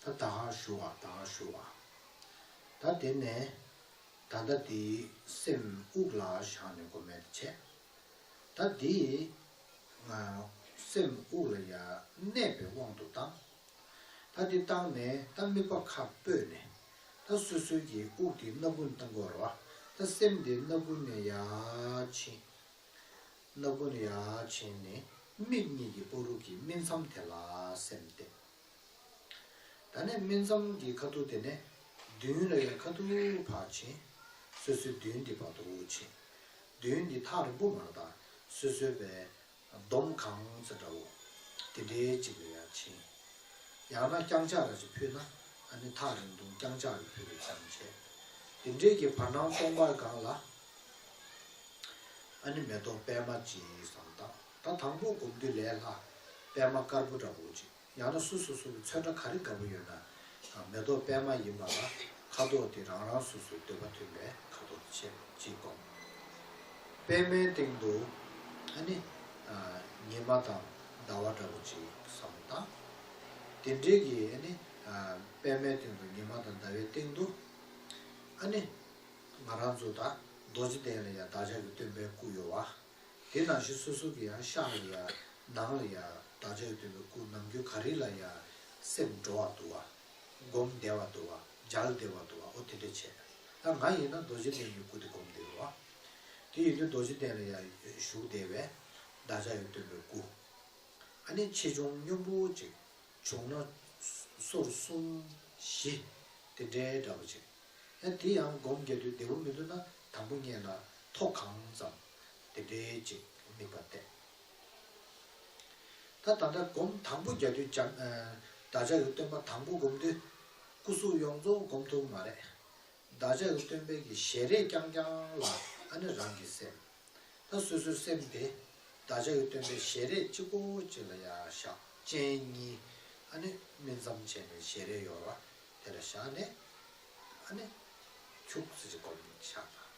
ད་ད་ག་ཞུ་བ། ད་ག་ཞུ་བ། ད་དེ་ནས་ད་ལྟ་དེའི་སེམས་དབུགས་ལ་བཞག་ནས་སྒོམ་ཡ་དེ་བྱས། ད་དེ་ང་སེམས་དབུགས་ལ་ཡ་གནས་པའི་དབང་དུ་བཏང་། ད་དེ་བཏང་ནས་ད་དམིགས་པ་ཁ་སྤོས་ནས། ད་སོ་སོའི་གི་དབུགས་དེ་སྣ་ཁུང་བཏང་དགོས་རེད་བ། ད་སེམས་དེ་སྣ་ཁུང་ནས་ཡར་ཕྱིན། སྣ་ཁུང་ནས་ཡར་ཕྱིན་ནས་མིག་གཉིས་ཀྱི་བར་དུ་གི་སྨིན་མཚམས་དེ་ལ་སེམས་གཏད། ད་ནས་སྨིན་མཚམས་ཀྱི་ཁ་ཐུག་དེ་ནས་མདུན་ལ་ཡང་ཁ་ཐུག་ཕར་ཕྱིན། སོ་སོའི་མདུན་འདི་བར་དུ་ཕྱིན། མདུན་འདི་ཐག་རིང་པོ་མ་རེད། ད་སོ་སོའི་བའི་འདོམ་གང་ས་འདྲ་བོ་དེ་འདྲའི་ཅིག་ལ་ཡང་ཕྱིན། ཡང་ན་རྐྱང་ཕྱག་ར་ཅིག་ཕུལ་ན། ཨ་ནི་ཐག་རིང་ཐུང་རྐྱང་ཕྱག་གིས་ཕུལ་བའི་ཙམ་བྱས། དེ་འདྲའི་གི་བར་སྣང་སྟོང་པ་སྒང་ལ། ཨ་ནི་མེ་ཏོག་པད་མ་ཅིག་བསམ་བཏང་། ད་དང་པོ་སྒོམ་དུས་ལས་སླ། པད་མ་དཀར་པོ་འདྲ་བོ་ཅིག་ཡང་ན་སོ་སོ་སོ་སོའི་ཚོན་ཁྲ་ག་རེ་དགའ་པོ་ཡོད་ན། མེ་ཏོག་པད་མ་ཡིན་པ་ལ་ཁ་དོག་དེ་རང་རང་སོ་སོའི་འདོད་པ་མཐུན་པའི་ཁ་དོག་ཅིག་ཅིག་སྒོམ། པད་མའི་སྟེང་དུ་ཨ་ནི་ཉི་མ་དང་ཟླ་བ་འདྲ་བོ་ཅིག་བསམ་བཏང་། དེ་འདྲའི་གི་ཨ་ནི་པད་མའི་སྟེང་དུ་ཉི་མ་དང་ཟླ་བའི་སྟེང་དུ་ཨ་ནི་ང་རང་ཚོ་ད་རྡོ་རྗེ་གདན་ལ་ཡང་བདག་ཅག་གི་སྟོན་པའི་སྐུ་ཡོད་བ། དེ་ནང་བཞིན་སོ་སོ་གི་ཡང་ཤག་ལ་ཡང་ནང་ལ་ཡང་བདག་ཅག་གི་སྟོན་པའི་སྐུ་ནམ་རྒྱུན་ག་རེ་ལ་ཡང་སེམས་འགྲོ་བ་འདུག་བ། སྒོམ་བདེ་བ་འདུག་བ། མཇལ་བདེ་བ་འདུག་བ། ཨོ་དེ་འདྲ་བྱས། ད་ང་ཡིན་ན་རྡོ་རྗེ་གདན་གྱི་སྐུ་དེ་སྒོམ་བསྡད་ཡོད་པ། དེ་ཡིན་དུས་རྡོ་རྗེ་གདན་ལ་ཡང་བཞུགས་བསྡད་པའི་བདག་ཅག་གི་སྟོན་པའི་སྐུ། ཨ་ནི་ཆེ་ཆུང་སྙོམས་པོ་ཅིག་བྱུང་ན་སོར་གསུམ་བཞི་དེ་འདྲའི་འདྲ་པོ་ཅིག་ཡང་དེ་ཡང་སྒོམ་རྒྱག་དུས་བདེ་པོ་མི་འདུག་ན་དང་པོ་ཉིད་ལ་མཐོ་གང་ཙམ་དེ་འདྲའི་ཅིག་དམིགས་པ་གཏད། ད་ད་ལྟ་སྒོམ་དང་པོ་རྒྱག་དུས་འཇམ་ཨ་བདག་ཅག་གི་སྟོན་པ་དང་པོ་སྒོམ་དུས་སྐུ་གཟུགས་ཡོངས་རྫོགས་སྒོམ་ཐུབ་ཀྱི་མ་རེད། བདག་ཅག་གི་སྟོན་པའི་གི་ཞལ་རས་རྐྱང་རྐྱང་ལ་ཨ་ནི་རང་གི་སེམས། ད་སོ་སོའི་སེམས་དེ་བདག་ཅག་གི་སྟོན་པའི་ཞལ་རས་གཅིག་པོ་གཅིག་ལ་ཡར་བཞག་སྤྱན་གཉིས་ཨ་ནི་སྨིན་མཚམས་བྱས་ནས་ཞལ་རས་ཡོད་རེད་བ། དེ་ལ་བཞག་ནས་ཨ་ནི་ཁྱུག་ཙམ་ཅིག་སྒོམ་བཞག་དང་།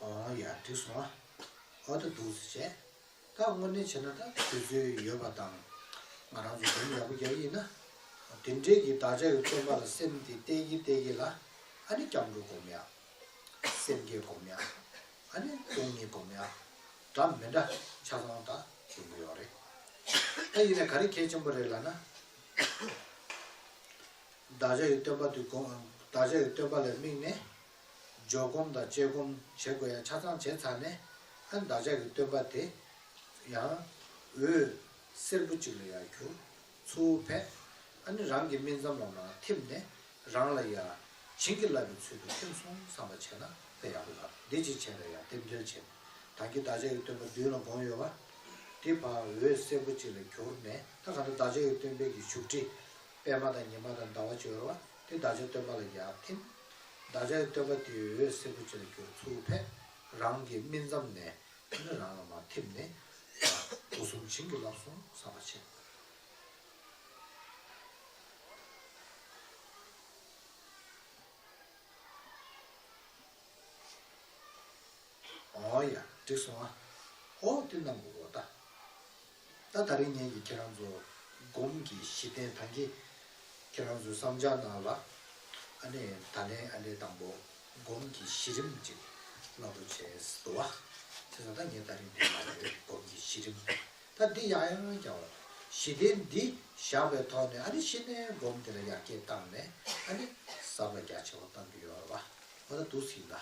ཨོ་ཡ་འགྲིག་སོང་ཨ། ཨོ་ད་འདུག་སེ་བྱས། ད་དངོས་གནས་བྱས་ན་ད་དུས་ཚོད་ཡོད་པ་དང་། ང་རང་ཚོ་སྒོམ་ཡག་པོ་རྒྱག་ཡིན་ན། དེ་འདྲའི་གི་བདག་ཅག་གི་སྟོན་པ་ལ་སེམས་འདི་གཏད་ཀྱི་གཏད་ཀྱི་ལ་ཨ་ནི་སྐྱབས་འགྲོ་སྒོམ་ཡག་སེམས་བསྐྱེད་སྒོམ་ཡག་ཨ་ནི་སྟོང་ཉིད་སྒོམ་ཡག་འདྲ་མི་འདྲ་ཆ་ཚང་ད་ཡོང་གི་ཡོད་རེད། ད་ཡིན་ན་ག་རེ་གལ་ཆེན་པོ་རེད་ལབ་ན། བདག་ཅག་གི་སྟོན་པ་དེ་སྒོམ། བདག་ཅག་གི་སྟོན་པ་ལ་དམིགས་ནས། འཇོག་སྒོམ་དང་བཅས་སྒོམ་བྱེད་དགོས་ཡ་ཆ་ཚང་བྱས་ཚར་ནས། ཨ་བདག་ཅག་གི་སྟོན་པ་དེ་ཡང་འོད་སེར་པོ་གཅིག་ལ་ཡར་གྱུར། ཚུར་ཕེབས། ཨ་ནི་རང་གི་སྨིན་མཚམས་ལ་མར་ཐིམ་ནས་རང་ལ་ཡར་བྱིན་གྱིས་བརླབས་པའི་ཚུལ་དུ་ཐིམ་སོང་བསམ་པ་བྱས་ན་དཔེ་ཡག་པོ་ཡོད་རེད། འདི་གཅིག་བྱས་ན་ཡང་རྟེན་འབྲེལ་བྱས་ནས་ད་གིན་བདག་ཅག་གི་སྟོན་པ་མདུན་ལ་དགོངས་ཡོད་པ། དེ་ཕར་འོད་སེར་པོ་གཅིག་ལ་གྱུར་ནས་ད་ག་འདྲ་བདག་ཅག་གི་སྟོན་པའི་གི་བཞུགས་ཁྲི། པད་མ་དང་ཉི་མ་དང་ཟླ་བ་བཅས་ཡོད་རེད་བ། དེ་བདག་ཅག་སྟོན་པ་ལ་ཡར་ཐིམ། བདག་ཅག་སྟོན་པ་དེའི་འོད་སེར་པོ་ཅིག་ལ་གྱུར་ཚུར་ཕེབས། རང་གི་སྨིན་མཚམས་ནས་ཨ་ནི་རང་ལ་མར་ཐིམ་ནས་སྒོ་གསུམ་བྱིན་གྱིས་བརླབས་སོང་བསམ་པ་བྱས། ཨོ་ཡ་འགྲིག་སོང་ཨ། ཨོ་དེ་གནང་དགོས་གོ་ད། ད་ད་རིང་ངས་ཀྱིས་ཁྱེད་རང་ཚོ་སྒོམ་གྱི་གཞི་རྟེན་ད་གིན་ཁྱེད་རང་ཚོའི་བསམ་འཆར་ནང་ལ་ཨ་ནི་ད་ལན་ཨ་ལས་དང་པོ་སྒོམ་གྱི་གཞི་རིམ་ཅིག་སློབ་སྦྱོང་བྱས་འདུག་བ། བྱས་ཙང་ད་ངས་ད་རིང་དེ་ལ་ཡོད་སྒོམ་གྱི་གཞི་རིམ། ད་འདི་ཡང་ཡང་ཀྱང་གཞི་རྟེན་འདི་བཞག་པའི་ཐོག་ནས་ཨ་ནི་ཕྱི་ནས་སྒོམ་འདི་ལ་ཡར་རྒྱས་བཏང་ནས་ཨ་ནི་ཟབ་ལ་རྒྱ་ཆེ་བ་གཏང་གི་ཡོད་རེད་བ། ཨོ་ད་འདུག་སེ་ཡིན་ད།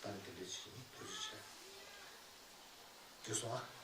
ད་ནི་དེ་འདྲ་ཞིག་ཡིན། ཐུགས་རྗེ་ཆེ། འགྲིག་སོང་ཨ།